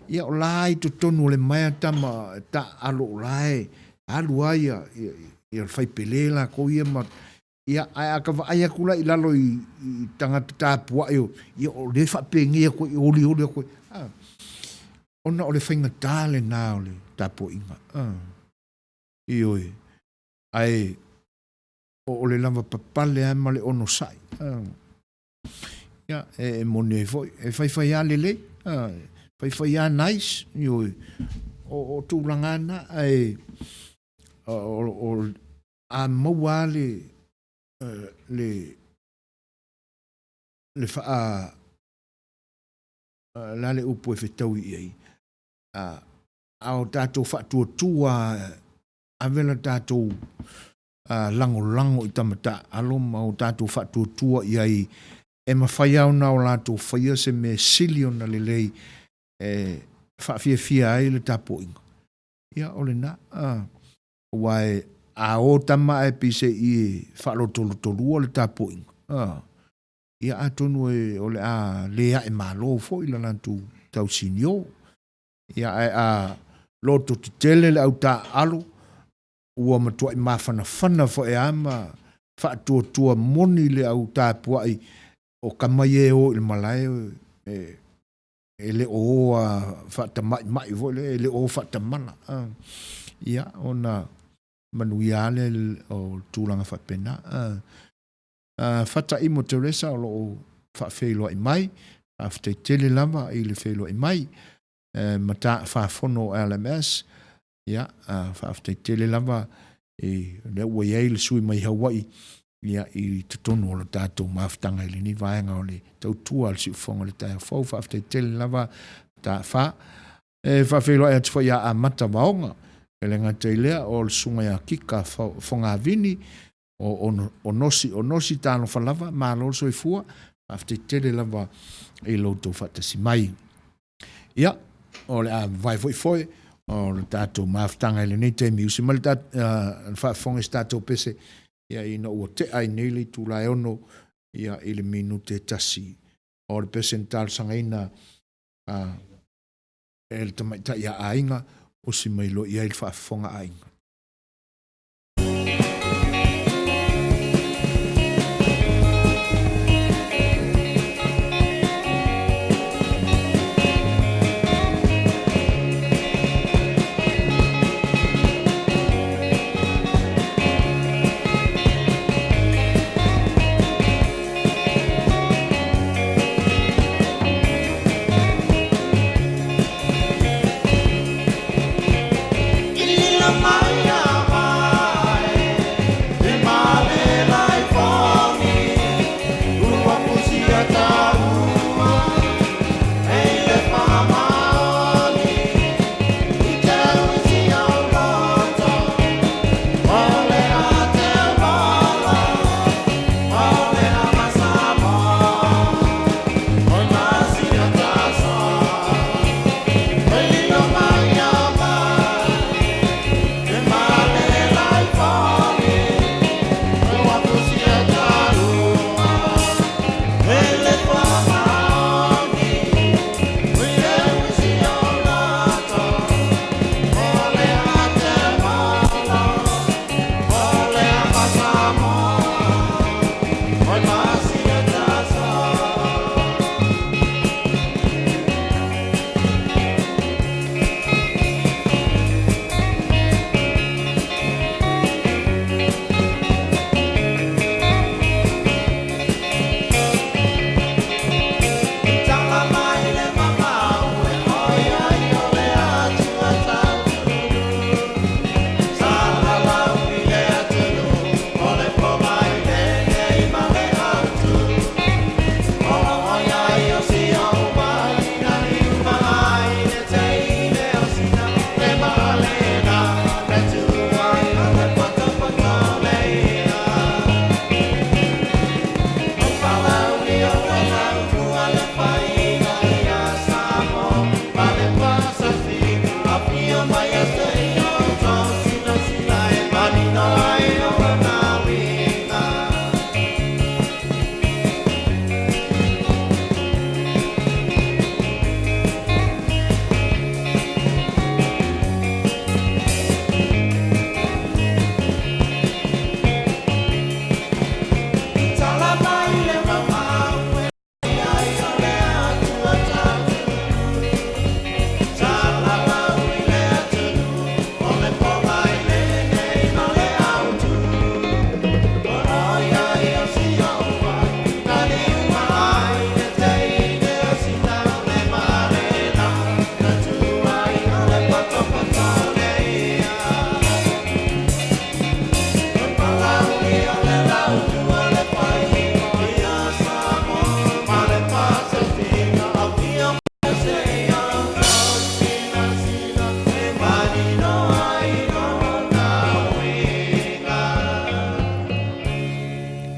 ia o la i totonu o le maea tama taaalo o la e alu lava ia, ia, ia le faipele lakou ia ma Ia, ae a ta vaai atu la i lalo i, i tagata tapuai o, ia o lea e faapenei atu ai, e olioli atu ai. Ah, ona o le faigata lena o le tapuaiga. Ah, ioe. Ae o le lava papale lava ma le onosai. Ah, ia, e, e moni ai foi. E faifai lava lelei. Ah, faifai lava nice. Ioe. O, o tulaga lava na, ae o, o, a maua lava le, le, le faa, la le upu e fetaui i ai, a, a o tatou faatuatua ave la tatou lagolago i tama taaalo ma o tatou faatuatua i ai e mafai lava ona o latou faia se mea sili ona lelei e faafiafia ai le tapuaiga. Ia, o lena. Aua a o tama ae pei se i e faalotolotolua le tapuaiga, a, ia atonu e, o le a le ae malo foi le latou tausinio. Ia, ae a loto tetele le au taaalo, ua matuai mafanafana foi lava ma faatuatua moni le au tapuai o tama ia e o i le malae e, e le o o a faatamaimai foi lea, e le o o faatamala. Ia, ona manuia lava lea o tulaga faapena. Fataimo Teresa o lo o faafeiloai mai, faafetai tele lava i le feiloai mai. Mataafafono o LMS, Ia, faafetai tele lava i lea ua i ai le sui mai Hawaii ia i totonu o le tatou mafutaga i lenei vaega o le tautua a le siufofoga o le taeao fou. Faafetai tele lava Taafa. E faafeiloai atu foi ia Amata Vaoga, e le gata i lea o le susuga ia Kika Fogavini, o Onosi Onosi, talofa lava, malo le soifua, faafetai tele lava i lo outou faatasi mai. Ia, o le a vavae foi foe o le tatou mafutaga i lenei taimi. Usi mai le faafofoga i se tatou pese, ia ina ua tea ai nei le itula e 6 ia, i le minute e 1. O le pese na talosagaina e le tamaitai a aiga, usi mai loa i ai le faafofoga a aiga.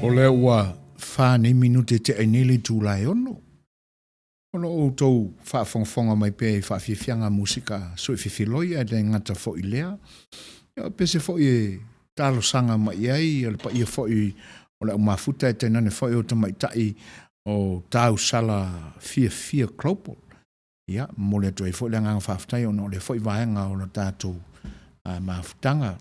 O lea ua fa nei minute e tea ai nei le itula e ono. O lo outou faafogafoga mai pea i faafiafiaga musika suefefiloi ae le gata foi lea. Ia, pe se foi e talosaga mai i ai le paia foi o le aumafuta e tainane foi o tamaitai o Tausala Fiafia Global. Ia, momoli atu ai foi le agaga faafetai ona o lea foi vaega o le tatou mafutaga.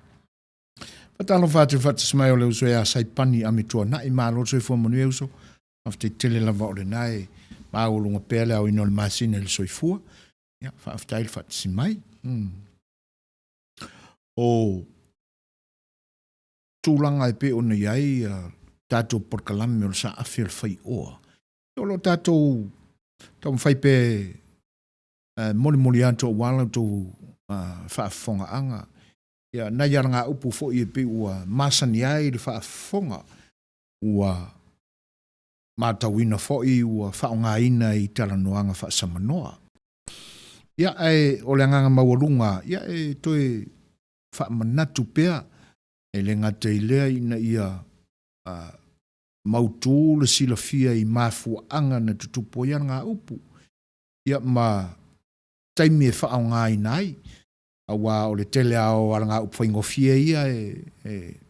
Faatalofa atu i le faatasi mai o le uso ia Saipani Amituanai, malo le soifua manuia uso. Faafetai tele lava o lena e maualuga pea le aoina o le masina i le soifua. Ia, faafetai le faatasi mai. O tulaga e pei ona i ai tatou polokalame o le saafi o le faioa, o lo o tatou taumafai pea e molimoli atu aua la outou faafofogaaga. Ia, nai alagaupu foi e pei ua masani ai le faafofoga, ua matauina foi ua faaaogaina i talanoaga faasamanoa. Ia, ae o le agaga maualuga, ia e toe faamanatu pea, e le gata i lea ina ia mautu le silafia i mafuaaga na tutupu ai alagaupu, ia ma taimi e faaaogaina ai, aua o le tele lava o alagaupu faigofie ia e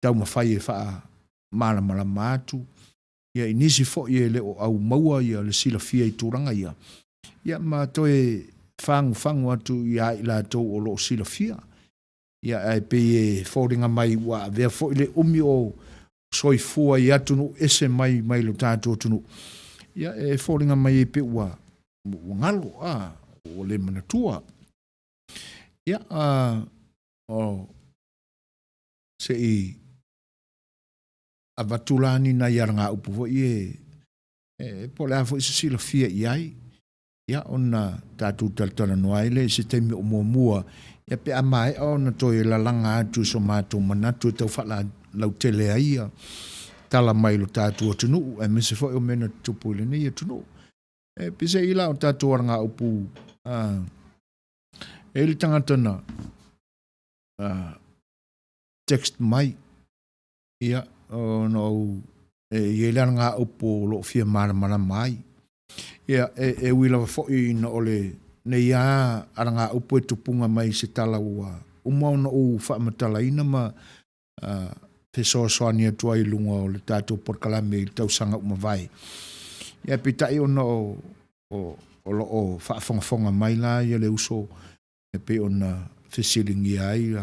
taumafai e faamalamalama atu ia i nisi foi e le o aumaua ia le silafia i tulaga ia, ia ma toe fagufagu atu ia i latou o lo o silafia. Ia ae pei e foliga mai ua avea foi le umi o soifua i atunuu ese mai mai lo tatou atunuu, ia e foliga mai ai pei ua galo, a, ua le manatua. Ia, o, se i avatu la ni nai alagaupu foi e po o le a foi se silafia i ai, ia ona tatou talatalanoa ai lea i se taimi o muamua, ia pe a maea ona toe lalaga atu i so matou manatu e tau faalautele ai ia tala mai lo tatou atunuu, aemaise foi o mea na tutupu i lenei atunuu. E peiseai la o tatou alagaupu, e i ai le tagata na text mai, ia, ona ou, e i ai le alagaupu o lo o fia malamalama ai. Ia, e ui lava foi ina o lenei lava alagaupu e tupuga mai i se tala ua uma ona ou faamatalaina ma fesoasoani atu ai i luga o le tatou polokalame i le tausaga ua mavae. Ia, peitai ona o lo o faafogafoga mai la ia le uso e pei ona fesiligia ai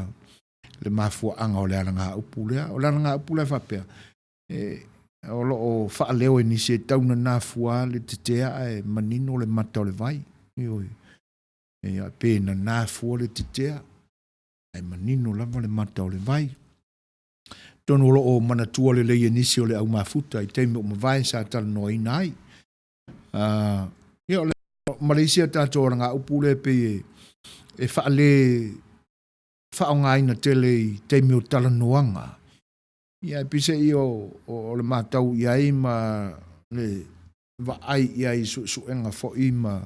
le mafuaaga o le alagaupu lea. O le alagaupu lea faapea, e, o lo o faaleo e nisi e tau nana fua le tetea ae manino le mata o le vai. Ioe. Ia, pe nana fua le tetea ae manino lava le mata o le vai. Atonu o lo o manatua lelei e nisi o le au mafuta i taimi o mavae sa talanoaina ai. Ia, o le ma le isi a tatou alagaupu lea e pei e faale faaaogaina tele i taimi o talanoaga. Ia, e peiseai o le matau i ai ma le vaai i ai i suesuega foi ma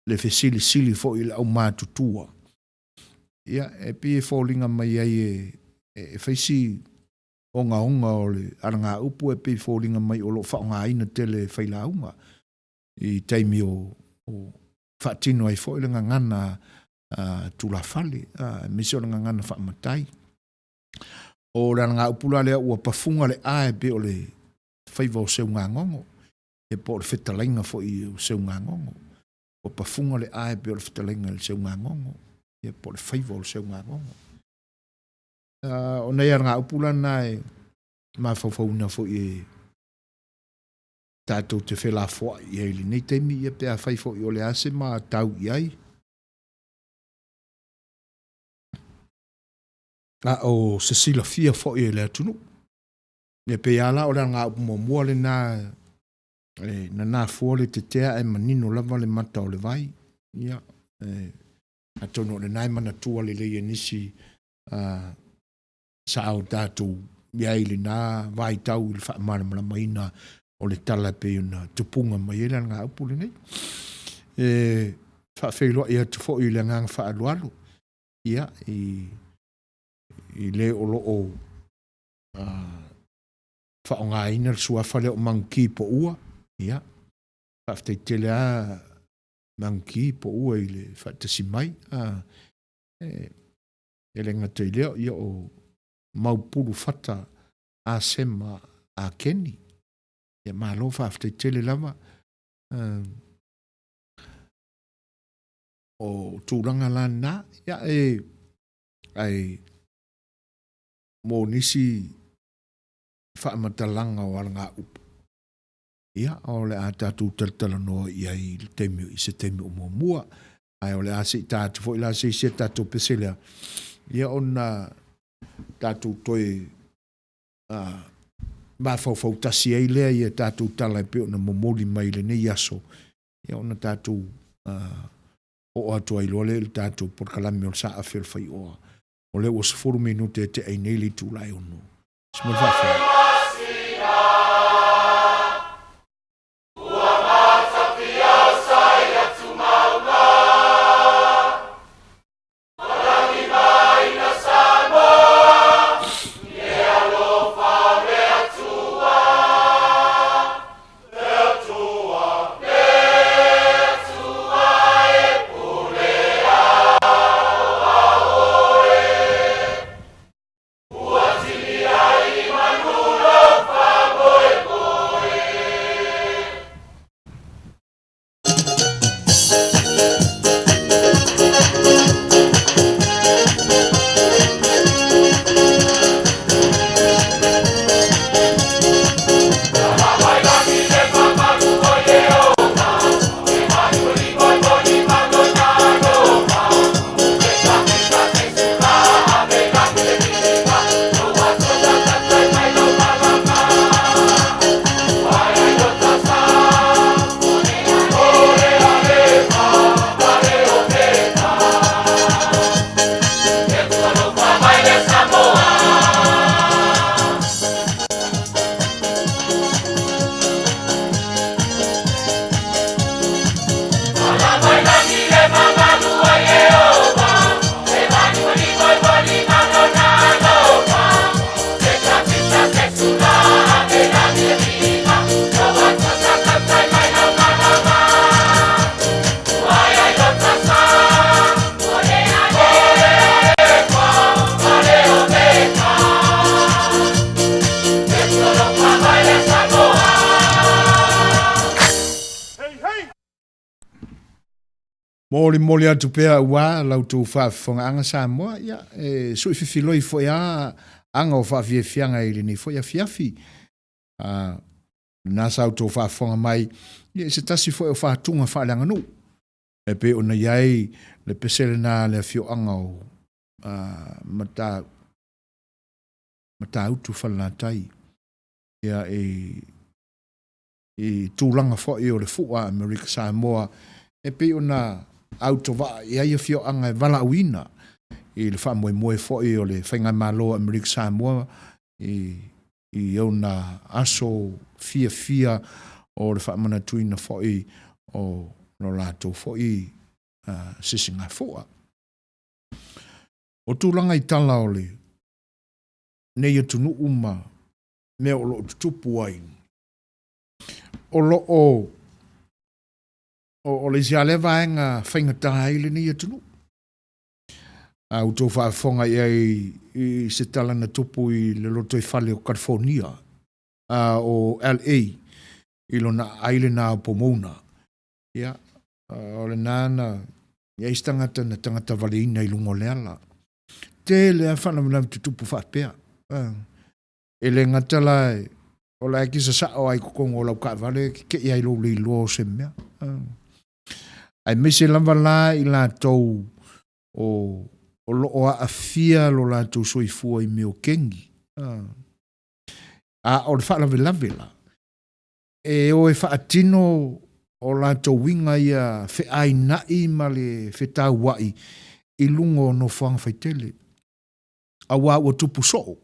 le fesilisili foi i le aumatutua. Ia, e pei e foliga mai ai e fai si ogaoga o le alagaupu e pei e foliga mai o lo o faaaogaina tele e failauga i taimi o faatino ai foi le gagana. Tulafale, aemaise o le gagana faamatai. O le alagaupu la lea ua pafuga le ae pei o le faiva o Seugagogo, ia po o le fetalaiga foi o Seugagogo. Ua pafuga le ae pei o le fetalaiga i le Seugagogo, ia po o le faiva o le Seugagogo. O nai alagaupu la na e mafaufauina foi e tatou te felafoai i ai i lenei taimi, ia pe afai foi o le a se matau i ai. A o se silafia foi e le atunuu. Ia pei lava la o le alagaupu muamua lena e nana fua le tetea ae manino lava le mata o le vai. Ia, e, atonu o lena e manatua lelei e nisi sa o tatou i ai i lena vaitau i le faamalamalamaina o le tala e pei ona tupuga mai ai le alagaupu lenei. E faafeiloai atu foi i le agaga faaaloalo ia, i, i le o lo o faaaogaina le suafa lea o Maguki Poua, ia, faafetai tele lava Maguki Poua i le faatasi mai. E le gata i lea, ia o Maupulu Fata Asema a Keni. Ia malo faafetai tele lava. O tulaga la na, ia e, ai, mo nisi faamatalaga o alagaupu, ia, o le a tatou talatalanoa i ai i le taimi, i se taimi o muamua. Ae o le a se i ta atu foi la se isi a tatou pese lea, ia ona tatou toe mafaufau tasi ai lea i a tatou tala e pei ona momoli mai i lenei aso, ia ona tatou oo atu ai loa lea i le tatou polokalame o le Saafi o le Faioa. O lea ua 10 minute e tea ai nei le itula e 6. Se mo le faafofoga. Molimoli atu pea aua la outou faafofogaaga Samoa, ia, e sui fifiloi foi a aga o faafiafiaga i lenei foi afiafi. A, lena sa outou faafofoga mai, ia, i se tasi foi o faatuga faaleaganuu. E pei ona i ai le pese lena a le afioaga o Mata, Matautu Falelatai, ia, i, i tulaga foi o le fua Amerika Samoa e pei ona autovaa i ai afioaga e valaauina i le faamoemoe foi o le Faigamalo a Amerika Samoa i, i ona aso fiafia o le faamanatuina foi o lo latou foi uh, sisigafua. O tulaga i tala o le nei atunuu ma mea o lo o tutupu ai, o lo o o le isi lava lea vaega faigata ai lenei atunuu. A outou faafofoga i ai i se tala na tupu i le lotoifale o California, a o LA, i lona aai lena o Pomona. Ia, o lena na i ai se tagata na tagatavaleina i luga o le ala. Tele lava faalavelave tutupu faapea. E le gata la o la e kisa sao lava i totonu o lau taavale e tetee lava i lou le iloa o se mea. Aemaise lava la i latou o o lo o aafia lo latou soifua i mea o kegi. A o le faalavelave la, e o e faatino o latou uiga ia feainai ma le fetauai i luga o nofoaga faitele. Aua ua tupu soo,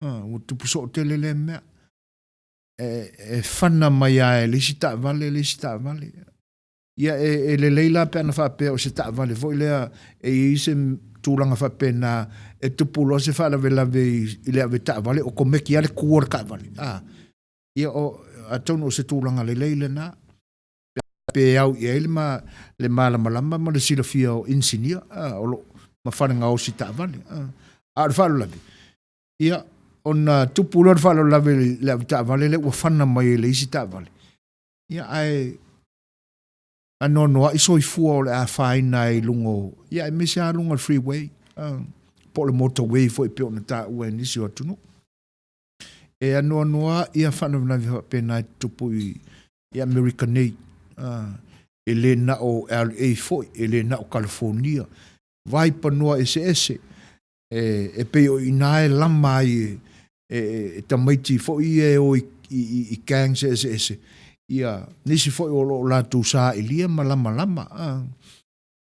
ua tupu soo tele lea mea. E, e fana mai lava e le isi taavale le isi taavale. Ia e, e lelei la pe ana faapea o se taavale foi lea e i ai se tulaga faapena e tupu loa se faalavelave i, i le ave taavale, okomeki lava le tu o le taavale. A, ia o, atonu o se tulaga lelei lena pe au i ai le, ma, le malamalama ma le silafia o inisinia a, o lo ma fale gaosi taavale. A, a o le faalavelave, ia, ona tupu loa le faalavelave i le avetaavale lea ua fana mai e le isi taavale, ia ae anoanoai soifua o le a afaina ai i luga o, ia aemaise lava luga o le freeway, po o le motorway foi e pei ona taua e nisi o atunuu. E anoanoai ia faalavelave faapena e tutupu i, i Amerika nei. E le na o LA foi, e le na o California, vaipanoa eseese, e, e pei o i ina e lama ai e, e, e tamaiti foi ia e o i, i, i gangs eseese, ia nisi foi o lo o latou sailia ma lamalama. A,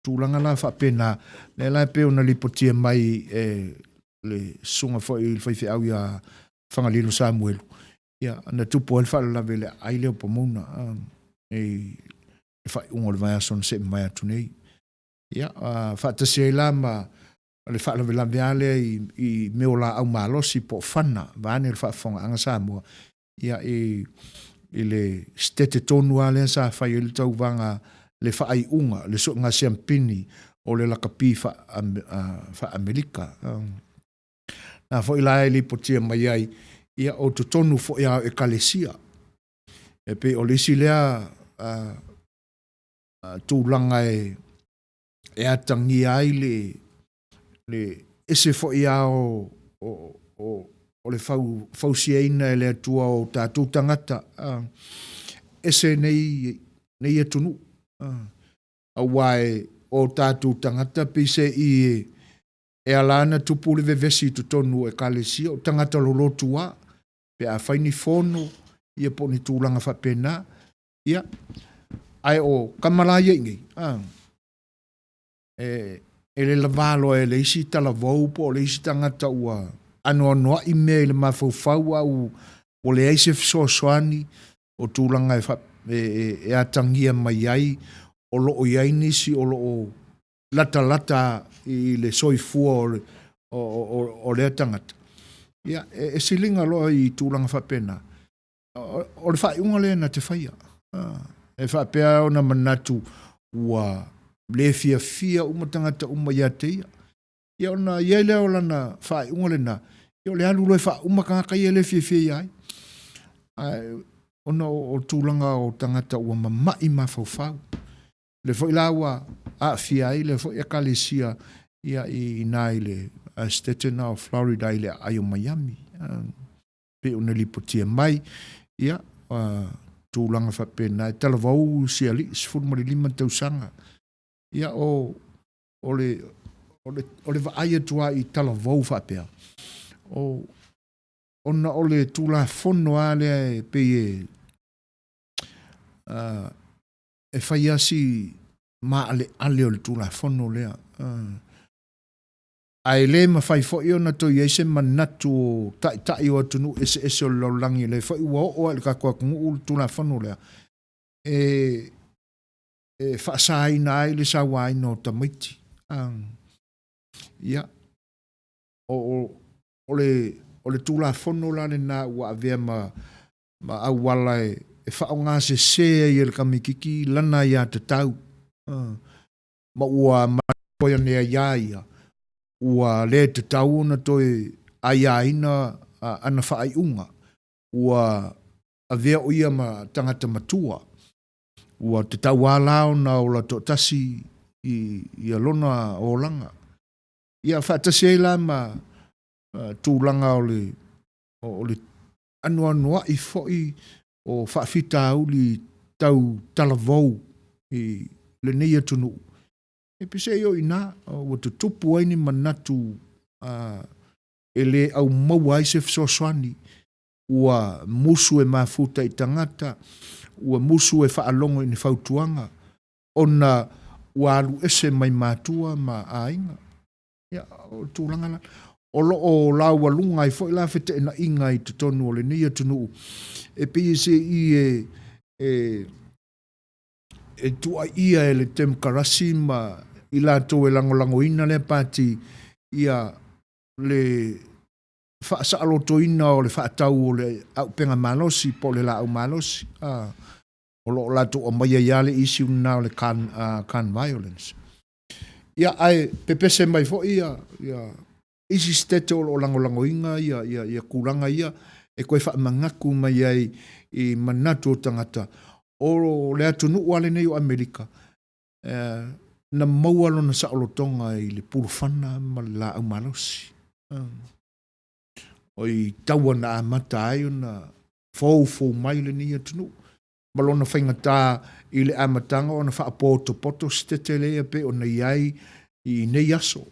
tulaga la faapena, lea la e pei ona lipotia mai e le susuga foi i le faifeau ia Fagalilo Samuelu, ia, na tupu ai le faalavelave i le aai lea o Pomona, a, i le faaiuga o le vaiaso na se'i mavae atu nei. Ia, faatasi ai la ma le faalavelave lava lea i, i mea o laau malosi po o fana, vaeane le faafofogaaga Samoa, ia, i, i le sitete tonu lava lea sa fai ai le tauvaga, le faaiuga, le suega siampini o le lakapi faa-Amerika. Na foi la e lipotia mai ai, ia, o totonu foi lava o ekalesia. E pei o le isi lea tulaga e e atagia ai le, le ese foi lava o, o, o, o le fau, fausiaina e le Atua o tatou tagata, a, ese nei, nei atunuu, a, aua e, o tatou tagata peiseai e, e ala ana tupu le vevesi i totonu o ekalesia, o tagata lolotu lava, pe a fai ni fono, ia po o ni tulaga faapena, Ia, ae o tama la ia i inei, a, e, e le lavā loa e le isi talavou po o le isi tagata ua anoanoai mea i le mafaufau a ua, ua leai se fesoasoani o tulaga e, fa, e, e, e atagia mai ai o lo o i ai nisi o lo o latalata i le soifua o, le, o, o, o lea tagata. Ia, e, e siliga loa i tulaga faapena. O le faaiuga lea na te faia. E faapea ona manatu ua le fiafia uma tagata uma ia te ia. Ia ona i ai lea o lana faaiuga lena, ia o le alu loa e faauma tagata ia e le fiafia ia ai. Ae ona o tulaga o tagata ua mama'i mafaufau. Lea foi la ua aafia ai lea foi ekalesia ia i ina i le State o Florida i le aai o Miami. Pei ona lipotia mai, ia, tulaga faapena, e talavou si alii, 15 tausaga. Ia, o, o le, o le, o le vaai atu lava i talavou faapea, o, ona o le Tulafono lava lea e pei e, uh, e fai lava si maaleale o le Tulafono lea. Uh, Ae le mafai foi ona toe i ai se manatu o taitai o atunuu eseese o le lalolagi, o lea foi ua oo lava i le tatou atunuu le Tulafono lea, e, e faasaina ai le sauaina o tamaiti. Ia, o, o, o, le, o le Tulafono la lena ua avea ma, ma auala e, e faaaogasese ai e le tamaitiiti lana aiatatau, ma ua manatua ane ai ia ia. Ua le tatau ona toe aiaina ana faaiuga, ua avea o ia ma tagata matua. Ua tatau lava la ona ola toatasi i ia lona olaga. Ia faatasi ai la ma tulaga o le o le anoanoai foi o faafitauli tau talavou i lenei atunuu. E peiseai o i ina ua tutupu ai ni manatu e le aumaua ai se fesoasoani, ua musu e mafuta i tagata, ua musu e faalogo i ni fautuaga, ona ua alu ese mai matua ma aiga. Ia, o le tulaga la. O lo o laualuga ai foi la feteenaiga i totonu o lenei atunuu, e pei e se'i e, e, e tuuaia e le Temokarasi ma i latou e lagolagoina lea pati ia le faasaolotoina o le faatau o le auupega malosi po o le laau malosi. A, o lo o latou aumaia ai lava le issue lena o le gun, gun violence. Ia, ae pepese mai foi ia, ia isi sitete o lo o lagolagoina ia, ia, ia tulaga ia e toe faamanatu mai ai i manatu o tagata o le atunuu lava lenei o Amerika, eh, na maua lona saolotoga i le pulufana ma le laau malosi. O i taua na amata ai ona foufou mai lenei atunuu ma lona faigata i le amataga ona faapotopoto se tetele ia pei ona i ai i nei aso.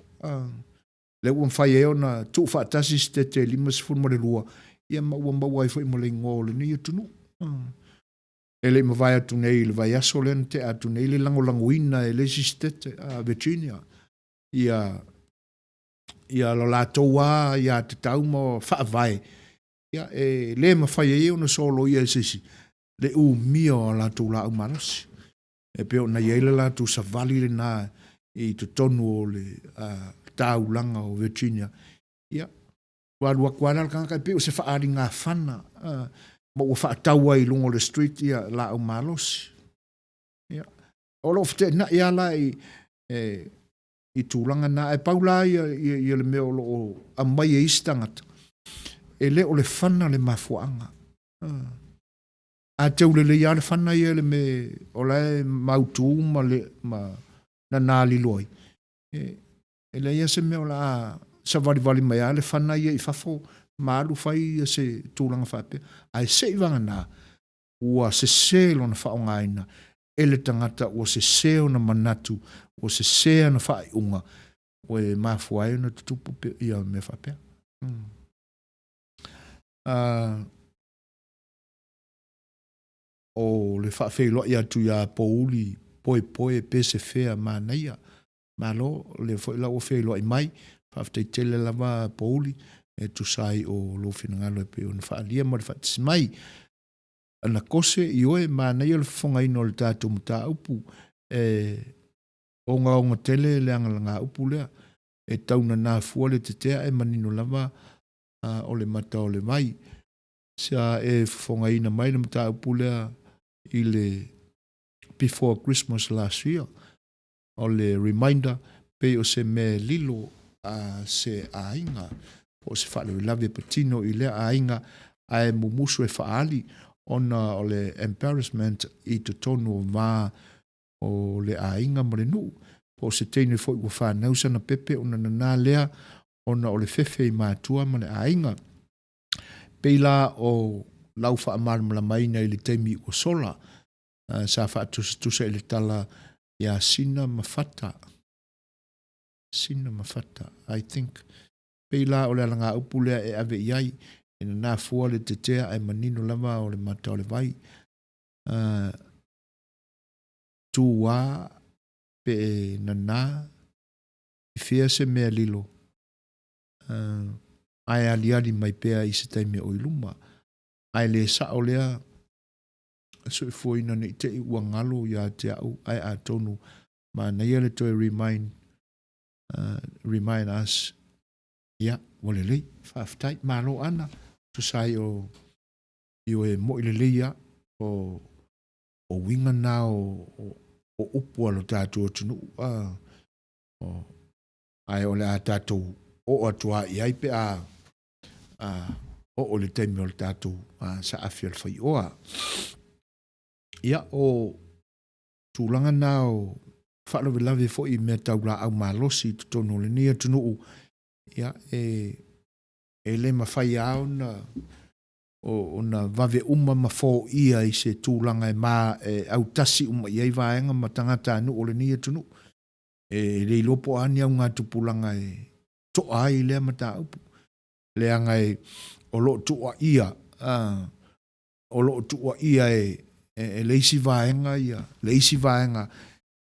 Lea ua mafai ai ona tuufaatasi se tete 52, ia ma ua maua ai foi ma le igoa o lenei atunuu. E le i mavae atu nei i le vaiaso lea na tea atu nei le lagolagoina e le isi sitete, a Virginia, ia ia lo latou lava aiatatau ma faavae, ia e le mafai ai ona soloia e se isi le umia o a latou laau malosi. E pei ona i ai le latou savali lena i totonu o le taulaga o Virginia, ia, ua alu atu lava la le tagata e pei o se faaaliga fana, ma ua faatau ai i luga o le street ia laau malosi. Ia, o lo o feteenai lava la i, e, i tulaga na, ae pau la ia, ia, ia le mea o lo o aumai e isi tagata, e le o le fana le mafuaaga. A teu lelei lava le fana ia i le mea o la e mautu ma, le, ma nana lilo ai, e, e leai lava se mea o le a savalivali mai lava le fana ia i fafo ma alu fai ia se tulaga faapea. Ae se i vagana, ua sese lona faaaogaina e le tagata, ua sese ona manatu, ua sese ana faaiuga, ua e mafua ai ona tutupu ia mea faapea. Mm. O le faafeiloai atu iā Pouli Poepoe Pesefea manaia. Malo, o lea foi la ua feiloai mai. Faafetai tele lava Pouli e tusa ai o lou finagalo e pei ona faaalia ma le faatasi mai. Ana kose, ioe, manaia le fofogaina o le tatou mataupu e ogaoga tele le agalagaupu lea. E tau nana fua le tetea ae manino lava o le mata o le vai. Sa e fofogaina mai le mataupu lea i le before Christmas last year. O le reminder, pei o se mea e lilo a se aiga po o se faalavelave e patino i lea aiga ae mumusu e faaali ona o le embarrassment i totonu o va o le aiga ma le nuu. Po o se teine foi ua fanau sana pepe ona nana lea ona o le fefe i matua ma le aiga. Pei la o lau faamalamalamaina i le taimi ua sola, sa faatusatusa i le tala ia Sina ma Fata. Sina ma Fata, I think. Pei la o le alagaupu lea e ave i ai, e nana fua le tetea ae manino lava o le mata o le vai. Tūā pe e nana i fea se mea lilo, ae aliali mai pea i se taimi o i luma. Ae le sao lea soifuaina ne i te i ua galo ia te au, ae atonu manaia le toe remind, remind us. Ia, ua lelei, faafetai, malo Ana, tusa ai o ioe moi lelei lava o o uiga na o, o, o upu a lo tatou atunuu. O, Ae o le a tatou oo atu lava i ai pe a oo i le taimi o le tatou saafi o le faioa. Ia, o tulaga na o faalavelave foi i mea tau laau malosi i totonu o lenei atunuu, ia, e le mafai lava ona ona vave uma ma foia i se tulaga e ma e autasi uma i ai vaega ma tagatanuu o lenei atunuu. E le iloa po o a ni augatupulaga e toa ai lea mataupu, leaga e o lo o tuuaia, o lo o tuuaia e e le isi vaega ia le isi vaega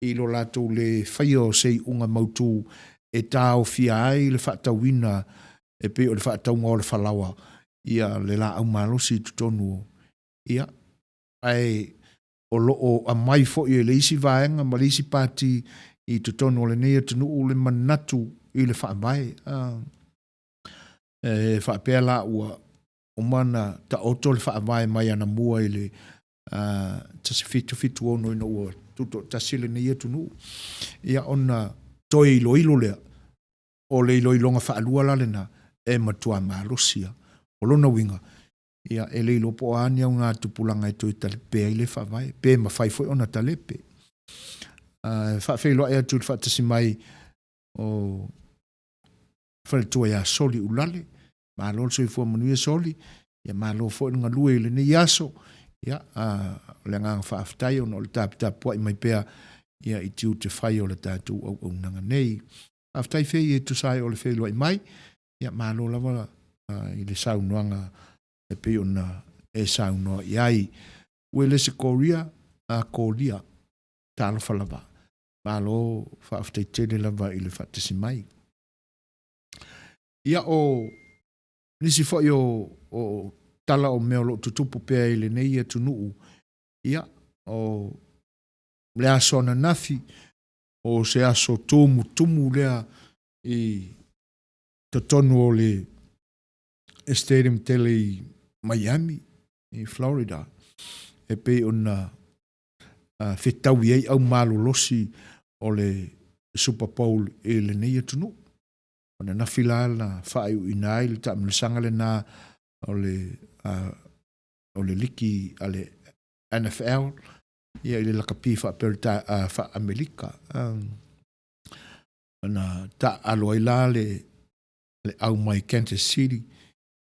i lo latou le faia o se iuga mautu e taofia ai le faatauina e pei o le faatauga o le falaoa ia le laau malosi i totonu o ia ae o lo o aumai foi e le isi vaega ma le isi pati i totonu o lenei atunuu le manatu i le faavae. E faapea la ua uma ona taoto le faavae mai anamua i le 1776 ina ua tutoatasi lenei atunuu, ia ona toe iloilo lea, o le iloiloga faalua la lena, e matua malosi lava. O lona uiga, ia e le iloa po o a ni augatupulaga e toe talepe ai lea faavae, pe mafai foi ona talepe. E faafeiloai atu i le faatasi mai o faletua ia Soli Ulale, malo le soifua manuia Soli, ia malo foi le galue i lenei aso, ia o le agaga faafetai ona o le taputapuai mai pea ia i tiute fai o le tatou auaunaga nei. Faafetai Fei e tusa ai o le feiloai mai, ia malo lava i le saunoaga e pei ona e saunoa i ai. Uelese Koria, a Kolia, talofa lava. Malo faafetai tele lava i le faatasi mai. Ia o nisi foi o, o tala o mea o lo o tutupu pea i lenei atunuu, ia o le aso ananafi, o se aso tumutumu lea i totonu o le stadium tele i Miami, i Florida, e pei ona fetaui ai au malolosi o le Super Bowl i lenei atunuu. O ananafi la na faaiuina ai le taamilosaga lena o le o le liki a le NFL ia i le lakapi faa-Peretania faa-Amerika. Na taaalo ai la le le au mai Kansas City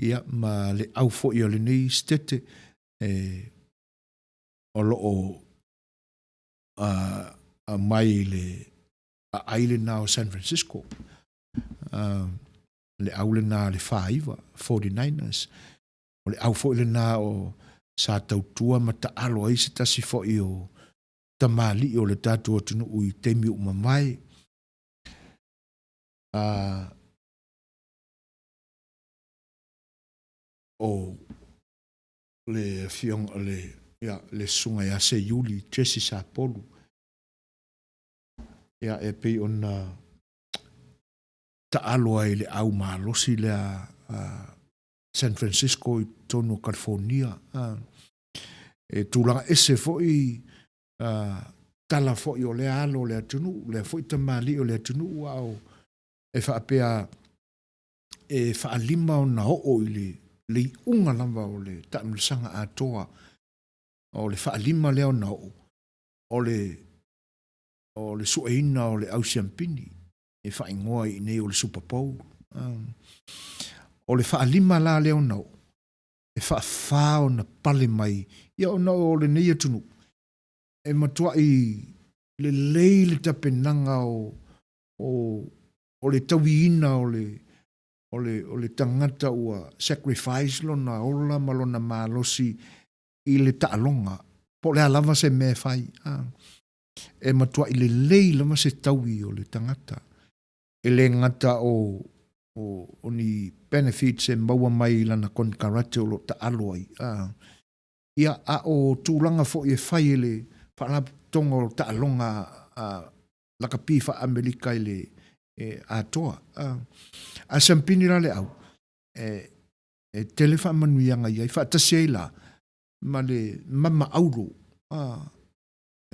ia ma le au foi o lenei setete e o lo o aumai i le aai lena o San Francisco. Le au lena a le 49, 49ers. O le au foi lena o sa tautua ma taalo ai se tasi foi o tamalii o le tatou atunuu i taimi ua mavae. O le afioga le ia le susuga ia Seiuli Jesse Sapolu ia e pei ona taalo ai i le au malosi lea a San Francisco i totonu o California. E tulaga ese foi tala foi o lea alo o le atunuu, lea foi tamalii o le atunuu, a o e faapea e faalima ona oo i le le iuga lava o le taamilosaga atoa, o le faalima lea ona oo o le o le sueina o le au siampini e faaigoa i inei o le Super Bowl. O le faalima la lea ona oo e faafa ona pale mai ia ona o lenei atunuu e matuai lelei le tapenaga o o o le tauiina o le o le o le tagata ua sacrifice lona ola ma lona malosi i le taaloga, po o le a lava se mea e fai, a. E matuai lelei lava se taui o le tagata. E le gata o o o ni benefits e maua mai i lana konekarate o lo o taalo ai, a. Ia, a o tulaga foi e fai e le Faalapotopotoga o Taaloga a Lakapi Faa-Amerika i le atoa. A siampini la le au, e tele faamanuiaga i ai, faatasi ai la ma le mama auro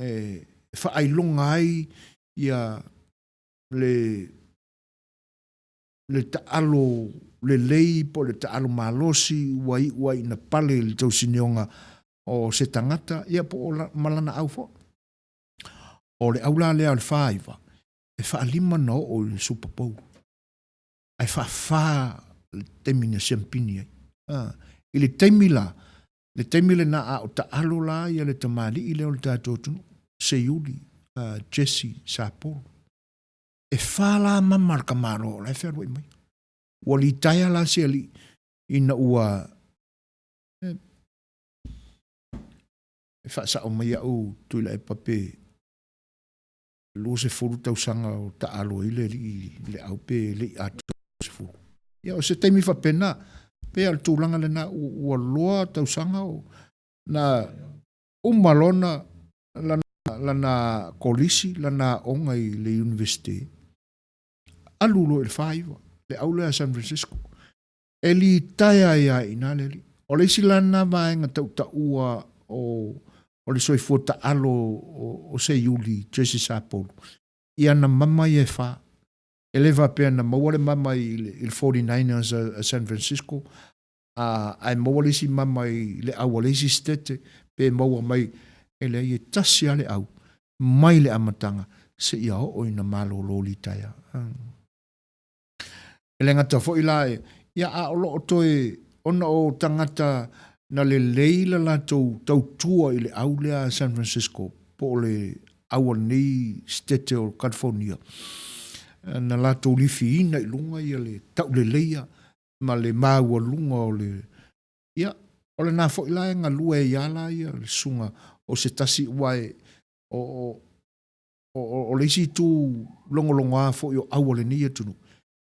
e faailoga ai ia le. Le taalo lelei po o le taalo malosi ua iu ai ina pale i le tausinioga o se tagata, ia po o ma lana au foi. O le au la lea o le 49, e faalima na oo i le Super Bowl, ae faafa le taimi na siampini ai. A, i le taimi la, le taimi lena a o taalo la ia le tamalii lea o le tatou atunuu, Seiuli, Jesse Sapolu. E fa la mama a le tamaloa o la e fealuai mai. Ua litaea la se alii ina ua e faasao mai au Tuilaepa pe 20 tausaga o taalo ai le alii i le au pe le i atoa 20. Ia o se taimi faapena, pei o le tulaga lena ua loa tausaga o na uma lona lana, lana kolisi, lana aoga i le Universite, alu loa i le 49, le au lea a San Francisco. E litaea ai lava i ina le alii. O le isi la lena vaega tautaua o, o le soifua taalo o, o Seiuli, Jesse Sapolu, i ana mama ia e fa. E le faapea na maua le mama i le, i le 49ers a, a San Francisco, a, ae maua le isi mama i le au a le isi setete, pe maua mai, e leai, e tasi lava le au, mai le amataga seia oo ina malolo litaea. E le gata foi la e, ia a o lo o toe, ona o tagata na lelei la latou tautua i le au lea a San Francisco, po o le au a lenei setete o California, na latou lifiina i luga ia le tauleleia ma le maualuga o le, ia, o lena foi la e galue ai lava la ia le susuga o se tasi aua e, o, o, o, o le isi itu logologoa foi o au a lenei atunuu,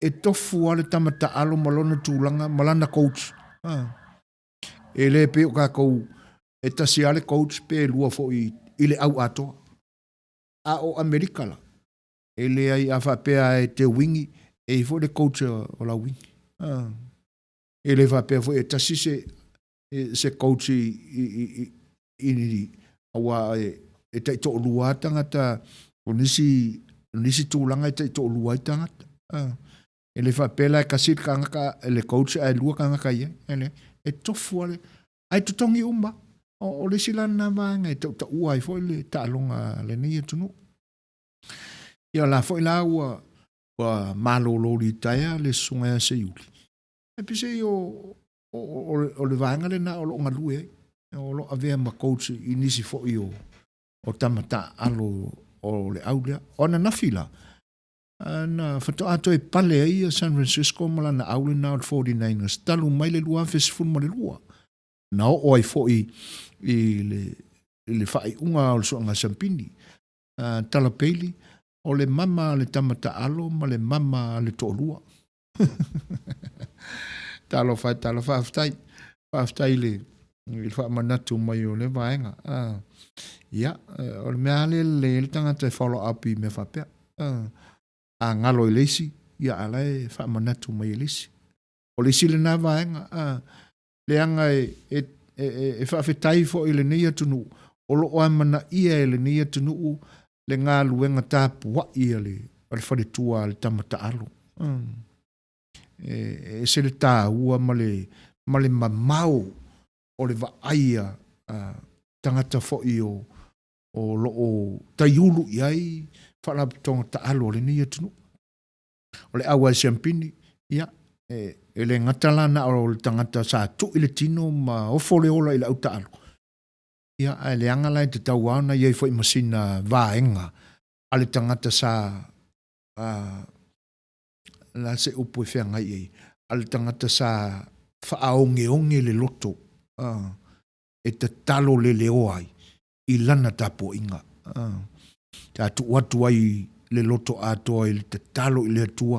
e tofu lava le tama taalo ma lona tulaga ma lana coach. Ha. E le pei o kākou e tasi lava le coach pe lua foi i le au atoa. A o Amerika la, E leai a faapea e te wingi, e i ai foi le coach o lau wingi. E le faapea foi e tasi se, se coach i, i, i, i, i aua e, e taitoalua lava tagata, o nisi, o nisi tulaga e taitoalua ai tagata. E le faapea la e tasi le tagata, le coach ae lua tagata i ai. E leai. E tofu lava le, ae totogi uma. O, o le isi la lena vaega e tautaua ai foi le taaloga a lenei atunuu. Ia la foi la ua ua malolo litaea le susuga ia Seiuli. E pese o, o, o, o le vaega lena o loo galue ai. O loo avea ma coach i nisi foi o, o tama taaalo o le au lea. O ananafi la, na faatoa toe pale ai ia San Francisco ma lana au lena o le 49ers talu mai le 2012. Na oo ai foi i le, i le faaiuga o le suaga Sampini. Tala Bailey, o le mama a le tama taalo ma le mama a le toalua. Talofa e talo, faafetai. Faafetai i le, i le faamanatu mai o le vaega. Ia, o le mea lava lea e lelei ai le tagata e follow up i mea faapea. A galo i le isi, ia a la e faamanatu mai e le isi. O le isi lena vaega, leaga e, e, e, e faafetai foi i lenei atunuu, o lo o amanaia e lenei atunuu le galuega tapuai a le, a le faletua a le tama taalo. Mm. E, e ese le tāua ma le, ma le mamao o le vaai a, a tagata foi o, o lo o taiulu i ai faalapotopotoga taalo a lenei atunuu. O le au a Siampini, ia, e, e le gata la na o le tagata sa tui le tino ma ofo le ola i le au taalo. Ia, ae leaga la e tatau lava ona i ai foi ma sina vaega a le tagata sa, a, la se upu e feagai ai, a le tagata sa faaogeoge le loto, a, e tatalo leleoa ai i lana tapuaiga. Sa tuu atu ai le loto atoa i le tatalo i le Atua,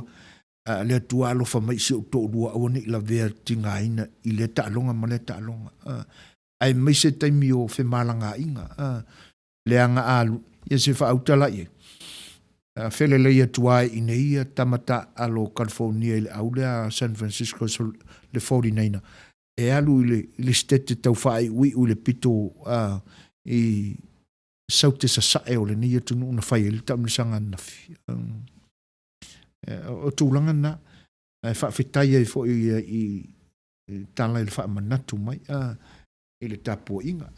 le Atua alofa mai i si ou toalua aua ne i lavea tigaina i lea taaloga ma lea taaloga. Aemaise taimi o femalagaaiga, leaga a ia se faauta la i ai. Felelei atu lava i inei ia tama taaalo o California i le au lea a San Francisco le 49er e alu i le, i le sitete tau faaiuiu i le pito a, i saute sasae o lenei atunuu na fai ai le taamilosaga ananafi. O tulaga na. Ae faafetai ai foi i tala i le faamanatu mai i le tapuaiga.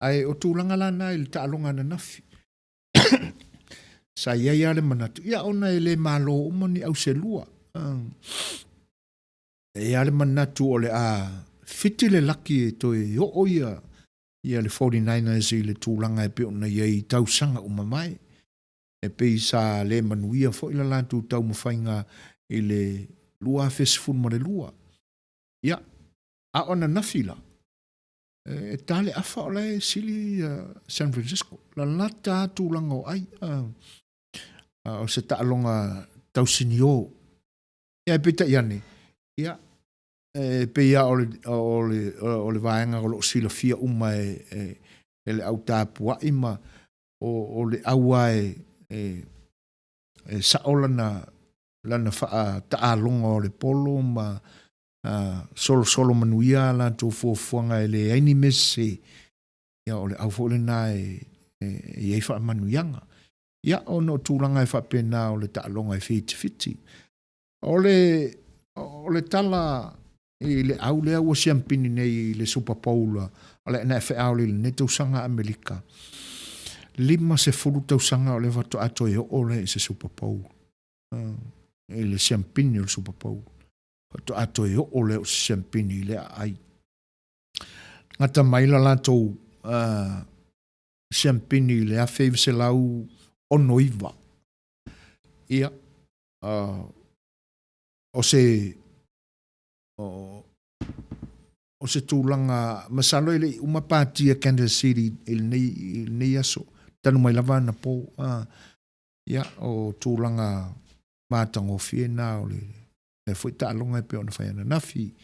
Ae o tulaga la na i le taaloga ananafi, sa i ai lava le manatu, ia ona e le malo uma ni auselua. E i ai lava le manatu o le a fiti le laki e toe oo ia ia le 49ers i le tulaga e pei ona i ai i tausaga ua mavae. E pei sa le manuia foi la latou taumafaiga i le 2012. Ia, a o ananafi la, e ta le afa o la e sili San Francisco. Lalata lava tulaga o ai. O se taaloga tausinio. Ia, ae peitai ane, ia, e pei lava o le, o le, o le vaega o lo o silafia uma e, e, e le au tapuai ma o, o le au lava e, e, e sao lana, lana faataaloga o le polo ma uh, solosolo manuia a latou fuafuaga e leai ni mea sese, ia o le au foi lena e, e, e i ai faamanuiaga. Ia, ona o tulaga e faapena o le taaloga e fitifiti. O le, o le tala i le au lea ua siampini nei i le Super Bowl a le NFL i lenei tausaga Amerika, 50 tausaga o lea faatoa toe oo lea i se Super Bowl. I le siampini o le Super Bowl. Faatoa toe oo lea o se siampini i le aai. Gata mai la latou uh, siampini i le 1969. Ia, uh, o se o, o se tulaga masalo e le i uma pati a Kansas City i lenei, i lenei aso tanu mai lava ana po uh, ia o tulaga matagofie na o le lea foi taaloga e pei ona fai ananafi.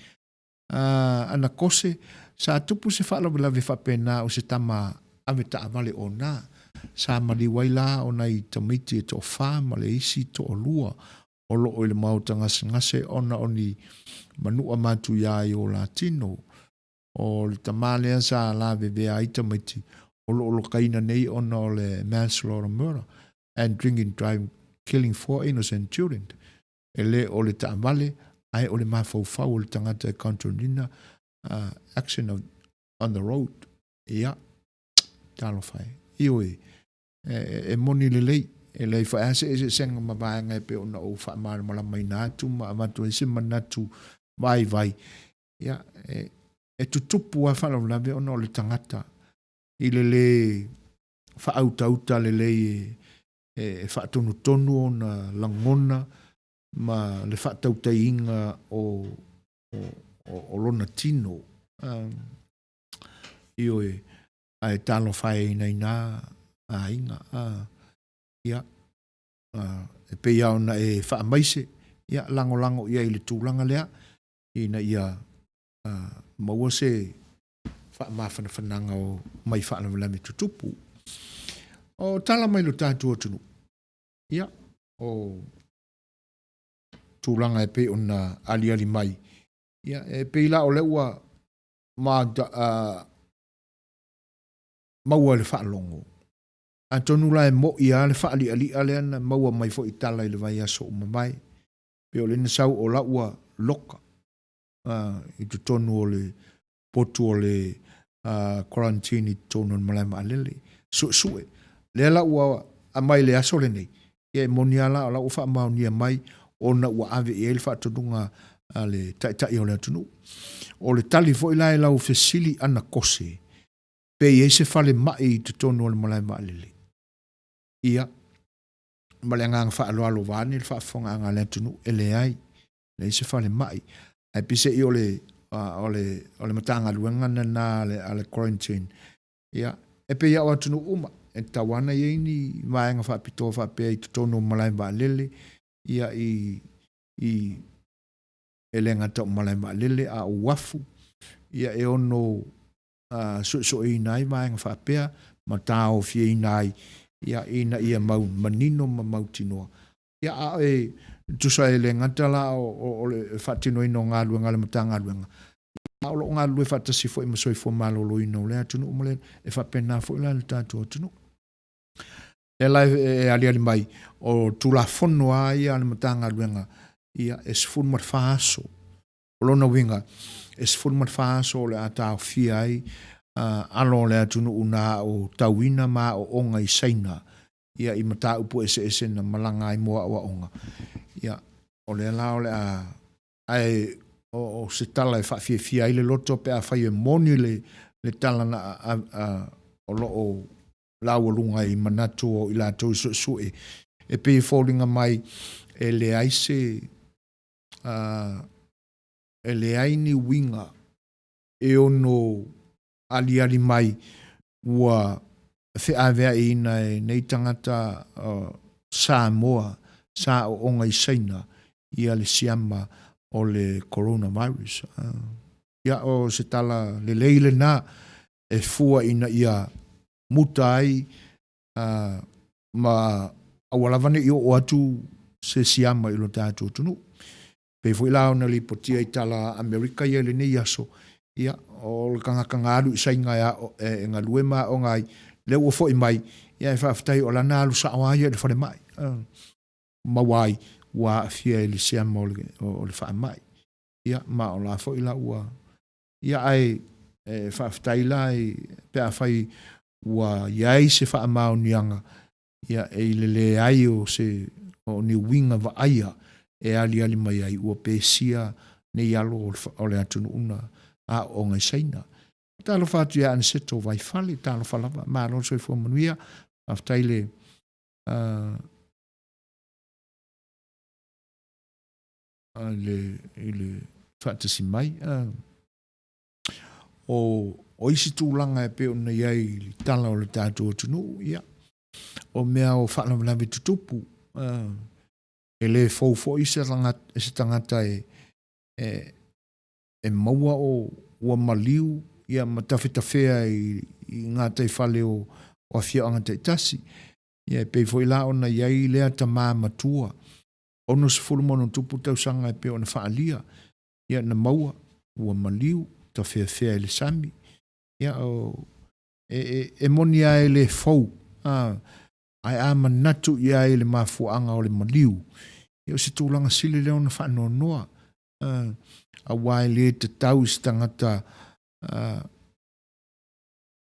Uh, ana kose, sa tupu se faalavelave faapena o se tama ave taavale ona. Sa maliu ai la o nai tamaiti e toafa ma le isi toalua o loo i le maota gasegase ona o ni manua matuia i o la tino. O le tama lea sa lavevea ai tamaiti o loo lokaina nei ona o le manslaughter murder and drinking driving killing four innocent children. E le o le taavale ae o le mafaufau o le tagata e control-ina uh, action of, on the road. Ia, talofa e. Ioe, e, e, e moni lelei, e leai foi lava se eseesega ma vaega e pei ona ou faamalamalamaina atu ma avatu ai se manatu vaivai. Ia, e, e tutupu lava faalavelave ona o le tagata i le lē faautauta lelei e, e faatonutonu ona lagona ma le faatautaiga o, o, o, o lona tino. Um, ioe, ae talofa e inaina aiga. A, ia, a, e pei lava ona e faamaise, ia, lagolago i ai i le tulaga lea, ina ia a, maua se faamafanafanaga o mai faalavelave tutupu. O tala mai lo tatou atunuu, ia, o tulaga e pei ona aliali mai, ia, e pei la o lea ua ma, uh, maua i le faalogo. Atonu la e mo'i lava le faali'ali'a lea na maua mai foi i tala i le vaiaso ua mavae. Pei o lea na sau o la ua loka uh, i totonu o le potu o le uh, quarantine i totonu o le malae vaalele. Su'esu'e. Lea la ua aumai i le aso lenei, ia e moni lava la o la ua faamaonia mai ona ua ave i ai le faatonuga a le Taitai o le atunuu. O le tali foi la i lau fesili anakose, pe i ai se falemai i totonu o le malae vaalele. Ia, ma le agaga faaaloalo vaeane le faafofogaaga a le atunuu, e leai, leai se falemai. Ae peiseai o le, o le, o le Matagaluega lena a le, a le quarantine, ia, e pei lava o atunuu uma, e tatau lava ona i ai ni vaega faapitoa faapea i totonu o malae vaalele, ia, i, i, e le gata o malae vaalele a o uafu, ia, e ono suesueina ai vaega faapea ma taofiaina ai ia ina ia mau manino ma mautinoa. Ia a e tusa e le gata la o, o, o le faatinoina o galuega a le Matagaluega, a o lo o galulue faatasi foi ma Soifua Maloloina o lea atunuu ma le, e faapena foi la le tatou atunuu. Lea la e aliali mai, o Tulafono lava ia a le Matagaluega, ia, e 14 aso. O lona uiga, e 14 aso o le a taofia ai alo o le atunuu na aotauina ma aooga i Saina, ia, i mataupu eseese na malaga ai mo aoaoga. Ia, o lea la o le a Ae o se tala e faafiafia ai le loto pe afai e moni le le tala na o lo o laualuga ai i manatu o i latou i suesue, e pei e foliga mai e leai se e leai ni uiga e ono aliali mai ua feaveaiina e nei tagata Samoa sa aooga i Saina ia le siama o le coronavirus. Ia o se tala lelei lena e fua ina ia muta ai ma aua lava ne i oo atu se siama i lo tatou atunuu. Pei foi la ona lipotia i tala a Amerika ia i lenei aso, ia, o le tagata na alu i Saina e ao, e galue ma aoga ai, lea ua foi mai, ia e faafetai o lana alu sao lava ia i le falemai, maua ai ua aafia i le siama o le, o le faamai. Ia, ma o la foi la ua, ia ae e faafetai la i, pe afai ua i ai se faamaoniaga, ia, e i le leai o se, o ni uiga vaaia e aliali mai ai ua pesia nei alo o le atunuu na aooga i Saina. Talofa atu ia Aniseto Vaifale, talofa lava, malo le soifua manuia, faafetai le le, i le faatasi mai. O, o isi tulaga e pei ona i ai i le tala o le tatou atunuu, ia, o mea o faalavelave tutupu, e le fou foi se tagata, se tagata e, e, e maua o ua maliu ia ma tafetafea i, i gataifale o, o afioaga taitasi. Ia e pei foi la ona i ai lea tamā matua, 60+ tausaga e pei ona faaalia, ia na maua, ua maliu, tafeafea i le sami. Ia o, e, e, e moni lava e le fou, a, ae a manatu i ai i le mafuaaga o le maliu, ia o se tulaga sili lea ona faanoanoa, a, aua e le tatau i se tagata, a,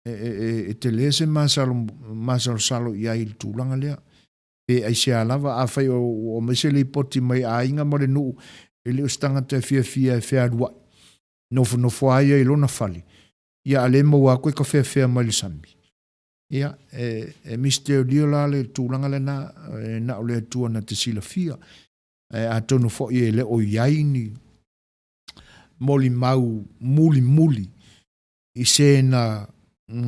e, e, e, e tele se masalo, masalosalo i ai i le tulaga lea. Pe aisea lava, afai o, ua aumai se lipoti mai aiga ma le nuu, e le o se tagata e fiafia e fealuai, nofonofo lava ia i lona fale, ia a le maua atu e tafeafea mai le sami. Ia, e, e misitelio la le tulaga lena, e na o le Atua na te silafia. Ae atonu foi e le o i ai ni molimau mulimuli i se na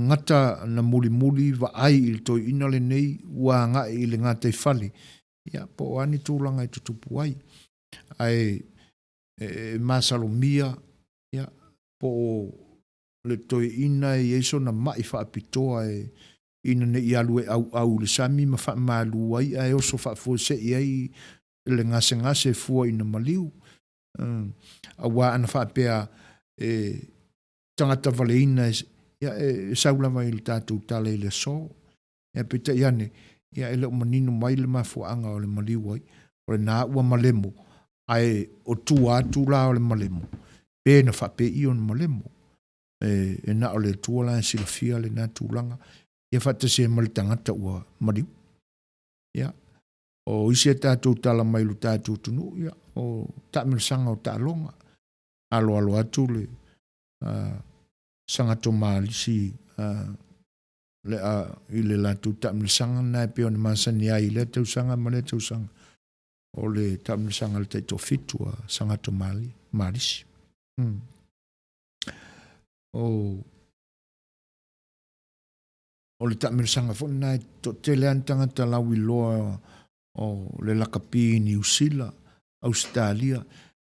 gata na mulimuli vaai i le toeaina lenei ua agai i le gataifale, ia, po o a ni tulaga e tutupu ai. Ae e masalomia, ia, po o le toeaina e i ai sona mai faapitoa e ina ne i alu e auau i le sami ma faamalu ai ae oso faafuasei ai le gasegase e fua ina maliu. Aua ana faapea e tagata valeina e, ia, e sau lava i le tatou tala i le aso. Ia, peitai ane, ia, e le o manino mai le mafuaaga o le maliu ai. O lena ua malemo, ae o tua atu la o le malemo, pe na faapei ona malemo. E, e na o le Atua la e silafia lena tulaga, ia faatasi ai ma le tagata ua maliu. Ia, o isi a tatou tala mai lo tatou atunuu, ia, o taamilosaga o taaloga, aloalo atu le uh, sagato malisi uh, le, uh, i le latou taamilosaga na e pei ona masani ai i lea tausaga ma lea tausaga o le taamilosaga a le taitoafitu a Sagato Malisi. Mm. O, o le taamilosaga foi lena e toatele lava ni tagata lauiloa o le lakapi i Niu Sila, Ausetalia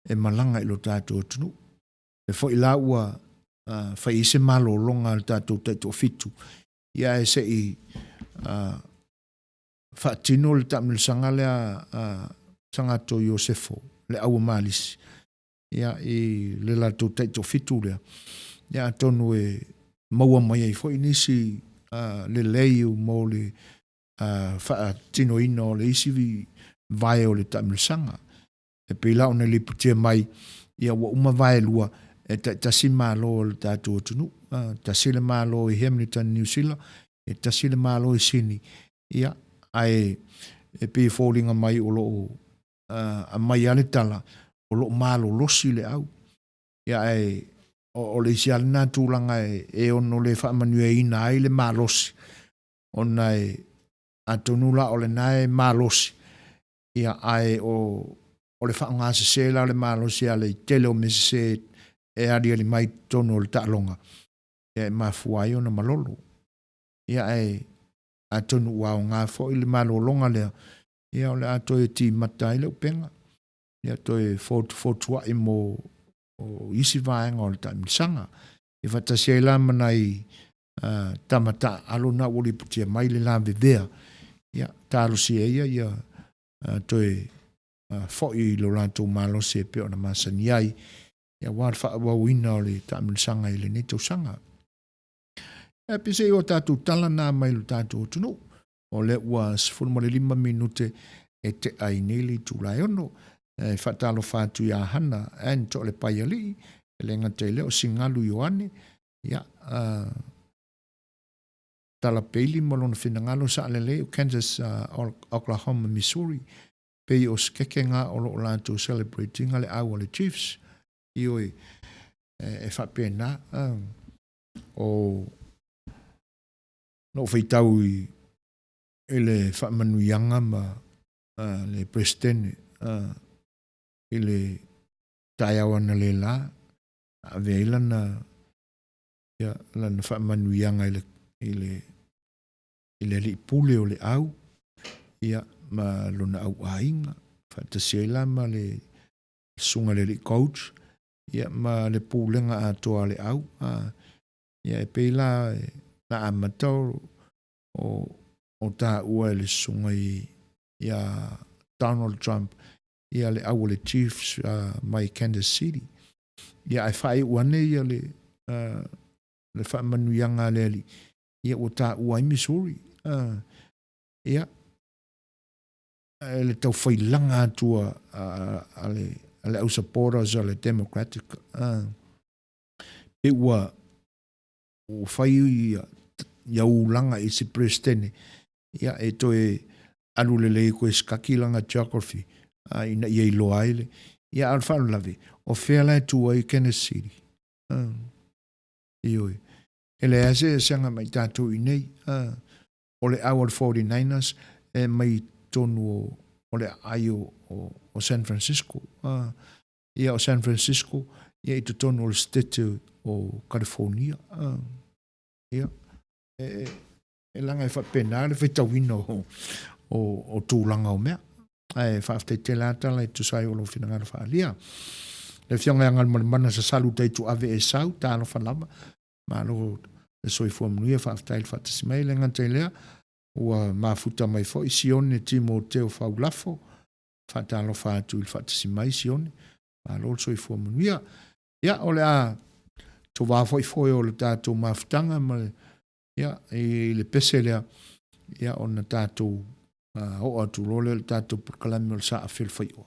e malaga i lo tatou atunuu. E foi la ua uh, fai ai se malologa a le tatou taitoafitu, ia ae se i uh, faatino le taamilosaga lea a Sagato Iosefo, le aua malisi, ia, i le latou taitoafitu lea, ia atonu e maua mai ai foi nisi uh, lelei mo le Faatinoina o le isi vae o le taamilosaga. E pei la ona lipotia mai, ia ua uma vae lua, e taitasi Malo o le tatou atunuu. Tasi le Malo i Hamilton, Niu Sila, e tasi le Malo i Sini, ia, ae e pei e foliga mai o lo o aumai lava le tala, o lo o malolosi le au. Ia ae o le isi lava lena tulaga e ono le faamanuiaina ai le malosi, ona e atonu la o lena e malosi, ia ae o o le faaaoga sese la o le malosi a le tele o mea sese e aliali mai i totonu o le taaloga, ia e mafua ai ona malolo. Ia ae atonu ua aoga foi le malologa lea, ia o le a toe timata ai le upega, ia toe fotufotua'i mo isi vaega o le taamilosaga. Ia faatasi ai la ma nai tama taaalo na ua lipotia mai le lavevea, ia talosia ia ia toe fo'i i lo latou malosi e pei ona masani ai, aua le faaauauina o le taamilosaga i lenei tausaga. Ae peiseai o tatou tala na mai lo tatou atunuu, o lea ua 15 minute e tea ai nei le itula e 6. E faatalofa atu ia Hana Ann Toalepaialii, e le gata i lea o Sigalu Ioane, ia, Tala Peili ma lona finagalo saalelei o Kansas, Oklahoma, Missouri, pei o se kekega o lo o latou celebrate ina le au a le Chiefs. Ioe, e faapena. O na ou faitau i le faamanuiaga ma le Peresetene i le taeao analeila, na ave ai lana ia, lana faamanuiaga i le, i le, i le alii pule o le au, ia, ma lona auaiga, faatasi ai la ma le susuga i le alii coach, ia, ma le pulega atoa a le au. A, ia, e pei la na amata o, o, o taua e le susuga i, ia Donald Trump, ia le au a le Chiefs mai Kansas City. Ia ae faaiu ane ia le, le faamanuiaga a le Alii, ia ua taua ai Missouri. Ia, e le taufailaga atu a, a, le, a le au supporters a le Democratic. Pe ua, ua fai ia, ia ulaga i se Peresetene, ia e toe alu lelei koe sikaki lana geography a, ina ia iloa ai le, ia a o le faalavelave, o fea la e tu ai Kansas City? Ioe. E leai se eseesega ma i tatou i inei. O le au a le 49ers e mai totonu o, o le aai o, o, o San Francisco. Ia o San Francisco, ia i totonu o le state o California. Ia, e, e laga e faapena le faitauina o, o, o tulaga o mea. Ae faafetai tele lava tala e tusa ai o lou finagalo faaalia. Le Afioga ia Galumalemana Sasalu Taituave Esau, talofa lava. Malo le soifua manuia, faafetai le faatasi mai. E le gata i lea, ua mafuta mai foi Sione Timoteo Faulafo, faatalofa atu i le faatasi mai Sione. Malo le soifua manuia. Ia, o le a tovā foi foe o le tatou mafutaga ma le, ia, i le pese lea, ia, ona tatou oo atu loa lea i le tatou polokalame o le Sa Afelefai'oa.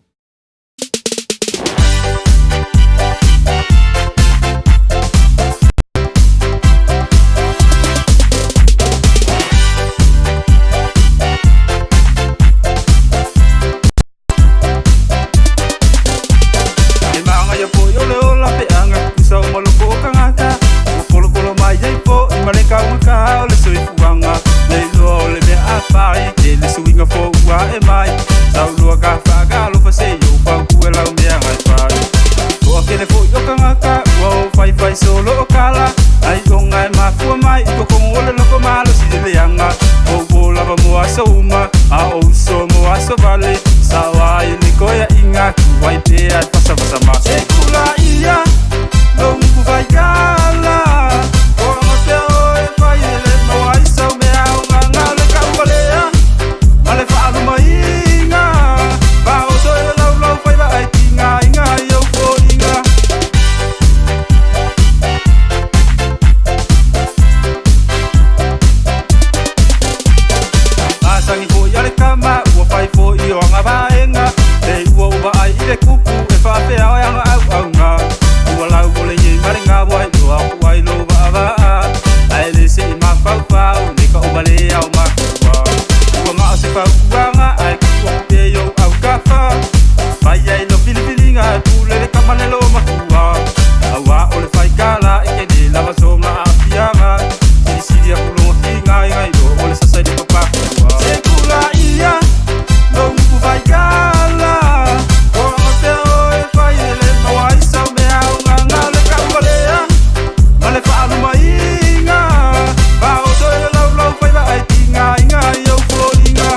E maagaia foi o le ola peaga tutusa uma loko o tagata ua kolokolo mai ai foi ma le taugata o le soifuaga le iloa o le mea a fai e le suiga fou ua ae mai saunoa ka faagalofa se Pe kupu e faapea o e ana auauna Ua lau ole i ma le gawa i loa ku ai lo vaavaa Ae le se i mafaufau i le kaʻuvalea o makua Ua na o se fautuaga ae tuu atu pea i ou autafa Fai ai lau filifiliga e pule le tama le loomatua Auā o le faigala e tele lava sona aafiaga Silisili atu lona tiga nai lo o le sasa i le papakua Se tulaia lou utufaigala Toaga pea oe fai e le maua ai sau mea aoga Na o le kaʻuvalea ma le faalumaina Faaoso e le laulau faiva ae tigaina i ou foliga.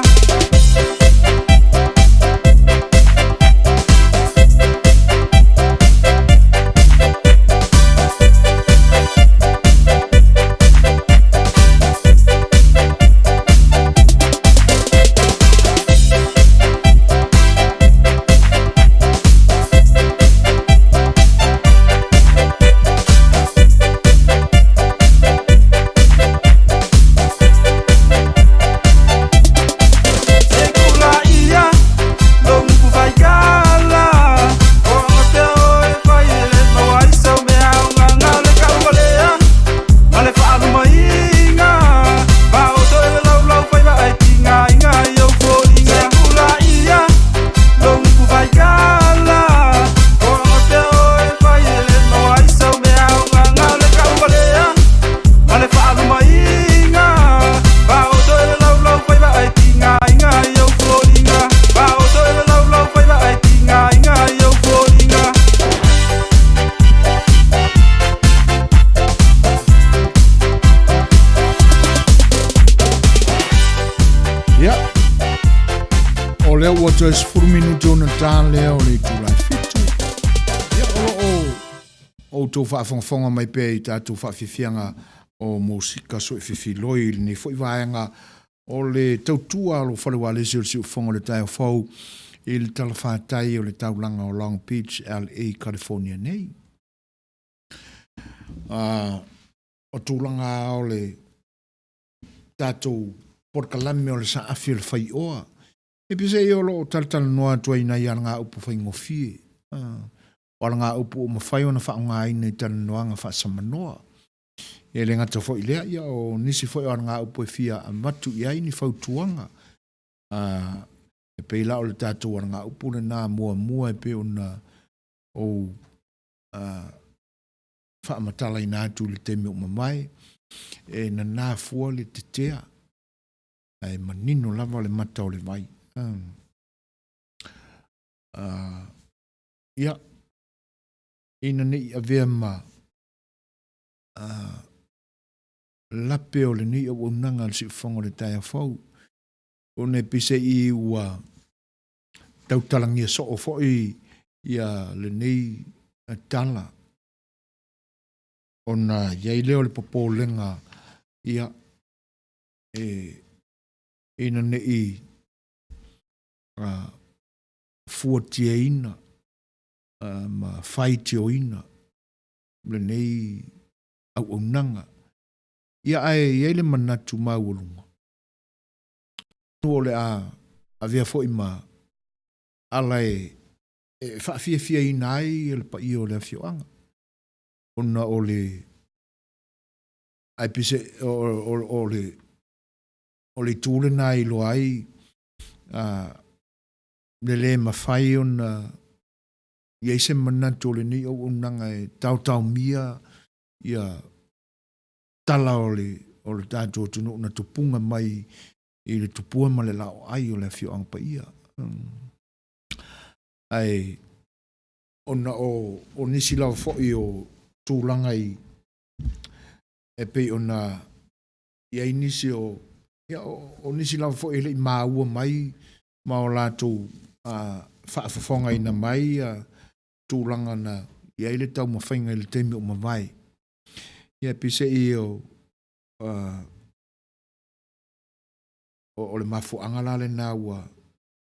Ma le faalumaina Faaoso e le laulau faiva ae tigaina i ou foliga Faaoso e le laulau faiva ae tigaina i ou foliga. Ia, o lea ua toe 10 minute ona ta lea o le itula e fitu. Ia, o lo o outou faafogafoga mai pea i tatou faafiafiaga o Mosika Soififiloi i lenei foi vaega o le tautua a lou fale ualesi o le Siufofoga o le Taeao Fou i le talafatai o le taulaga o Long Beach, LA, California nei. O tulaga o le tatou polokalame o le saafi o le faioa, e peiseai o lo o talatalanoa atu ai i nai alagaupu faigofie, o alagaupu ua mafai ona faaaogaina i talanoaga faasamanoa. E le gata foi i lea, ia o nisi foi o alagaupu e fia avatu i ai ni fautuaga. E pei la o le tatou alagaupu lena muamua e pei ona ou faamatalaina atu i le taimi ua mavae, e nana fua le tetea, ae manino lava le mata o le vai. Ia, ina ne i avea ma lape o lenei auaunaga a le Siufofoga o le Taeao Fou, ona e peiseai ua tautalagia soo foi ia lenei tala, ona i ai lea o le popolega, ia, e, ina ne i fuatiaina ma faitioina lenei auaunaga. Ia ae i ai le manatu maualuga, atonu o le a avea foi ma ala e faafiafiaina ai le paia o le afioaga, ona o le ae pei o le o le itu lena e iloa ai le le mafai ona i ai se manatu o lenei auaunaga e taotaomia ia tala o le o le tatou atunuu na tupuga mai i le tupua ma le laoai o le afioaga paia. Ae ona o o nisi lava foi o tulaga i e pei ona i ai nisi o ia o nisi lava foi e le i maua mai ma o latou faafofogaina mai ia tulaga na i ai le taumafaiga i le taimi ua mavae. Ia peiseai o o le mafuaaga la lena ua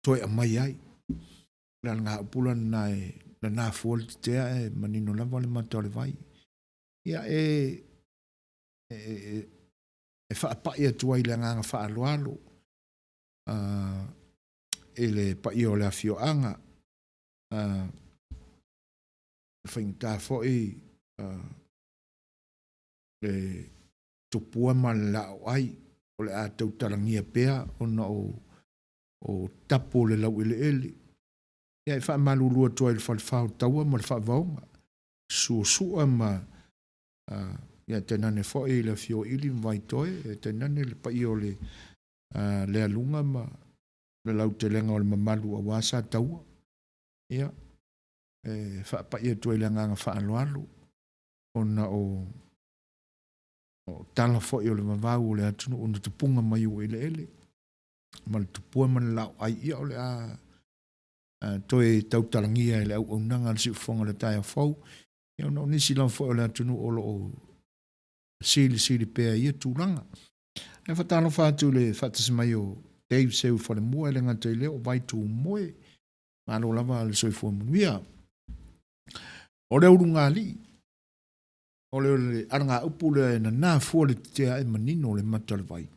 toe aumai ai. O le alagaupu la lena e nana fua le tetea ae manino lava le mata o le vai. Ia e e faapai atu ai i le agaga faaaloalo i le paia o le afioaga. E faigata foi le tupua ma le laoai o le a tautalagia pea ona o tapu o le laueleele. Ia e faamalulu atu ai i le Falefa o Taua ma le Faavaoga, Suasua ma ia tainane foi le Afio o Ili ma Vaitoe, e tainane le paia o le Lealuga ma le lautelega o le mamalu aua Sataua. Ia, e faapai atu ai le agaga faaaloalo ona o tala foi o le vavau o le atunuu na tupuga mai ua eleele ma le tupua ma le laoai, ia o le a toe tautalagia e le auaunaga a le Siufofoga o le taeao fou, ia ona o nisi lava foi o le atunuu o lo o silisili pea i ia tulaga. E faatalofa atu i le faatasi mai o Dave Seu Falemua, e le gata i lea o Vaitumoe, malo lava le soifua manuia. O le ulugalii, o le alagaupu lea e nana fua le tetea e manino le mata o le vai.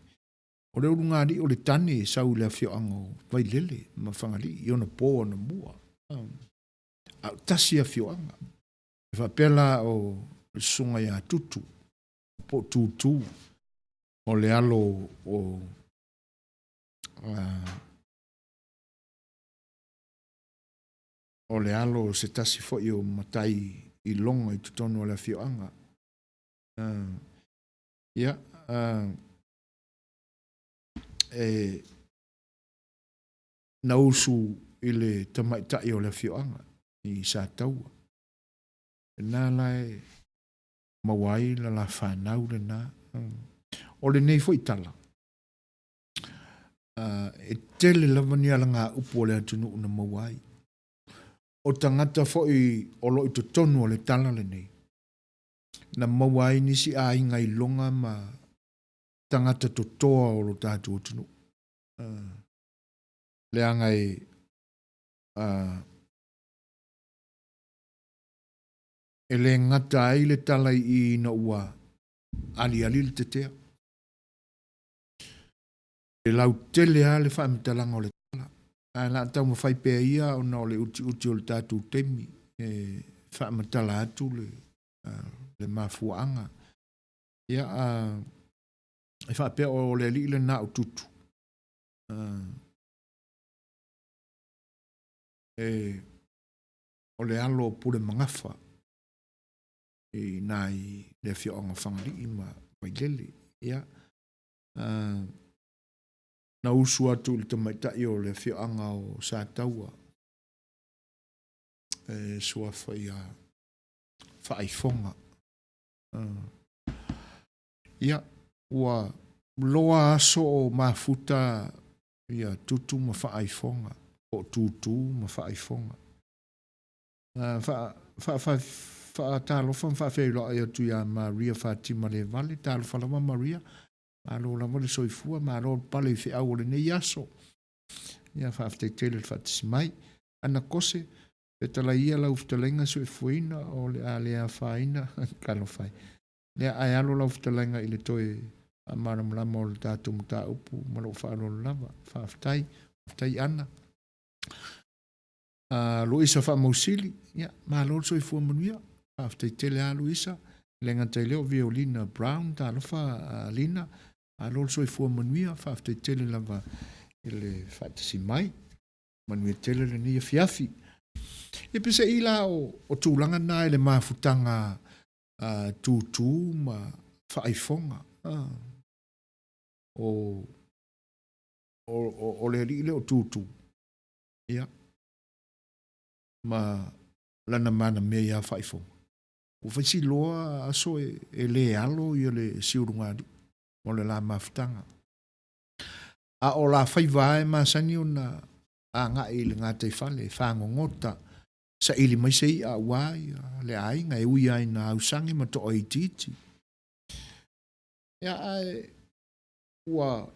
O le ulugalii o le tane e sau i le afioaga o Vailele ma Fagalii i ona po anamua. A o tasi afioaga. E faapea la o le susuga ia Tutu po o Tutu o le alo o o le alo o se tasi foi o matai i logo i totonu o le afioaga. Ia, e na usu i le tamaitai o le afioaga i Sataua. Lena la e maua ai la la fanau lena. O lenei foi tala, e tele lava ni alagaupu a le atunuu na maua ai. O tagata foi o lo o i totonu o le tala lenei, na maua ai nisi aiga iloga ma tagata totoa o lo tatou atunuu. Leaga e e le gata ai le tala i i ina ua aliali le tetea. E lautele lava le faamatalaga o le tala, ae o le a taumafai pea ia ona o le utiuti o le tatou taimi e faamatala atu le, le mafuaaga. Ia, e faapea o le alii lena o Tutu, e, o le alo o Pulemagafa i ina i le afioaga o Fagalii ma Vailele. Ia, na usu atu i le tamaitai o le afioaga o Sataua e suafa ia Faaifoga. Ia, ua loa aso o mafuta ia Tutu ma Faaifoga, po o Tutu ma Faaifoga. Faatalofa ma faafeiloai atu ia Maria Fatima Levale, talofa lava Maria, malo lava le soifua, malo le pale i feau o lenei aso. Ia, faafetai tele le faatasi mai. Ana Kose, fetalai ia lau fetalaiga soifuaina o le a le afaina, talofa e. Lea ae alo lau fetalaiga i le toe faamalamalama o le tatou mataupu ma lou faaaloalo lava. Faafetai, faafetai Ana. Luisa Faamausili, ia, malo le soifua manuia. Faafetai tele lava Luisa. E le gata i lea o Violina Brown, talofa Lina, malo le soifua manuia. Faafetai tele lava i le faatasi mai. Manuia tele lenei afiafi. Ia pese'i la o tulaga na i le mafutaga tūtū ma faaifoga. O, o, o le alii lea o Tūtū, ia, ma lana manamea ia Faaifoga. Ua fai si loa aso e, e le alo ia le siulugalii mo le la mafutaga. A o la faiva e masani ona agai i le gataifale e fagogota, saili mai se i'a aua ia le aiga e ui lava ina ausage ma to'a itiiti. Ia ae ua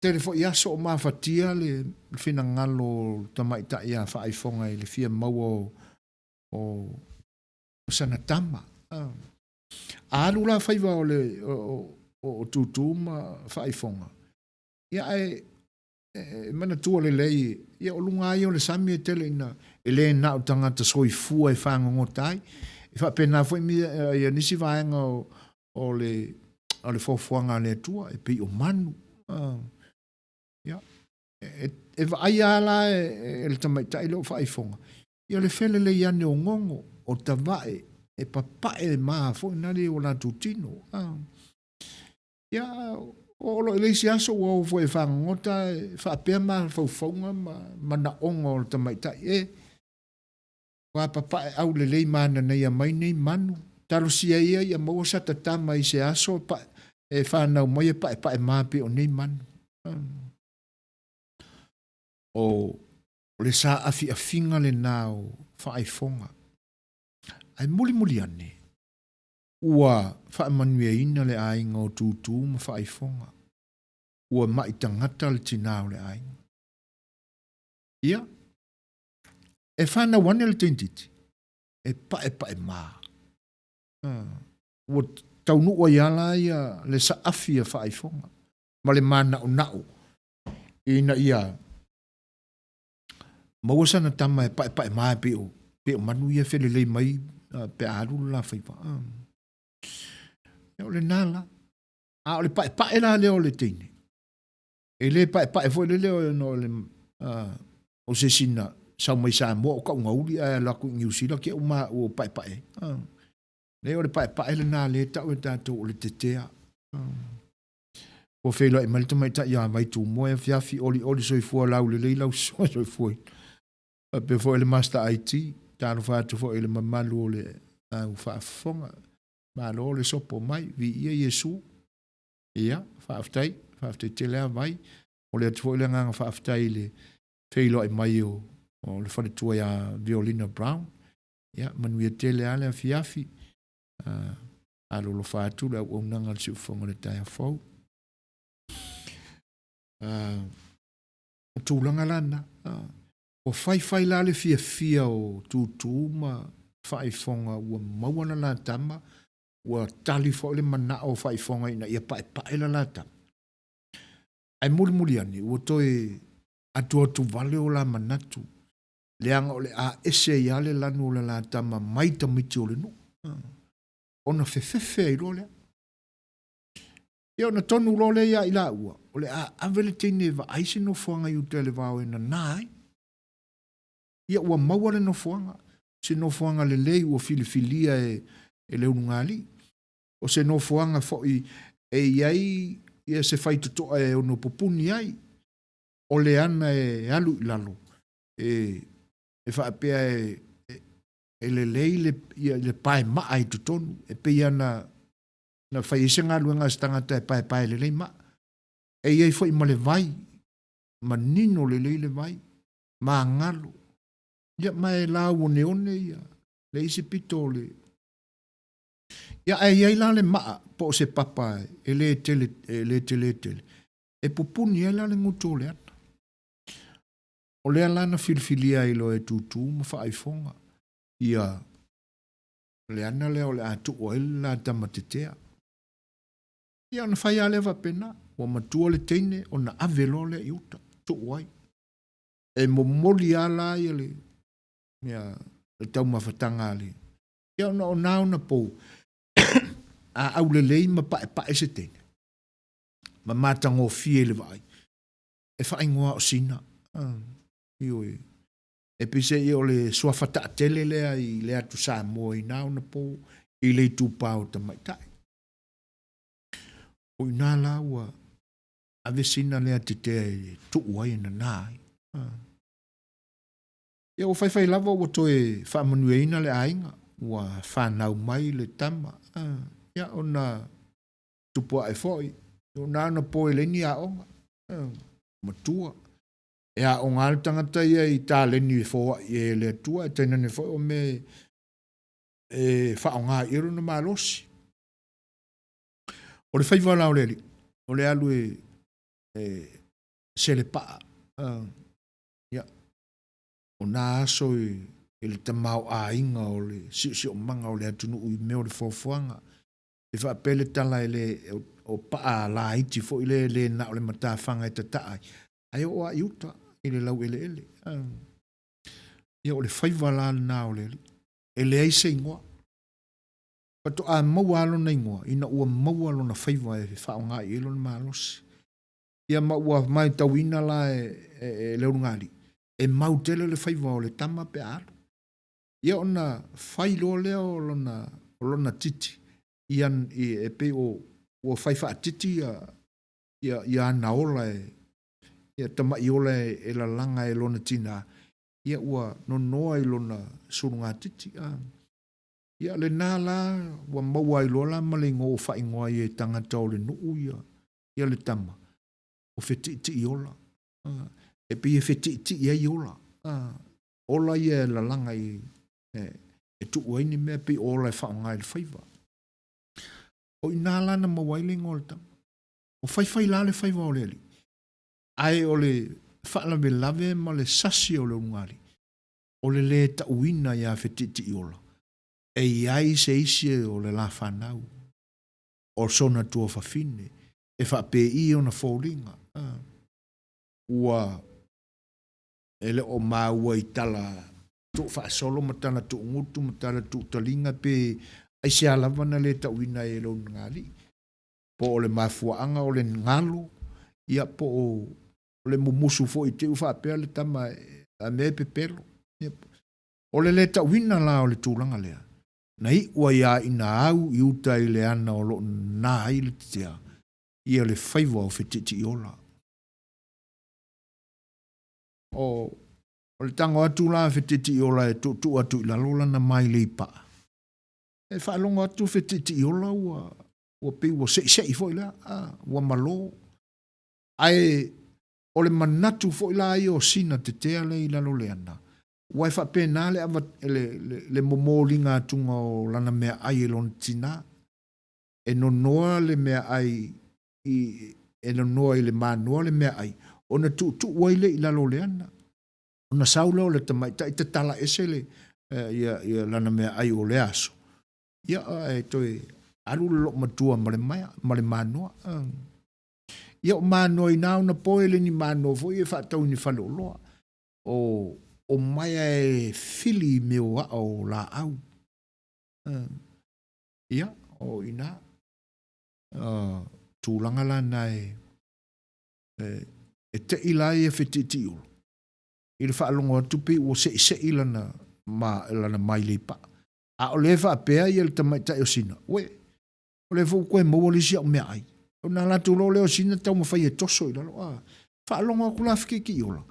tele foi aso o mafatia le finagalo o le tamaitai ia Faaifoga i le fia maua o, o, o sana tama. A alu la faiva o le o, o, o Tūtū ma Faaifoga, ia ae E manatua lelei, ia o luga lava ia o le sami e tele ina e le na o tagata soifua e fagogota ai. E faapena foi ia nisi vaega o, o le, o le foafoaga a le Atua, e pei o manu. Ia, e, e vaaia lava la e, e le tamaitai lea o faaifoga, ia le felelei ane o gogo, o tavae, e papae ma foi nale i o latou tino. Ia, oo loa i le isi aso ua o foi e fagogota e faapea mafaufauga ma manaoga o le tamaitai, e, ua papae aulelei mananaia mai nei manu, talosia ia ia maua sata tama i se aso e pae, e fanau mai e paepae ma pei o nei manu. O le saafiafiga lena o faaifoga. Ae mulimuli ane, Ua faamanuiaina le aiga o Tūtū ma Faaifoga. Ua ma'i tagata le tinā o le aiga. Ia, e whanau ane le tentiti, e paepaemā. Ua taunuu ai lava la ia le saafi a Faaifoga ma le mānaʻonaʻo ina ia maua sana tama e paepaemā e pei o, pei o manu ia e felelei mai pe a alu le la faiva. Ia o lena la. A o le paepae la lea o le teine, e le paepae foi lele ona o le, o se isi na sau mai Samoa o Kaugauli ae alu atu i Niu Sila ke uma ua paepae ai. Leai o le paepae lena lea e tau e tatou o le tetea. Ua feiloai mai le tamaitai ia Vaitumoe afiafi olioli soifua laulelei lau soifua. Faapea foi le Master IT, talofa atu foi i le mamalu o le au faafofoga. Malo le sopo mai, viia Iesu. Ia, faafetai, faafetai tele lava Vai. Momoli atu foi le agaga faafetai i le feiloai mai o, o le faletua ia Violina Brown. Ia, manuia tele lava le afiafi. Uh, alolofa atu le auaunaga a le siufofoga o le taeao fou. Uh, o tulaga la na. Uh, ua faifai la le fiafia o Tūtū ma Faaifoga ua maua la la tama, ua tali foi le manao o Faaifoga ina ia paepae la la tama. Ae mulimuli ane, ua toe atuatu vale o la manatu, leaga o le a ese ai lava le lanu o le la tama mai tamaiti o le nuu, ona fefefe ai loa lea. Ia ona tonu loa lea ia i laua, o le a ave le teine e vaai se nofoaga i uta i le vao e nana ai. Ia ua maua le nofoaga, se nofoaga lelei ua filifilia e, e le ulugalii. O se nofoaga foi e i ai ia se faitotoa e ono pupuni ai, o le ana e alu i lalo, e, e faapea e, e, e lelei le, ia, le pae maa i totonu, e pei ana na fai ai se galuega a se tagata e paepae lelei maa. E i ai foi ma le vai, manino lelei le vai, magalo. Ia, ma e lauoneone ia le isi pito o le... Ia, ae i ai la le maa po o se papa e le tele, e le tele tele, e pupuni ai la le gutu o le ana. O lea la na filifilia ai loa e Tūtū ma Faaifoga ia le ana lea o le a tuu ai le la tama tetea. Ia ona fai lava lea faapena, ua matua le teine ona ave loa lea i uta, tuu ai. E momoli lava la ia le, ia, le taumafataga a le, ia ona o na ona pou, a aulelei ma paepae se teine, ma matagofie i le vaai, e faaigoa o Sina. Ioe. E peiseai o le suafa taatele lea i le atu Samoa i na ona po i le itupa o tamaitai. O ina la ua ave Sina lea tetea e tuu ai e nana ai. Ia ua faifai lava ua toe faamanuiaina le aiga, ua fanau mai le tama. Ia ona tupu ae foi, o na ona po e leai ni aoga, matua. E aoga lava le tagata ia i taleni e foai e le Atua, ae tainane foi o mea e faaaoga i ai lona malosi. O le faiva la o le alii, o le alu e, e selepaa. Ia, o na aso i, i le tamaoaiga o le siosiomaga o le atunuu i mea o le foafoaga, E faapea le tala e le o paa laiti foi lea e le na o le matafaga e tataa ai. Ae oo lava i uta i le laueleele. Ia o le faiva la lena o le alii. E leai se igoa. Faatoa maua lava lona igoa ina ua maua lona faiva e faaaoga i ai lona malosi. Ia ma ua matauina la e le ulugalii, e mau tele le faiva o le tama pe a alu. Ia ona fai loa lea o lona, o lona titi, ia, e pei o, ua fai faatiti ia, ia, ia ana ola e, ia tama'i ola e, e lalaga e lona tinā, ia ua nonoa i lona sulugatiti. A. Ia lena la ua maua ai loa la ma le igoa ua faaigoa ai e tagata o le nuu ia, ia le tama, o Feti'iti'iola. A. E pei e feti'iti'i ai ola. A. Ola ia e lalaga i, e, e tuu ai ni mea pei o ola e faaaoga i le faiva. O i ina la na maua ai le igoa o le tama. Ua faifai la le faiva o le alii, ae o le faalavelave ma le sasi o le ulugalii, o le lē tauina iā Feti'iti'iola e i ai se isi o le la fanau, o sona tuafafine, e faapēi ona foliga. Ua e le o maua i tala tuufaasolo ma tala tuugutu ma tala tuutaliga pe aisea lava na lē tauina ai e le ulugalii. Po o le mafuaaga o le galo, ia po o le mumusu foi i te i ua faapea le tama a mea e pepelo. Ia, o le lē tauina la o le tulaga lea, na iu ai lava ina au i uta i le ana o lo o nā ai le tetea, ia le faiva o Feti'iti'iola. O, o le tago atu la a Feti'iti'iola e tuutuu atu i lalo lana mailei pa'a, e faalogo atu Feti'iti'iola ua, ua pei ua se'ise'i foi lea, a, ua malō. Ae o le manatu foi la ia o sina tetea lea i lalo o le ana, ua e faapena le, le, le, le momoliga atuga o lana meaai e lona tinā. E nonoa le meaai i, e nonoa i le manoa le meaai, ona tuutuu ai lea i lalo o le ana. Ona sau lea o le tamaitai tatala ese le, ia, ia lana meaai o lea aso, ia ae toe alu le loomatua ma le maea, ma le manoa. Ia o manoa inā ona po e le ni manoa foi e faatau i ni faleoloa. O, o maea e fili i mea o aa o laau. Ia, o inā, tulaga la na e, e, e te'i la ia Feti'iti'iola i le faalogo atu pei ua se'ise'i lana, ma, lana mailei pa'a. A o lea e faapea ia le tamaitai o Sina, uē, o lea foi ua toe maua le isi au meaai. Ona alu atu loa lea o Sina taumafai e toso i lalo, a, faalogo atu la Feti'iti'iola,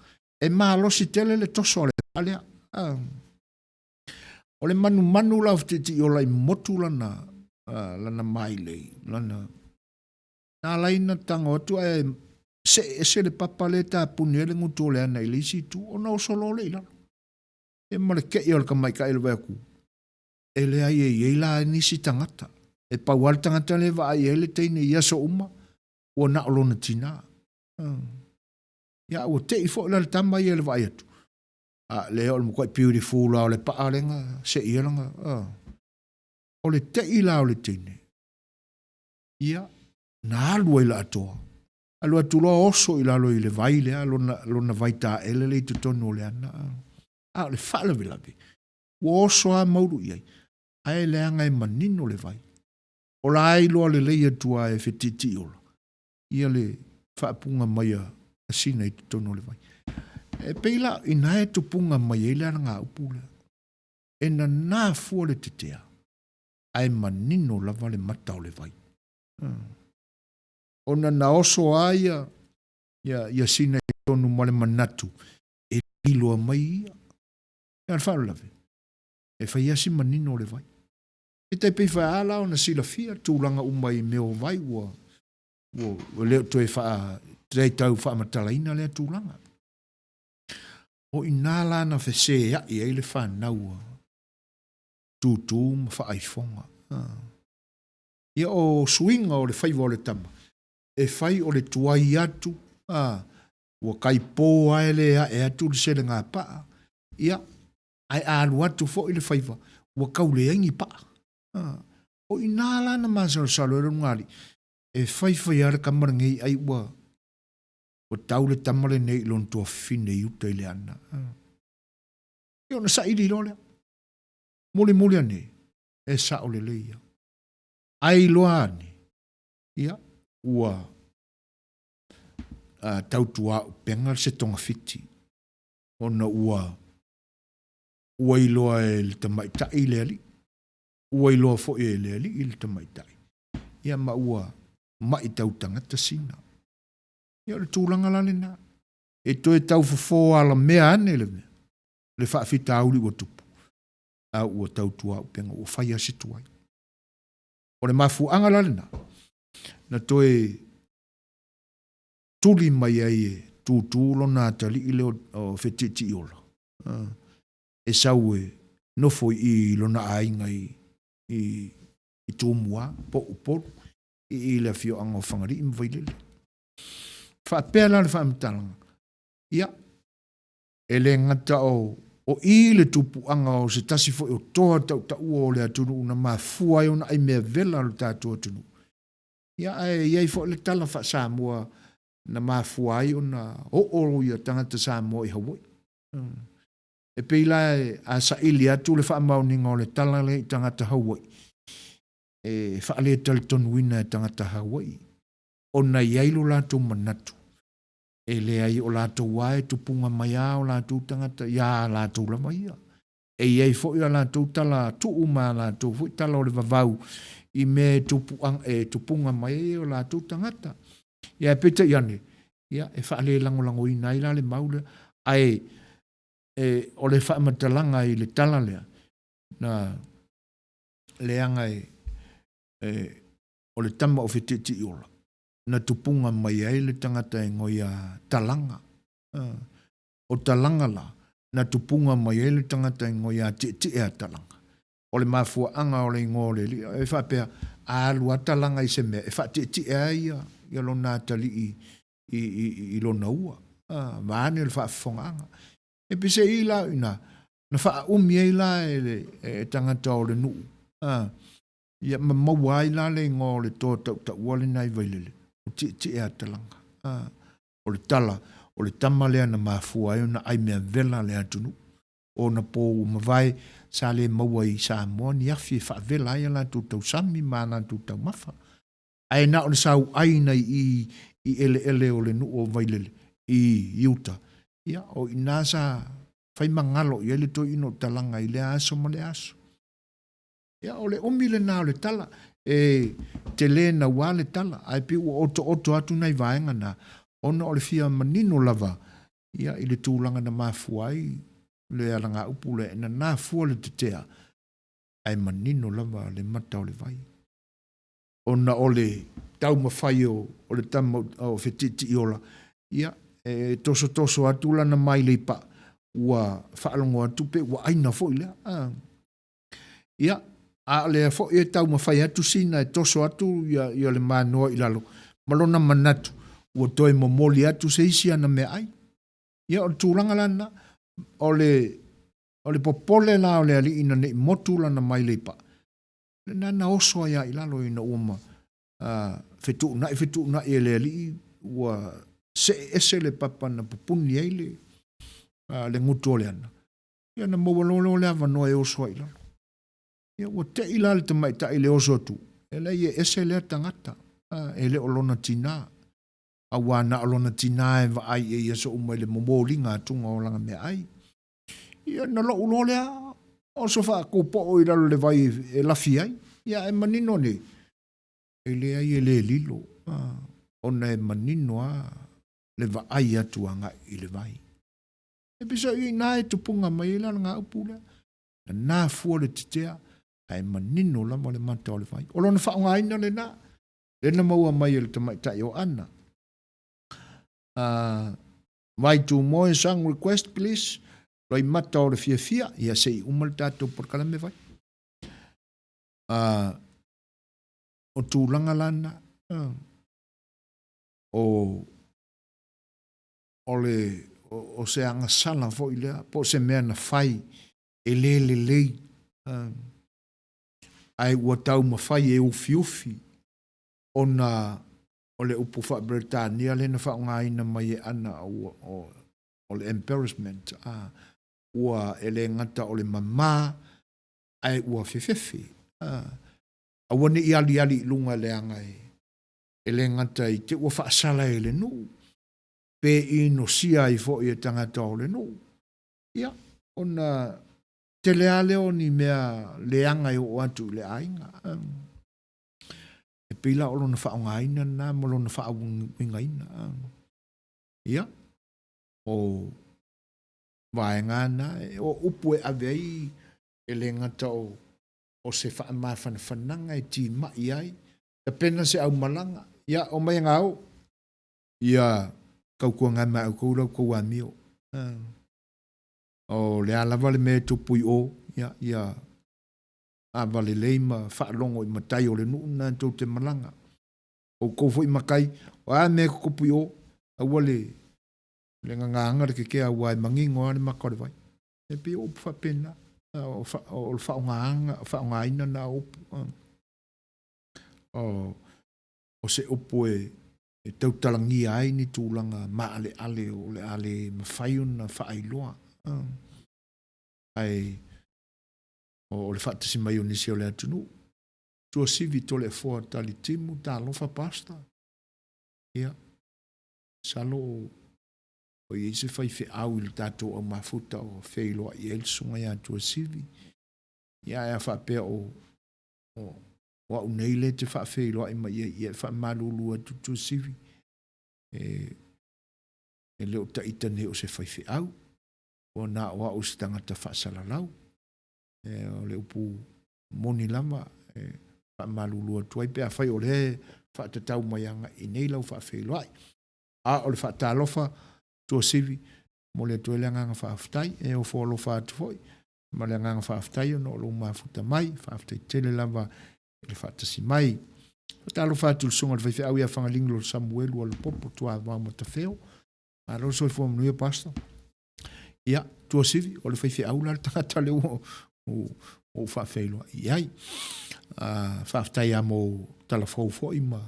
e malosi tele le toso a le pa'a lea. A. O le manumanu la o Feti'iti'iola i motu lana, lana mailei, lana, na ala ai na tago atu ae see ese le papa lea e tapuni ai le gutu o le ana i le isi itu, ona oso loa lea i lalo. E ma le keʻi o le tamaitai i le vaai atu, e leai e i ai la nisi tagata. E pau lava le tagata lea e vaai i ai le teine i aso uma, ua na o lona tinā. Ia, ua te'i foi la le tama ia i le vaai atu, a lea o le matuai beautiful lava o le paa lea na sei ai lana, O le te'i la o le teine, ia, na alu ai la atoa. Alu atu loa oso i lalo i le vai lea, lona, lona vai taele lea i totonu o le ana. A o le faalavelave, ua oso lava maulu i ai, ae leaga e manino le vai. O la e iloa lelei atu lava e Feti'iti'iola, ia le faapuga mai a Sina i totonu o le vai. E pei la, inā e tupuga mai ai le alagaupu lea. E nanā fua le tetea, ae manino lava le mata o le vai. Ona na oso lava ia, ia, ia Sina i totonu ma le manatu, e liloa mai ia. A o le faalavelave, e fai lava si manino o le vai. E tai pei faia la ona silafia tulaga uma i mea o vai ua, ua, ua le o toe faa, tau faamatalaina lea tulaga. O i ina la na feseai ai le fanau a Tūtū ma Faaifoga. Ia o suiga o le faiva o le tama, e fai o le tuai atu, a, ua kai pō lava e le ae atu le selegapaa, ia, ae a alu atu foi le faiva, ua tau leai ni paa. A, o i ina la na masalosalo ai le ulugalii, e faifai lava le tama lenei ai ua. Ua tau le tama lenei i lona tuafafine i uta i le ana. Ia ona saili loa lea. Mulimuli ane, e sao lelei ia. Ae iloa ane, ia, ua tautuaupega se togafiti, ona ua ua iloa e le tamaitai le alii, ua iloa foi e le alii le tamaitai, ia ma ua mai tau tagata sina. Ia o le tulaga la lena. E toe tau fofo alamea ane le mea, le faafitauli ua tupu, a ua tautuaupega, ua fai lava si tuai. O le mafuaaga la lena, na toe tuli mai ai e Tūtū lona atalii lea o Fetiitiola, e sau e nofo i i i lona aiga i, i, i Tumua, po o Upolu, i i le afioaga o Fagalii ma Vailele. Faapea la le faamatalaga, ia, e le gata o, o i le tupuaga o se tasi foi o toa tautaua o le atunuu na mafua ai ona ai mea vela lo tatou atunuu. Ia, ae i ai foi le tala faa-Samoa na mafua ai ona oo ia tagata Samoa i Hawaii. E pei la a saili atu le faamaoniga o le tala lea i tagata Hawaii, e faaletalitonuina e tagata Hawaii ona e i ai lo latou manatu e leai o latou lava e tupuga mai lava o latou tagata ia latou lava ia. E i ai foi a latou tala tuu ma a latou foi tala o le vavau i mea e tupuaga, e tupuga mai ai o latou tagata. Ia ae peitai ane, ia e faalelagolagoina ai la le mau lea. Ae e, o le faamatalaga i le tala lea, na leaga e, e o le tama o Fetiitiola, na tupuga mai ai le tagata e ngoi a Talaga. O Talaga la, na tupuga mai ai le tagata e ngoi a Tietie a Talaga. O le mafuaaga o le igoa o le alii, e faapea, a alu a Talaga i se mea, e faatietie ai ia, ia lona atalii i, i, i lona ua, vaeane le faafofogaaga. E peiseai la o i ina, na faaumi ai la e le e tagata o le nuu, ia ma maua ai la le igoa o le toa tautaua lena i Vailele, o Tietie a Talaga. O le tala, o le tama lea na mafua ai ona ai mea vela le atunuu. O ona pō ua mavae, sa le maua i Samoa ni afi e faavela ai a latou tausami ma a latou taumafa. Ae na o le sauaina i i i eleele o le nuu o Vailele i uta, ia, o i ina sa fai magalo i ai le toeaina o Talaga i lea aso ma lea aso. Ia, o le umi lena o le tala. E tele naua le tala, ae pei ua otooto atu nai vaega na, ona o le fia manino lava ia i le tulaga na mafua ai le alagaupu lea e nana fua le tetea, ae manino lava le mata o le vai. Ona o le taumafai o le tama o Fetiitiola, ia, e tosotoso atu lana mailei paa, ua faalogo atu pe ua aina foi lea. Ia, a o lea foi e taumafai atu sina e toso atu ia, ia le manoa i lalo, ma lona manatu, ua toe momoli atu se isi ana meaai. Ia, o le tulaga la lena, o le, o le popole la o le alii ina ne i motu lana mailei paa, lena na oso ai lava i lalo ina ua ma, fetuunai fetuunai e le alii, ua see ese le papa na pupuni ai le, le gutu o le ana. Ia ona maua loa lea o le avanoa e oso ai i lalo. Ia ua tei la le tamaitai i le oso atu, e leai e ese lea tagata, e le o lona tinā. Auā na o lona tinā e vaai i ai i aso uma i le momoliga atuga o lana meaai. Ia ona lou loa lea, oso faakupoo i lalo o le vai e lafi ai. Ia ae manino nei, e leai e le lilo, ona e manino lava le vaai atu agai i le vai. E pisa i ina e tupuga mai ai la le gaupu lea. Nana fua le tetea, ae manino lava le mata o le vai. O lona faaaogaina lena, lea na maua mai e le tamaitai o Ana. Vai Tumoe song request please. Loimata o le fiafia, ia se i uma le tatou polokalame vai. O tulaga la na, o o le o se agasala foi lea po o se mea na fai e le lelei ae ua taumafai e ufiufi ona O le upu faa-Beretania lea na faaaogaina mai e Ana o le embarrassment, a, ua e le gata o le mama ae ua fefefe, a. Aua ne i aliali i luga leaga e le gata i te ua faasala e le nuu, pe inosia ai foi e tagata o le nuu, ia, ona tele lava lea o ni mea leaga e oo atu i le aiga. E pei la o lona faaaogaina lena ma lona faauigaina. Ia, o vaega na, o upu e ave ai e le gata o o se faamafanafanaga e timai ai, tapena se aumalaga, ia, omai e gao, ia tautuaga ma outou la outou amio. O le a lava le mea e tupu i o, ia, ia ava lelei ma faalogo i matai o le nuu lena tou te malaga. Outou foi matai, o a mea e tutupu i o, aua le le gagaaga le kekea aua e manino lava le mata o le vai. E pei o upu faapena, o le faaaogaina lena o upu. O se upu e tautalagia ai ni tulaga maaleale o le a le mafai ona faailoa. Ae o le faatasi mai o nisi o le atunuu, Tuasivi Toleafoa Talitimu, talofa Pastor. Ia, masalo o i ai se faifeau i le tatou aumafuta o feiloai ai le susuga ia Tuasivi. Ia, ae a faapea o o au nei lea e te faafeiloai mai i ai, ia e faamalulu atu Tuasivi, e le o taita nei o se faifeau, ua na o au o se tagata faasalalau. E, o le upu moni lava e faamalulu atu ai pe afai o lea e faatatau mai agai i nei lau faafeiloai. A o le faatalofa Tuasivi, momoli atu ai le agaga faafetai, e ofo alofa atu foi ma le agaga faafetai ona o lou mafuta mai. Faafetai tele lava i le faatasi mai. Faatalofa atu i le susuga i le faifeau ia Fagaliglo Samuelu Alapopo Tuavao Matafeo. Malo le soifua manuia, Pastor. Ia, Tuasivi, o le faifeau la le tagata lea ua ou faafeiloai i ai. Faafetai lava mo tala fou foi ma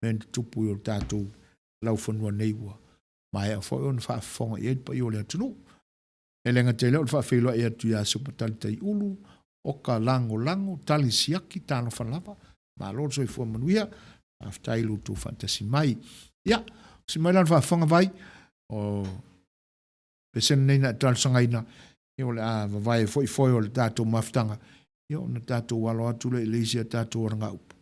mea na tutupu i o tatou laufanua nei ua maea foi ona faafofoga i ai le paia o le atunuu. E le gata i lea o le faafeiloai atu ia Supatali Taiulu, Oka Lagolago, Tali Siaki, talofa lava, malo le soifua manuia, faafetai i lo outou faatasi mai. Ia, osi mai la le faafofoga vai, o pesene nei na e talosagaina, ia o le a vavae foi foe o le tatou mafutaga, ia ona tatou alo atu lea i le isi a tatou alagaupu.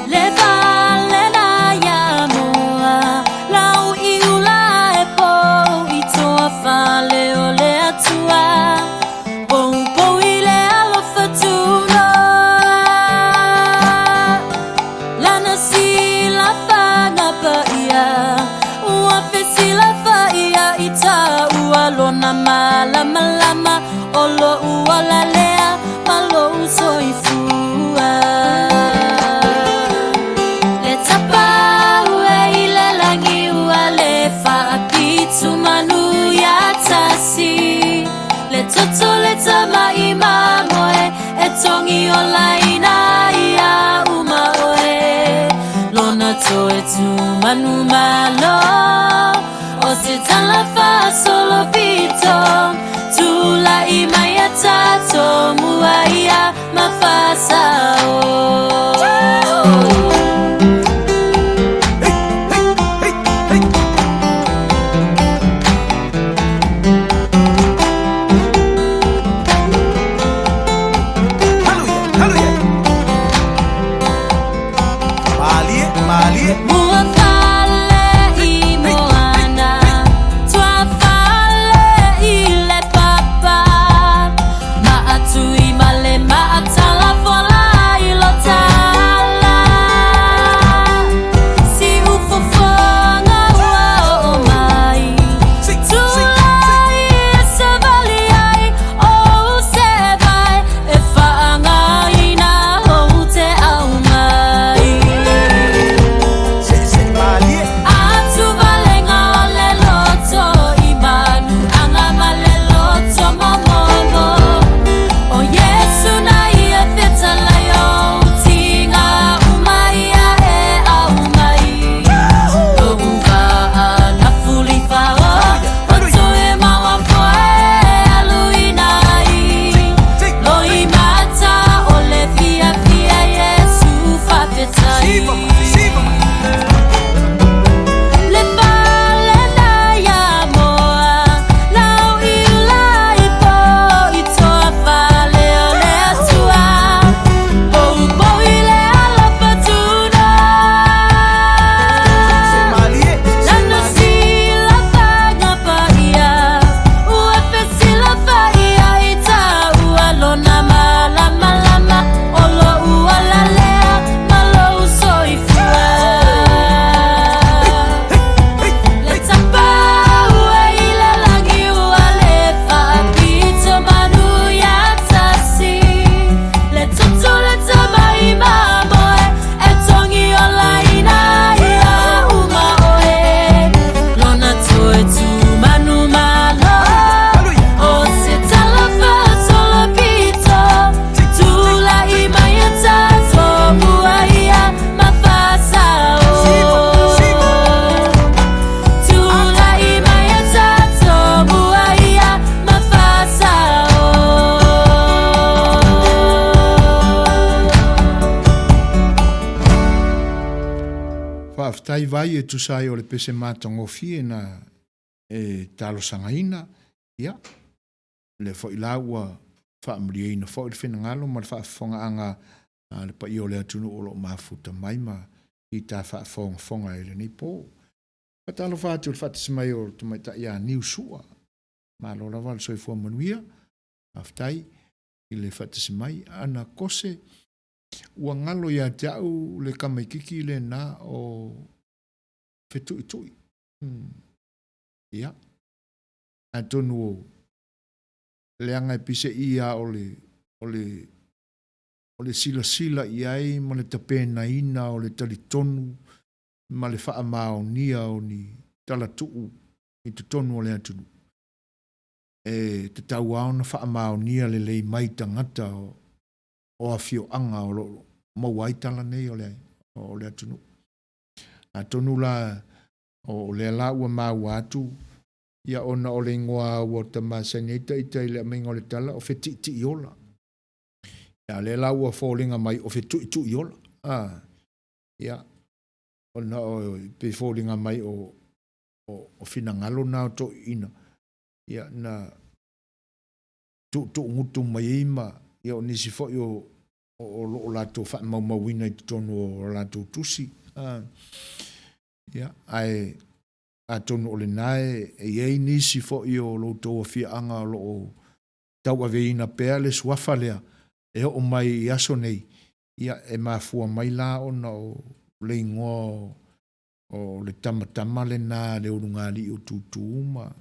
Le fale ia moa lau i ula e pou i toa fale o le Atua poupou i le alofa tunoa lana silafaga paia ua fesilafaia i taua lona malamalama o lo'u ola lea ma lo'u soifua. Le tapau e i le lagi ua le faapitu manu ia tasi. Le toto le tama'i mamoe e togi olaina ia uma oe. Lona toe tumanu malo o se tala faasolo pito. Tula'i mai a tatou mua ia ma faasao. Mua fale i Moana, tua fale i le papa, maatui ma le maatala fola i lo tala. Siufofoga ua oo mai. Le palena ia moa lau i ula i po i toa fale o le Atua Poupou i le alofa tuna Lana silafaga paia Ua fesilafaia i taua lona malamalama O lou ola lea ma lou soifua Le tapau e i le lagi ua le faapito manu ia tasi Le tutu le tamai mamoe e togi olaina ia uma oe Lona toe tumanu malo O se tala faasolo pito Tulai mai e tatou ia ma faasao Tulai mai e tatou ia ma faasao Faafetai Vai e tusa ai o le pese matagofie na e talosagaina, ia, lea foi la ua faamalieina foi le finagalo ma le faafofogaaga a le paia o le atunuu o lo o mafuta mai ma fita faafogafoga i lenei po. Faatalofa atu i le faatasi mai o le tamaitai ia Niu Sua. Malo lava le soifua manuia. Faafetai i le faatasi mai. Ana Kose, ua galo ia te au le tamaititi lena o Fetuitui. Ia, atonu o leaga e pisei lava o le, o le, o le silasila i ai ma le tapenaina o le talitonu ma le faamaonia o ni talatuu i totonu o le atunuu, e tatau lava ona faamaonia lelei mai tagata o afioaga o lo o maua ai tala nei o le, o le atunuu. Atonu la o lea la ua maua atu ia ona o le igoa ua ta masani ai ita i le aumaiga o le tala o Fetiitiola. Ia a o lea la ua foliga mai o Fetuituiola. A, ia, ona o, e pei e foliga mai o, o, o finagalo na o toeaiina, ia na tuutuugutu mai ai ma, ia o nisi foi o, o lo o latou faamaumauina i totonu o latou tusi. A, ia, ae atonu o lena e i ai nisi foi o lo outou afiaaga o lo o tauaveina pea le suafa lea e oo mai i aso nei, ia e mafua mai la ona o le igoa o le tamatama lena a le ulugalii o Tūtū ma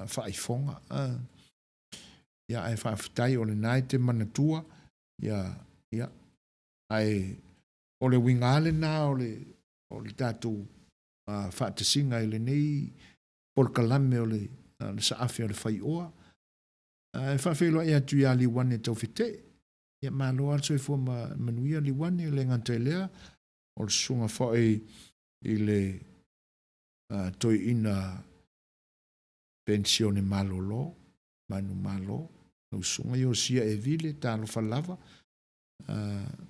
Faaifoga. Ia ae faafetai o lena e te manatua, ia, ia, ae o le uiga lava lena o le, o le tatou faatasiga i lenei polokalame o le Saafi o le Faioa. E faafeiloai atu ia Liuane Taufetee. Ia malo lava le soifua manuia Liuane, e le gata i lea, o le susuga foi i le toeaina penisione malolo, manumalo, lau susuga Iosia Evile, talofa lava.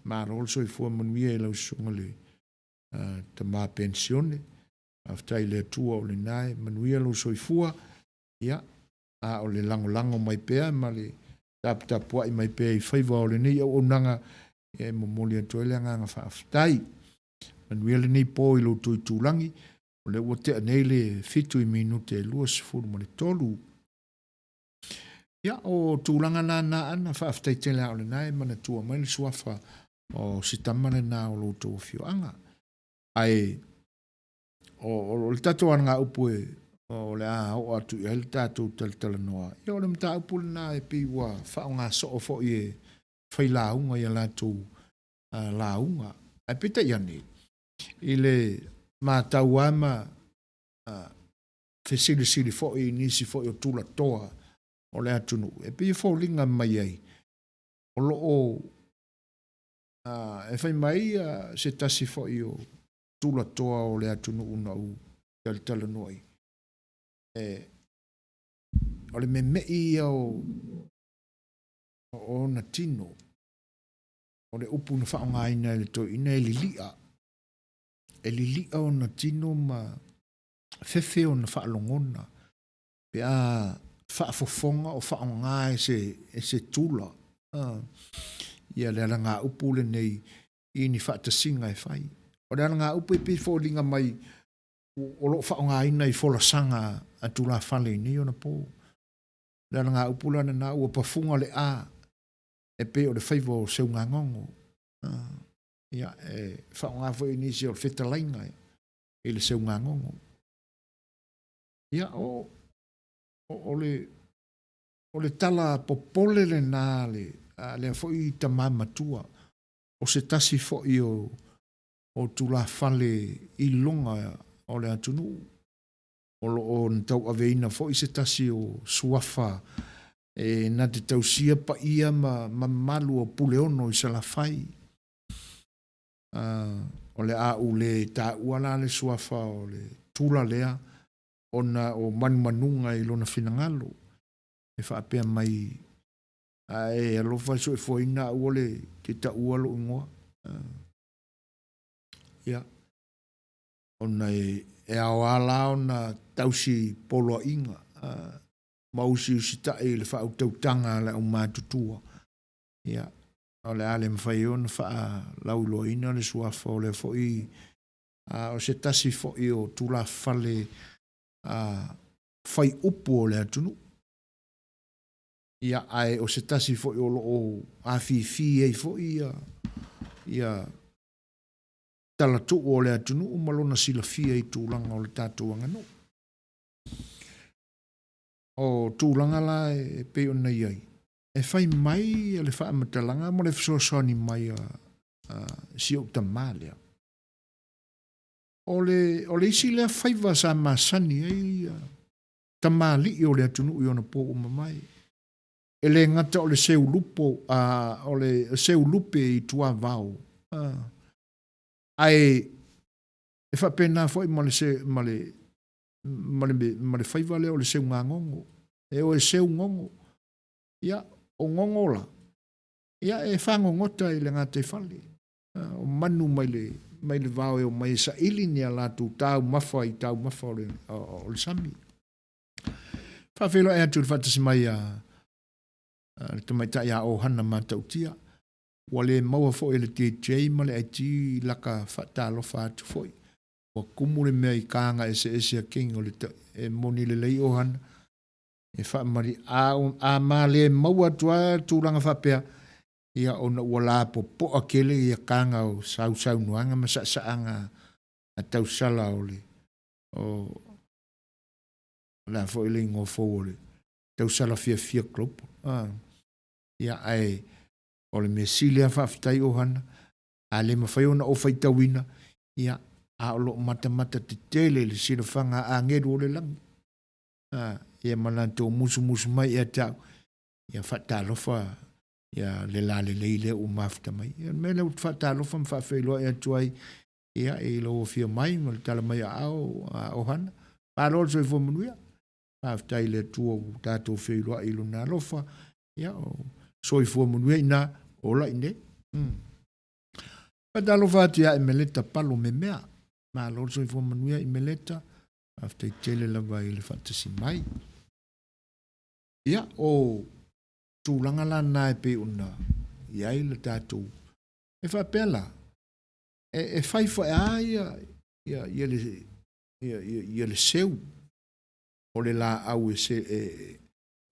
Malo le soifua manuia i lau susuga i le tama penisione. Faafetai i le Atua o lena e manuia lou soifua. Ia, a o le lagolago mai pea ma le taputapuai mai pea i faiva o lenei auaunaga, ia e momoli atu ai le agaga faafetai. Manuia lenei po i lo outou itulagi, o lea ua tea nei le 7 i minute e 23. Ia, o tulaga la na Ana, faafetai tele lava o lena e manatua mai le suafa o si tama lena o lo outou afioaga. Ae o le tatou alagaupu e o le a oo atu i ai le tatou talatalanoa, ia o le mataupu lena e pei ua faaaoga soo foi e failauga i a latou lauga. Ae peitai ane, i le matau lava ma fesilisili foi i nisi foi o tulatoa o le atunuu, e pei e foliga mai ai o lo o e fai mai se tasi foi o tulatoa o le atunuu na ou talatalanoa ai, e, o le meme'i ia o, o ona tino, o le upu na faaaogaina e le toeaina e lili'a. e lili'a ona tino ma fefe ona faalogona pe a faafofoga o faaaoga e se, e se tula a, ia le alagaupu lenei i ni faatasiga e fai. O le alagaupu e pei e foliga mai o lo o faaaogaina i folasaga a tulafale i nei ona po. O le alagaupu la lena ua pafuga le a e pei o le faiva o Seugagogo. Ia, e faaaoga foi e nisi o le fetalaiga i le Seugagogo. Ia, o, o, o le, o le tala popole lena a le, a lea foi tama matua, o se tasi foi o, o tulafale iloga o le atunuu, o lo o na tauaveina foi se tasi o suafa e na te tausia paia ma mamalu o Puleono i Salafai. O le a ou le taua la le suafa o le tula lea ona o manumanuga i lona finagalo e faapea mai, A e alofa e soifuaina aua le te taua lou igoa. Ia, ona e, e aoā la ona tausi poloaiga ma usiusitai i le faautautaga a le aumatutua. Ia, o le a le mafai ai ona faalauiloaina le suafa o lea foi a, o se tasi foi o tulafale a, fai upu o le atunuu. Ia, ae o se tasi foi o lo o afifi ai foi ia, ia talatuu o le atunuu ma lona silafia i tulaga o le tatou aganuu. O tulaga la e pei ona i ai, e fai mai le faamatalaga ma le fesoasoani mai a, a si ou tamā lea. O le, o le isi lea faiva sa masani ai tamalii o le atunuu i ona po ua mavae. E le gata o le seulupo, a, o le seulupe i tuavao, a, ae e faapena foi ma le, se, ma le, ma le, ma le faiva lea o le seugagogo. E o e seu gogo. Ia, o gogo la, ia e fagogota i le gataifale. O manu mai le, mai le vao e omai e saili ni a latou taumafa i taumafa o le, o le sami. Faafeiloai atu i le faatasi mai a, a le tamaitai a Ohana Matautia. Ua le maua foi e le DJ ma le IT laka faatalofa atu foi. Ua kumu le mea i kāga eseese a King o le e moni lelei Ohana. E faamali a, a ma le maua atu a tulaga faapea, ia ona ua lapopoa tele ia kāga o sausaunoaga ma saasaaga a tausala o le o, o le a foi le igoa fou o le tausala fiafia global. Ah. Ia ae o le mea sili lava faafetai Ohana, a le mafai ona ou faitauina, ia a o loo matamata tetele i le silafaga a agelu o le lagi. Ah, ia ma latou musumusu mai ia te au, ia faatalofa ia le lalelei lea ua mafuta mai. Ia o le mea lea ou te faatalofa ma faafeiloai atu ai ia i lou afio mai ma le tala mai aao a Ohana. Malo le soifua manuia. Faafetai i le Atua ua tatou feiloai i lona alofa. Ia, o soifua manuia ina, ola i nei. Faatalofa atu ia Emeleta Palo Memea. Malo le soifua manuia Emeleta. Faafetai tele lava i le faatasi mai. Ia, o tulaga la na e pei ona i ai le tatou. E faapea la, e, e fai foi a ia, ia, ia, le, ia, ia, ia le seu o le laau e, se, e,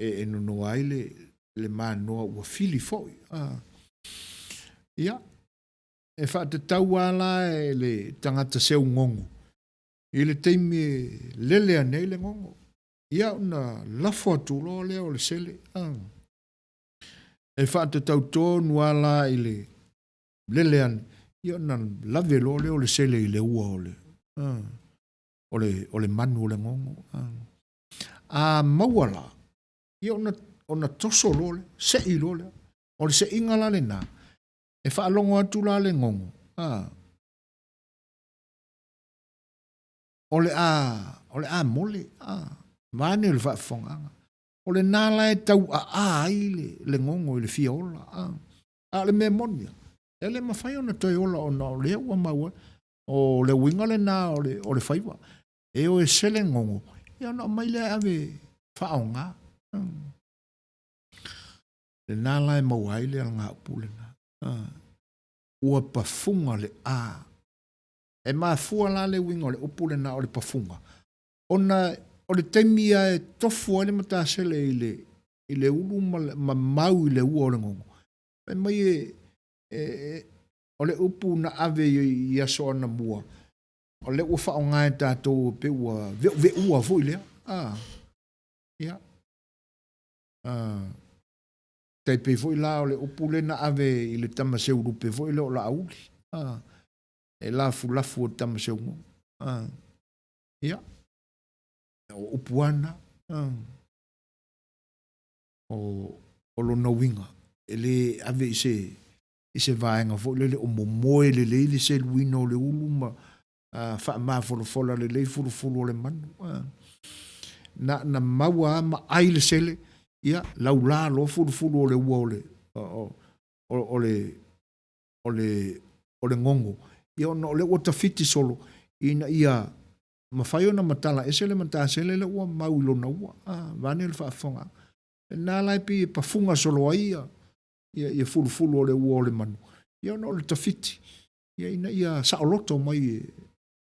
e, e nonoa ai le, le manoa ua fili foi. Ah. Ia, e faatatau lava la e le tagata seu gogo i le taimi e lele ane ai le gogo. Ia, ona lafo atu loa lea o le sele. Ah. E faatatau tonu lava la i le lele ane, ia ona lave loa lea o le sele i le ua o le, ah, o le, o le manu o le gogo. Ah. A maua la, ia ona, ona toso loa lea, sei loa lea. O le seiga la lena, e faalogo atu la le gogo, ah, o le a, o le a mole, ah, vaeane le faafofogaaga. O lena la e taua'a ai le, le gogo i le fia ola. Ah. A o le mea moni lava, e le mafai ona toe ola ona o lea ua maua. O le uiga lena o le, o le faiva. E o e sele gogo, ia ona aumai lea e ave faaaoga. Lena la e maua ai le alagaupu lena. Ua pafuga le a. E mafua la le uiga o le upu lena o le pafuga, ona o le taimi ia e tofu ai le matasele i le, i le ulu ma, ma mau i le ua o le gogo, fai mai e, e, e o le upu na ave i, i aso anamua, o lea ua faaaoga e tatou pei ua ve'uve'ua foi lea. A, ia. A, tai pei foi la o le upu lea na ave i le tama seulupe foi lea o Laauli. A, e lafulafu o le tama seugogo. A, ia. O upu lava na. A, o, o lona uiga, e lē ave i se, i se vaega foi lele o momoe lelei le seluina o le ulu ma faamafolafola lelei fulufulu o le manu. Na na maua lava ma ai le sele, ia, laula loa fulufulu o le ua o le, o, o, o le, o le, o le gogo, ia ona o lea ua tafiti solo ina ia mafai ona matala ese le matasele lea ua mau i lona ua, vaeane le faafofogaaga. Lena la e pei e pafuga solo ai ia, ia, ia fulufulu o le ua o le manu, ia ona o le tafiti, ia ina ia saoloto mai,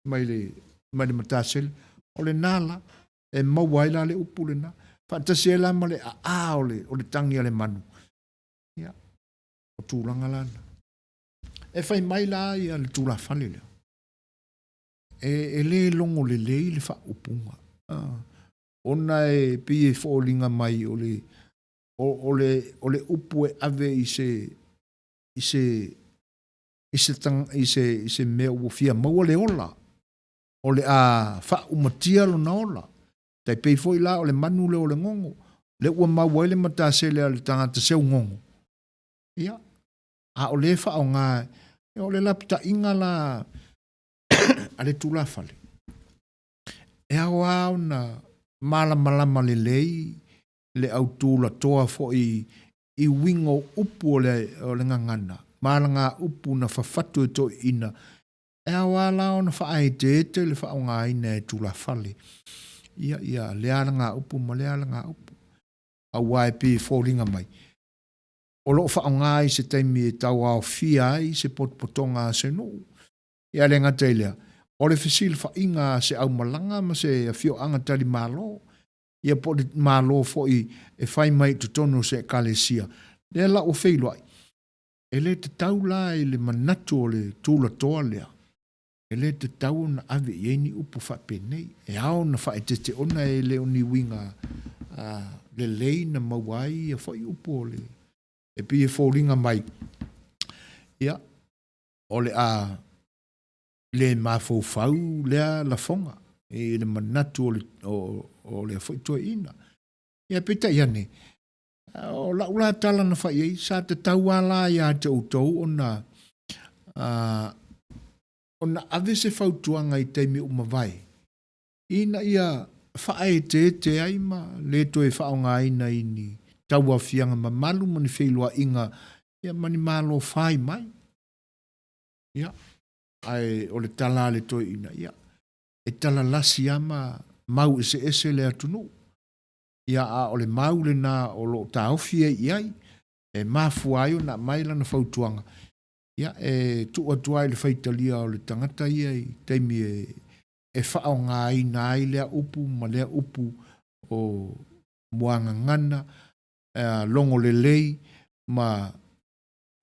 mai le, mai le matasele. O lena la, e maua ai la le upu lena, faatasi ai la ma le aa o le, o le tagi a le manu. Ia, o tulaga la na. E fai mai la ia le tulafale lea, e, e le logo lelei le faaupuga, ona e pei e foliga mai o le, o, o le, o le upu e ave i se, i se, i se, i se, i se mea ua fia maua le ola, o le a faaumatia lona ola. Tai pei foi la o le manu lea o le gogo, lea ua maua ai le matasele a le tagata seu gogo. Ia, a o lea e faaaoga, o le lapataiga la a le tulafale, e ao lava ona malamalama lelei le au tulatoa foi i uiga o upu o le, o le gagana, ma alagaupu na fafatu e toeaiina, e ao lava la ona faaeteete le faaaogaina e tulafale ia, ia lea alagaupu ma lea alagaupu. Aua e pei e foliga mai, o lo o faaaoga i se taimi e tauaofia ai se potopotoga a se nuu. Ia le gata i lea, o le fesilafaiga a se aumalaga ma se afioaga talimalo, ia po o le Malo foi e fai mai i totonu o se Ekalesia, lea la ua feiloai, e le tatau la i le manatu o le tulatoa lea, e le tatau ona ave i ai ni upu faapenei. E ao ona faaeteete ona e le o ni uiga lelei na maua ai ia foi upu o le, e pei e foliga mai, ia, o le a le mafaufau lea lafoga i le manatu o le, o, o lea foi toeaina. Ia peitai ane, o lau la tala na fai ai, sa tatau lava la ia te outou ona, ona ave se fautuaga i taimi ua mavae, ina ia faaeteete ai ma le toe faaaogaina i ni tauaofiaga mamalu ma ni feiloaiga ia ma ni malo fai mai. Ia, ae o le tala a le toeaina, ia, e talalasi lava ma mau eseese le atunuu. Ia, a o le mau lena o lo o taofi ai i ai, e mafua ai ona aumai lana fautuaga, ia, e tuu atu lava i le faitalia o le tagata ia i taimi e, e faaaogaina ai lea upu ma lea upu o muagagana, logo lelei ma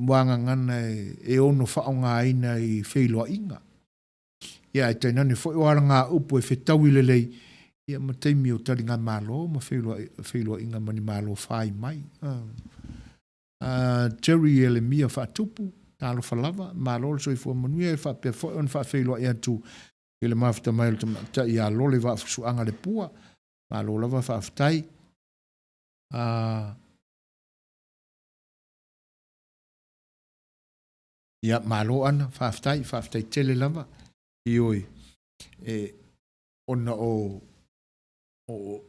muagagana e ono faaaogaina i feiloaiga. Ia, ae tainane foi o alagaupu e fetaui lelei ia ma taimi o taligamalo ma feiloaiga ma ni malo fai mai. Jerry Ielemia Faatupu, talofa lava, malo le soifua manuia e faapea foi ona faafeiloai atu i le mafuta mai o le tamaitai ia Lole Vaafusuaga Lepua, malo lava faafetai. Ia, malo Ana, faafetai, faafetai tele lava. Ioe, e, ona o, o,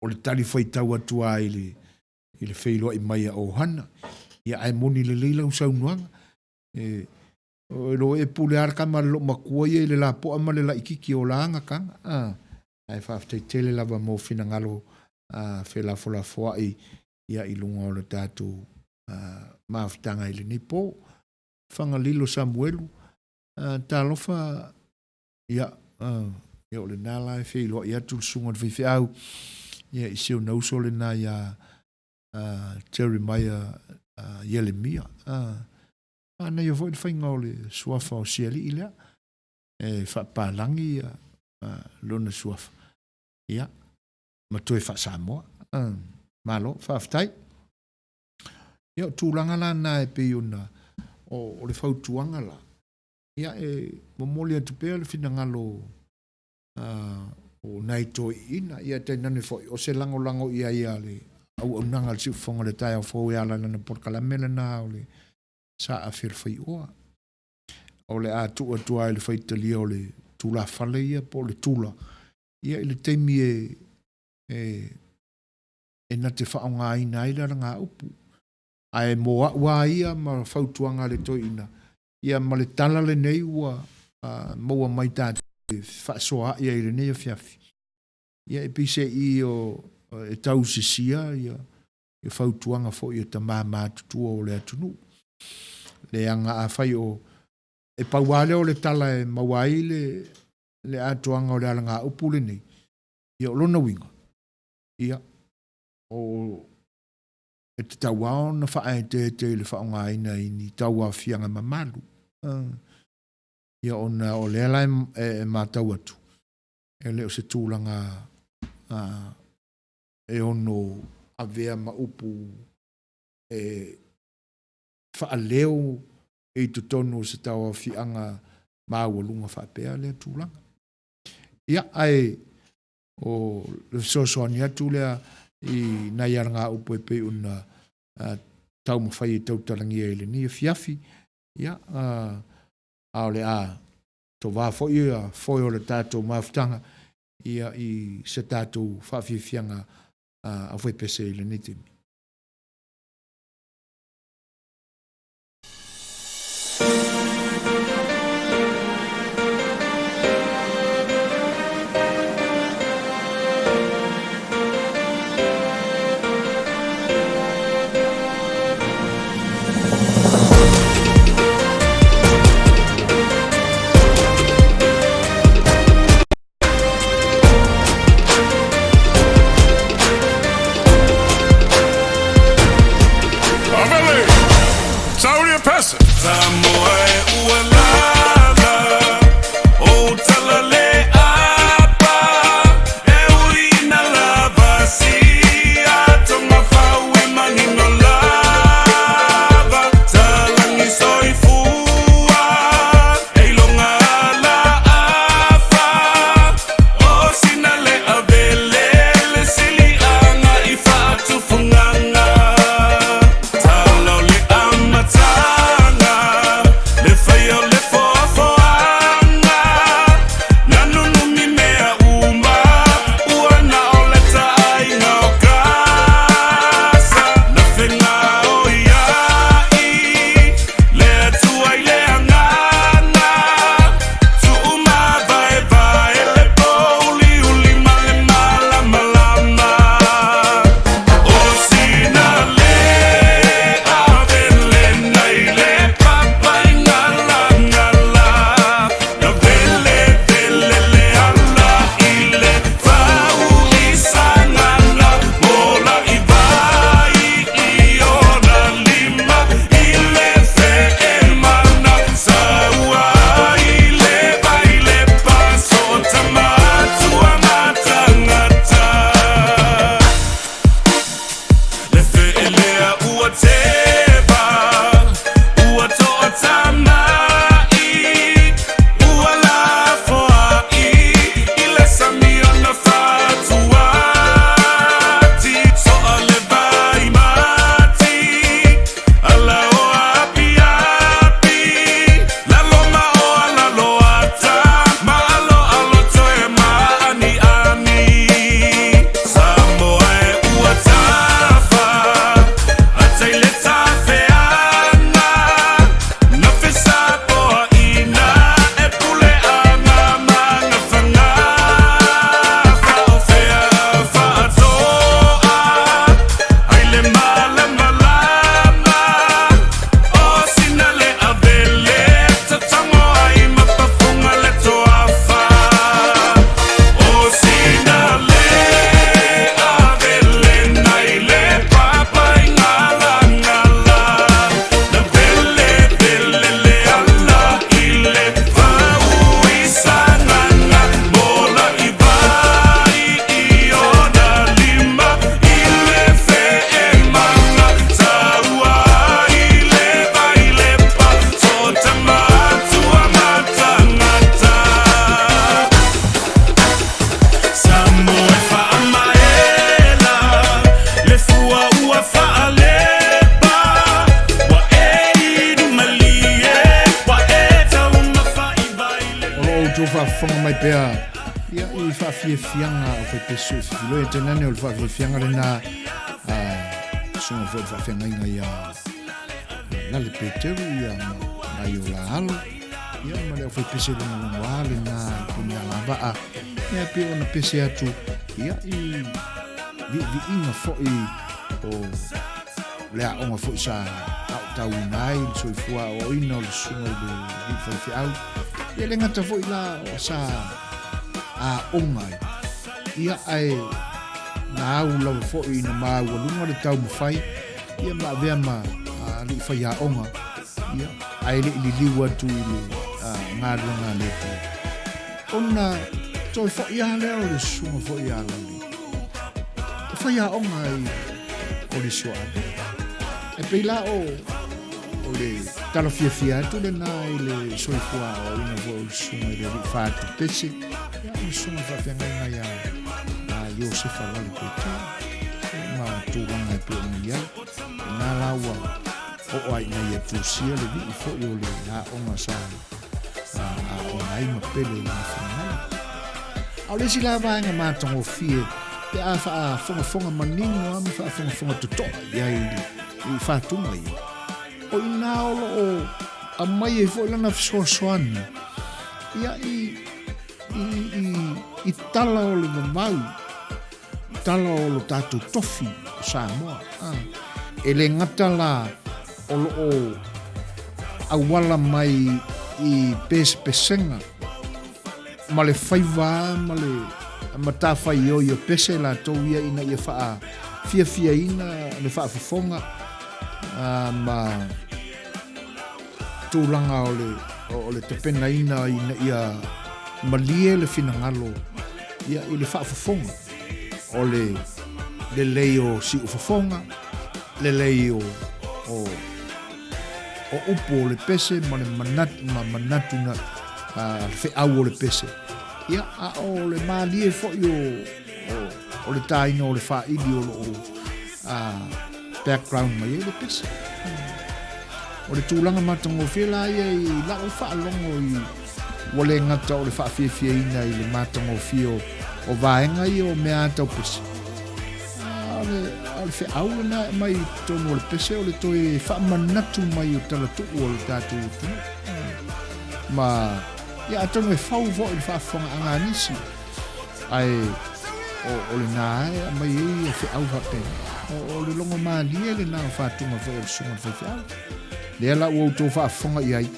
o le talifuaitau atu lava i le, i le feiloai mai a Ohana. Ia, ae moni lelei lau saunoaga. E, E lo e pule lava le tama a le loomatua ia i le lapoa ma le laititi o la gataga, a. Ae faafetai tele lava mo finagalo felafolafoai ia i luga o le tatou mafutaga i lenei po. Fagalilo Samuelu, talofa, ia, ia o lena la e feiloai atu le susuga i le faifeau ia i si ona uso lena ia Jeremiah Ielemia. Manaia foi le faiga o le suafa o si alii lea e faapalagi ia lona suafa ia ma toe faa-Samoa. Malo, faafetai. Ia o tulaga la na e pei ona o le fautuaga la, ia e momoli atu pea le finagalo o nai toeaiina, ia tainane foi o se lagolago i ai a le auaunaga a le Siufofoga o le Taeao Fou e ala i lana polokalame lena o le Saafi o le Faioa. O le a tuu atu lava i le faitalia o le tulafale ia po o le tula, ia i le taimi e, e, e na te faaaogaina ai le alagaupu. Ae mo au lava ia ma fautuaga a le toeaina, ia ma le tala lenei ua maua mai tatou te fefaasoaai ai i lenei afiafi, ia e pei se i o e tausisia ia fautuaga foi a tama matutua o le atunuu. Leaga afai o e pau lava lea o le tala e maua ai le le atoaga o le alagaupu lenei, ia o lona uiga, ia o e tatau lava ona faaeteete i le faaaogaina i ni tauaofiaga mamalu. Ia ona o lea la e matau atu, e le o se tulaga e ono avea ma upu e faaleo i totonu o se tauaofiaga maualuga faapea lea tulaga. Ia, ae o le fesoasoani atu lea i nai alagaupu e pei ona taumafai e tautalagia i lenei afiafi, ia, a o le a tovā foi foe o le tatou mafutaga ia i se tatou faafiafiaga aufaipese i lenei taimi. outou faafofoga mai pea ia i faafiafiaga o faipesu e fifiloi tainane o le faafiafiaga lena a susuga foi le faafeagaiga ia Lale Peteru ia ma nai o la alo ia ma le aufaipese lagolago lena i Punialavaa ia pei ona pese atu ia i viiviiga foi o le aoga foi sa aotauina ai le soifua aoaoina o le susuga i le alii faifeau ia le gata foi la o sa aoga ai ia ae na au lava foi ina maualuga le taumafai ia ma avea ma alii faiaoga ia ae le i liliu atu i le galuega a le Atua ona toe foi lava lea o le susuga foi ia Lauli e faiaoga i Kolisi o Avea. E pei la o o le tala fiafia atu lena i le soifua aoaoina foi o le susuga i le alii Fatupese, ia o le susuga faafeagaiga ia a Iosefa Lale Petero, ia ma tulaga e pei ona i ai. Ina la ua oo ai ina ia tusia le vii foi o le aoga sa aoga ai ma pele i lona finagalo. A o le isi la vaega matagofie pe a faafogafoga manino lava ma faafogafoga totoa i ai i faatuga ia, o i ina o lo o aumai ai foi lana fesoasoani ia i, i, i, i tala o le vavau, tala o lo tatou tofi o Samoa. A, e le gata la o lo o auala mai i pesepesega ma le faiva ma le matafaioi o pese latou ia ina ia faafiafiaina le faafofoga ma tulaga o le, o le tapenaina ina ia malie le finagalo ia i le faafofoga o le lelei o siufofoga, lelei o, o o upu o le pese ma le manatu, ma manatu na a, le feau o le pese. Ia, a o le mālie foi o, o, o le tāina o le fāili o lo o a, background mai ai le pese. O le tulaga matagofie la ia i lau faalogo i ua le gata o le faafiafiaina i le matagofie o, o vaega ia o mea tau pese. A o le, a o le feau lena e aumai i totonu o le pese o le toe faamanatu mai o talatuu o le tatou atunuu. Ma, ia atonu e fau foi le faafofogaaga a nisi, ae o, o lena e aumai ai ia feau faapena. O, o le logo malie lena o faatuga foi o le susuga i le faifeau. Lea la ua outou faafofoga i ai,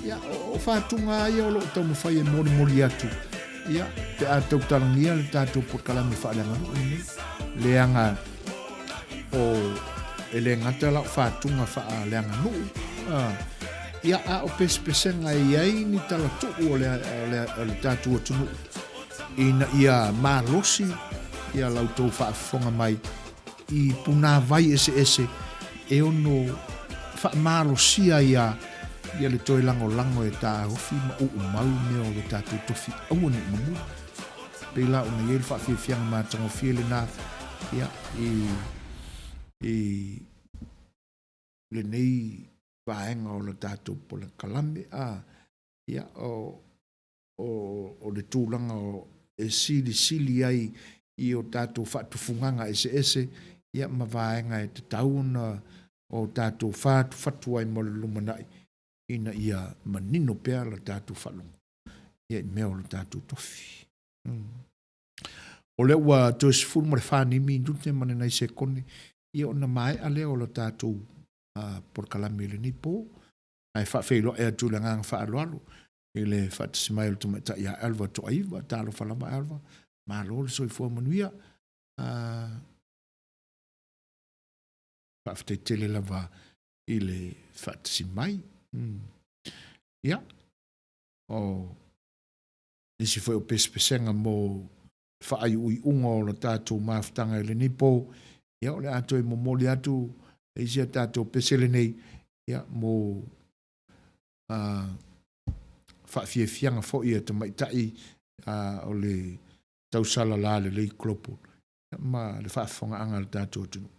ia, o, o faatuga lava ia o lo o taumafai e molimoli atu Ia, pe a tautalagia le tatou polokalame faaleaganuu lenei, leaga o e le gata la o faatuga faaleaganuu, a, ia, a o pesepesega e i ai ni talatuu o le, o le, o le tatou atunuu, ina ia malosi ia la outou faafofoga mai i punāwai eseese e ono faamalosia ai a ia le toe lagolago e tāofi ma uumau mea o lo tatou tofi aua ne i mamuli. Pei la ona i ai le faafiafiaga matagofie lena ia, i, i lenei vaega o le tatou polokalame. A, ia, o, o, o le tulaga o, e silisili ai i o tatou faatufugaga eseese ia ma vaega e tatau ona o tatou fatufatu ai mo le lumanai ina ia manino pea la tatou faalogo ia i mea o le tatou tofi. O lea ua toe 14 nei minute ma le nai sekone ia ona maea lea o la tatou polokalame i lenei po. Ae faafeiloai atu i le agaga faaaloalo i le faatasi mai o le tamaitai ia Alva Toaiva. Talofa lava Alva, malo le soifua manuia. Faafetai tele lava i le faatasi mai. Ia, o nisi foi o pesepesega mo faaiuiuga o le tatou mafutaga i lenei po, ia o le a toe momoli atu le isi a tatou pese lenei, ia mo faafiafiaga foi a tamaitai o le tausala lalelei global ma le faafofogaaga a le tatou atunuu.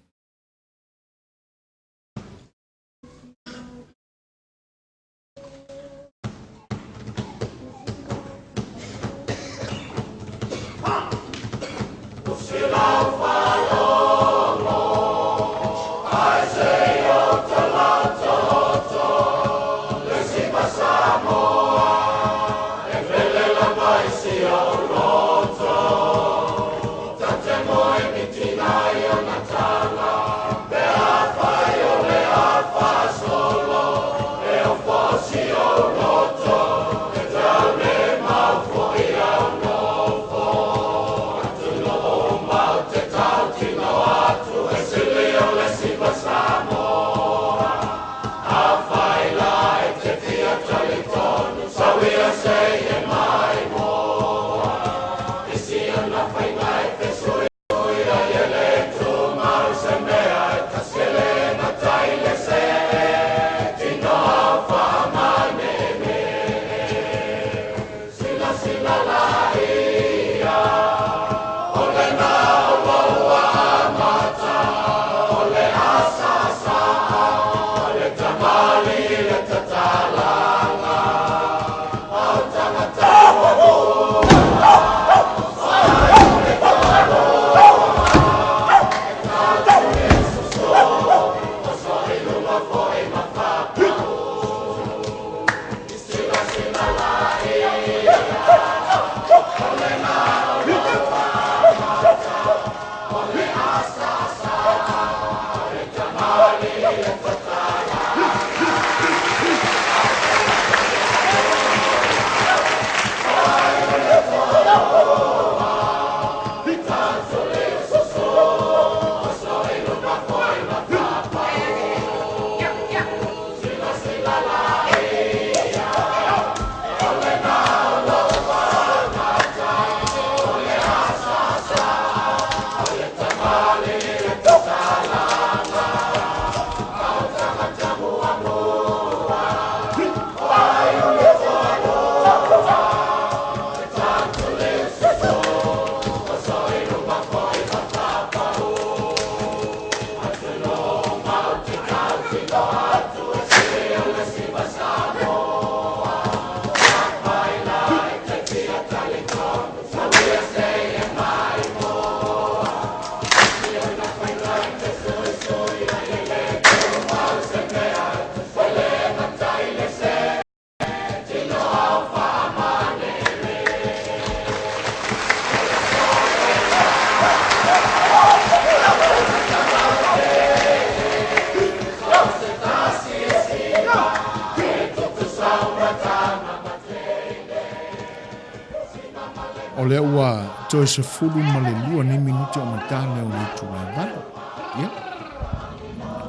O lea ua toe 12 nei minute ona ta lea o le itula e 8. Ia,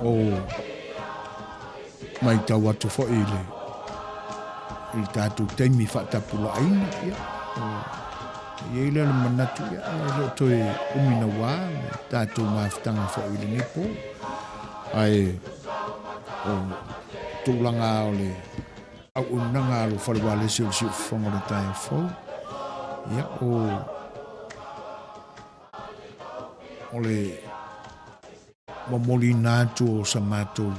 o matau atu foi i le i le tatou taimi faatapulaaina, ia, o i ai lea o le manatu, ia, e le o toe umi naua le tatou mafutaga foi i lenei po. Ae o tulaga o le auaunaga a lou fale ualesi o le siufofoga o le taeao fou, ia, o o le momoliina atu o sa matou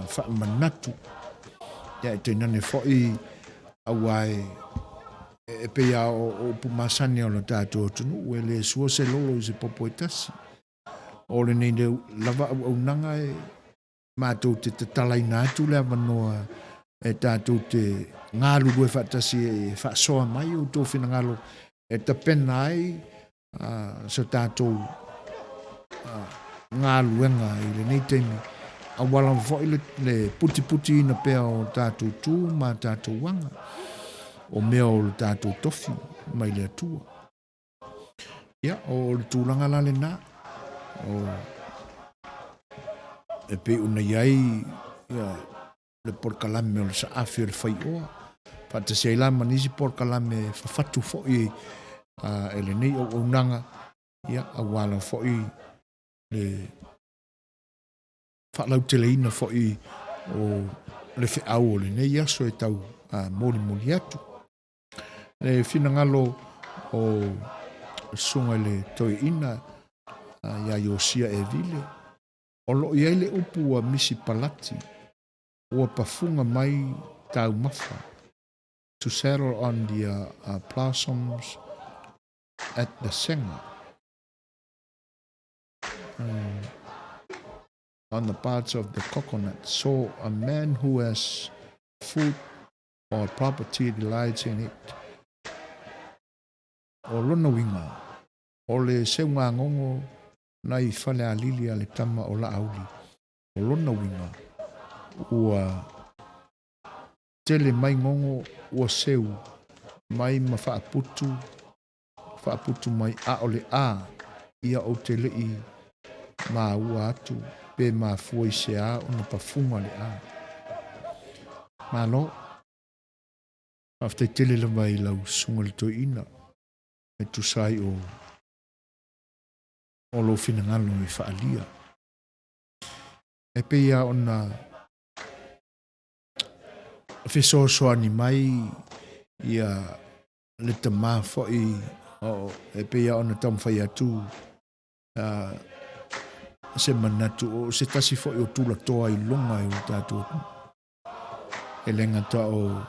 faamanatu, ia, e tainane foi aua e e pei lava o upu masani o le tatou atunuu, e le sua se lolo i se popo e tasi. O lenei lava auaunaga e matou te tatalaina atu le avanoa e tatou te galulue faatasi e faasoa mai outou finagalo e tapena ai so tatou galuega i lenei taimi, aua lava foi le putiputiina pea o tatou tu ma tatou aga, o mea o le tatou tofi mai le Atua. Ia, o le tulaga la lena, o e pei ona i ai ia, le polokalame o le saafi o le faioa, faatasi ai la ma nisi polokalame e fafatu foi e lenei auaunaga, ia, aua lava foi le faalauteleina foi o le feau o lenei aso e tau molimoli atu. Le finagalo o le Susuga i le Toeaina ia Iosia Evile, o lo o i ai le upu ua misi palati, ua pafuga mai taumafa, to settle on the blossoms at the senga, on the parts of the coconut. So a man who has food or property delights in it. O lona uiga, o le seugagogo nai Falealili a le tama o Laauli. O lona uiga, ua tele mai gogo ua seu mai ma faaputu, faaputu mai a o le a ia ou te le i maua atu pe mafua i se a ona pafuga le a. Malo. Faafetai tele lava i lau Susuga i le Toeaina e tusa ai o o lou finagalo e faaalia. E pei lava ona fesoasoani mai ia le tama foi e pei lava ona taumafai atu se manatu o se tasi foi o tulatoa i luga i o tatou atunuu. E le gata o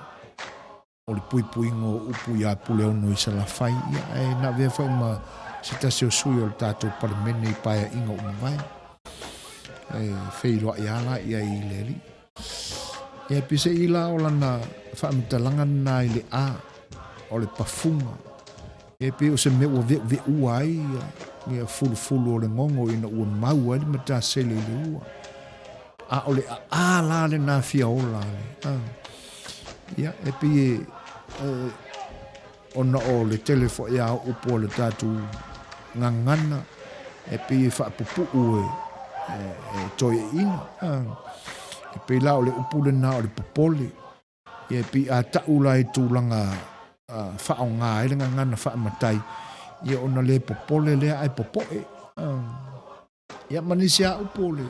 o le puipuiga o upu iā Puleono i Salafai, ia, ae na avea foi ma se tasi o sui o le tatou Palemene i paeaiga ua mavae. E feiloai lava la i ai i le alii. Ia, peiseai la o lana faamatalaga lena i le A, o le pafuga. E pei o se mea ua veʻuveʻua ai ia fulufulu o le gogo ina ua mau ai le matasele i le ua. A o le aʻā la lena fia ola a le, a. Ia, e pei e, e, ona o le tele foi a upu o le tatou gagana, e pei e faapupuu e, e, e toeaiina. A. E pei la o le upu lena o le popole. Ia e pei a tau la i tulaga faaaoga ai le gagana faamatai, ia ona le popole lea ae popoe. Ia ma nisi lava upu o le,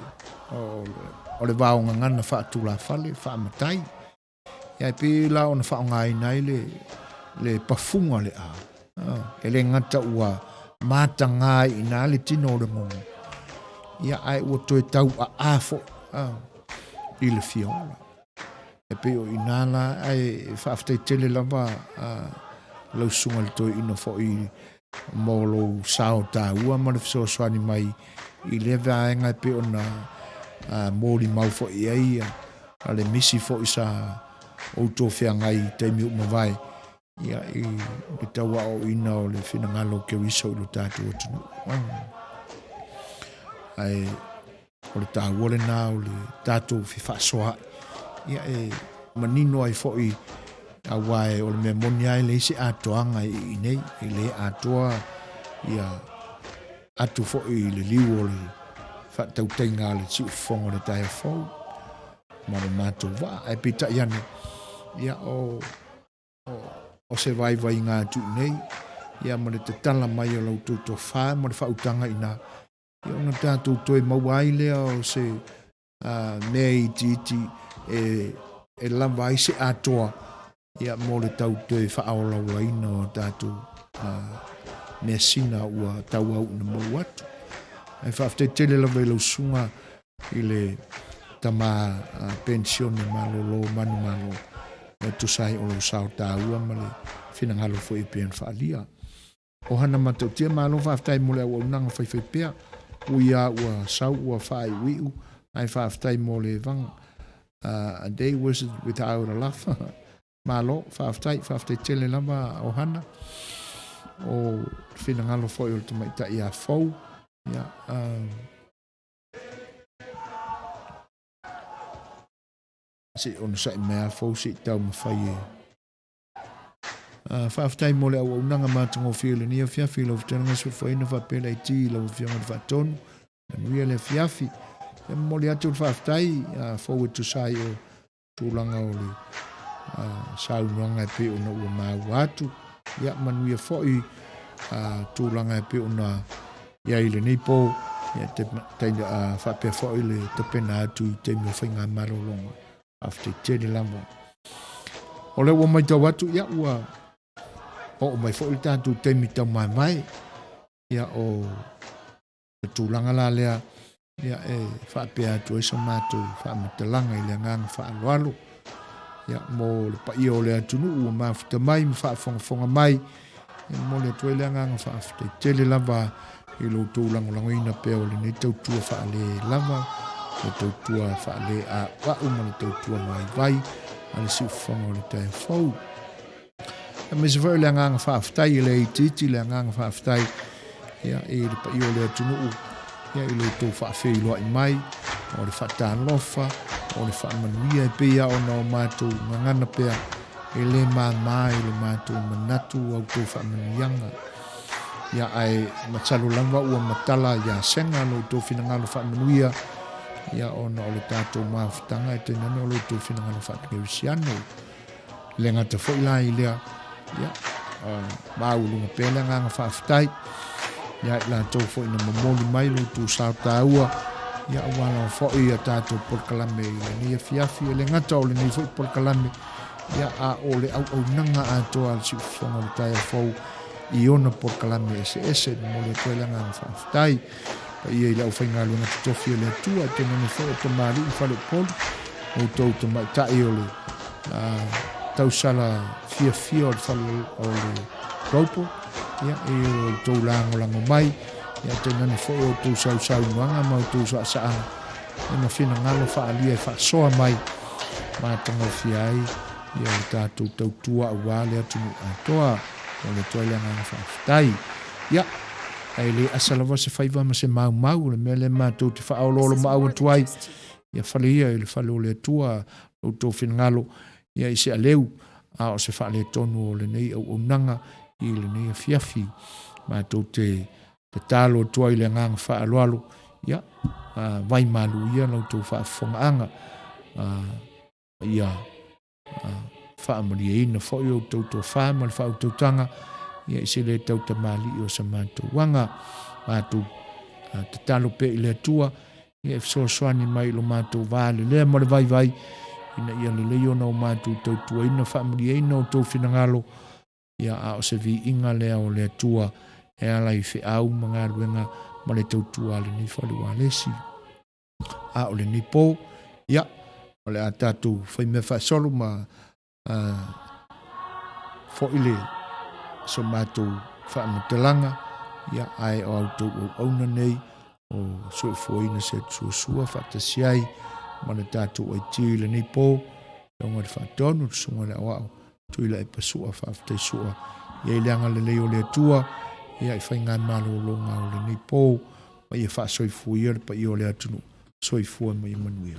o le vaogagana faatulafale, faamatai. Ia e pei la ona faaaogaina ai le, le pafuga le a. E le gata ua mataga ai i ina le tino o le gogo, ia ae ua toe tauaa foi i le fia ola. E pei o i ina la, ae faafetai tele lava lau Susuga i le Toeaina foi mo lou sao taua ma le fesoasoani mai i lea vaega e pei ona molimau foi i ai le misi foi sa outou feagai i taimi ua mavae ia, i le tauaoina o le finagalo o Keriso i lo tatou atunuu. Ae o le taua lena o le tatou fefaasoaai, ia e manino ai foi, aua o le mea moni lava e leai se atoaga i i nei, e le atoa ia atu foi i le liu o le faatautaiga a le siufofoga o le taeao fou ma le matou vaa. Ae peitai ane, ia o o se vaivaiga atu i nei, ia ma le tatala mai o la outou tofa ma le faautaga i ina, ia ona tatou toe maua ai lea o se mea itiiti e, e lava ai se atoa ia mo le tau toe faaolaolaina o tatou measina ua tauau ina mou atu. Ae faafetai tele lava i lau susuga i le tama penisione malolo manumalo e tusa ai o lou sao taua ma le finagalo foi e pei ona faaalia. O hana matautia, malo faafetai mo le auaunaga faifaipea, ui a ua sau ua faaiuiu, ae faafetai mo le evaga. A day was without a laugh. Malo, faafetai, faafetai tele lava o hana. O finagalo foi o le tamaitai ia fou. Ia, se i onosai mai a fou se i taumafai e faafetai mo le auaunaga matagofie i lenei afiafi i lau fetalaiga Suefuaina faapea le IT i lau Afioga i le Faatonu. Manuia le afiafi. E momoli atu le faafetai fou e tusa ai o tulaga o le saunoaga e pei ona ua maua atu. Ia manuia foi tulaga e pei ona i ai i lenei po, ia te, te, faapea foi le tapena atu i taimi o faiga malologa. Faafetai tele lava. O lea ua matau atu, ia ua oo mai foi le tatou taimi taumaemae. Ia o le tulaga la lea, ia e faapea atu ai so matou faamatalaga i le agaga faaaloalo. Ia mo le paia o le atunuu ua mafuta mai ma faafogafoga mai, e momoli atu ai le agaga faafetai tele lava i lo outou lagolagoina pea o lenei tautua faale lava, le tautua faale a'ua'u ma le tautua vaivai a le siufofoga o le taeao fou. Aemaise foi o le agaga faafetai, e le itiiti le agaga faafetai ia, i le paia o le atunuu ia, i lo outou faafeiloai mai, o le faatalofa, o le faamanuia e pei lava ona o matou gagana pea, e le māmā i lo matou manatu a outou faamanuiaga. Ia, ae masalo lava ua matala ia Sega lo outou finagalo faamanuia, ia, ona o le tatou mafutaga e tainane o lo outou finagalo faakerisiano. E le gata foi la i lea, ia, maualuga pea le agaga faafetai ia i latou foi na momoli mai lo outou sao taua, ia, aua lava foi a tatou polokalame i lenei afiafi. E le gata o lenei foi polokalame, ia, a o le auaunaga atoa a le Siufofoga o le Taeao Fou i ona polokalame eseese. E momoli atu ai le agaga faafetai paia i le aufaigaluega totofi a le Atua, e tainane foi o tamalii ma faleupolu, outou tamaitai o le tausala fiafia o le fale o le Global, ia, i lo outou lagolago mai, ia, tainane foi o outou sausaunoaga ma outou saasaaga, ia, ma finagalo faaalia e faasoa mai ma atagofia ai ia le tatou tautua aua le atunuu atoa. O le Atua i le agaga faafetai. Ia, ae le asa lava se faiva ma se maumau, o le mea lea matou te faaoloolomaau atu ai, ia fale ia i le fale o le Atua lo outou finagalo, ia i se aleu, a o se faaletonu o lenei auaunaga i lenei afiafi. Matou te tatalo atu ai i le agaga faaaloalo, ia, vai malu ia la outou faafofogaaga, ia faamalieina foi outou tofa ma le faautautaga, ia i se le tautamalii o sa matou aga. Matou tatalo pea i le Atua, ia e fesoasoani mai i lo matou va lelea ma le vaivai, ina ia lelei ona o matou tautuaina, faamalieina outou finagalo, ia, a o se viiga lea o le Atua e ala i feau ma galuega ma le tautua a lenei fale ualesi. A o lenei po, ia, o le a tatou faimea faasolo ma foi le so matou faamatalaga, ia, ae o a outou auauna nei o soifuaina se atusuasua faatasi ai ma le tatou IT i lenei po, Afioga i le Faatonu, le Susuga i le Aoao Tuilaepa Sua, faafetai Sua i ai le agalelei o le Atua ia i faigamalologa o lenei po, ma ia faasoifuaia le paia o le atunuu. Soifua ma ia manuia.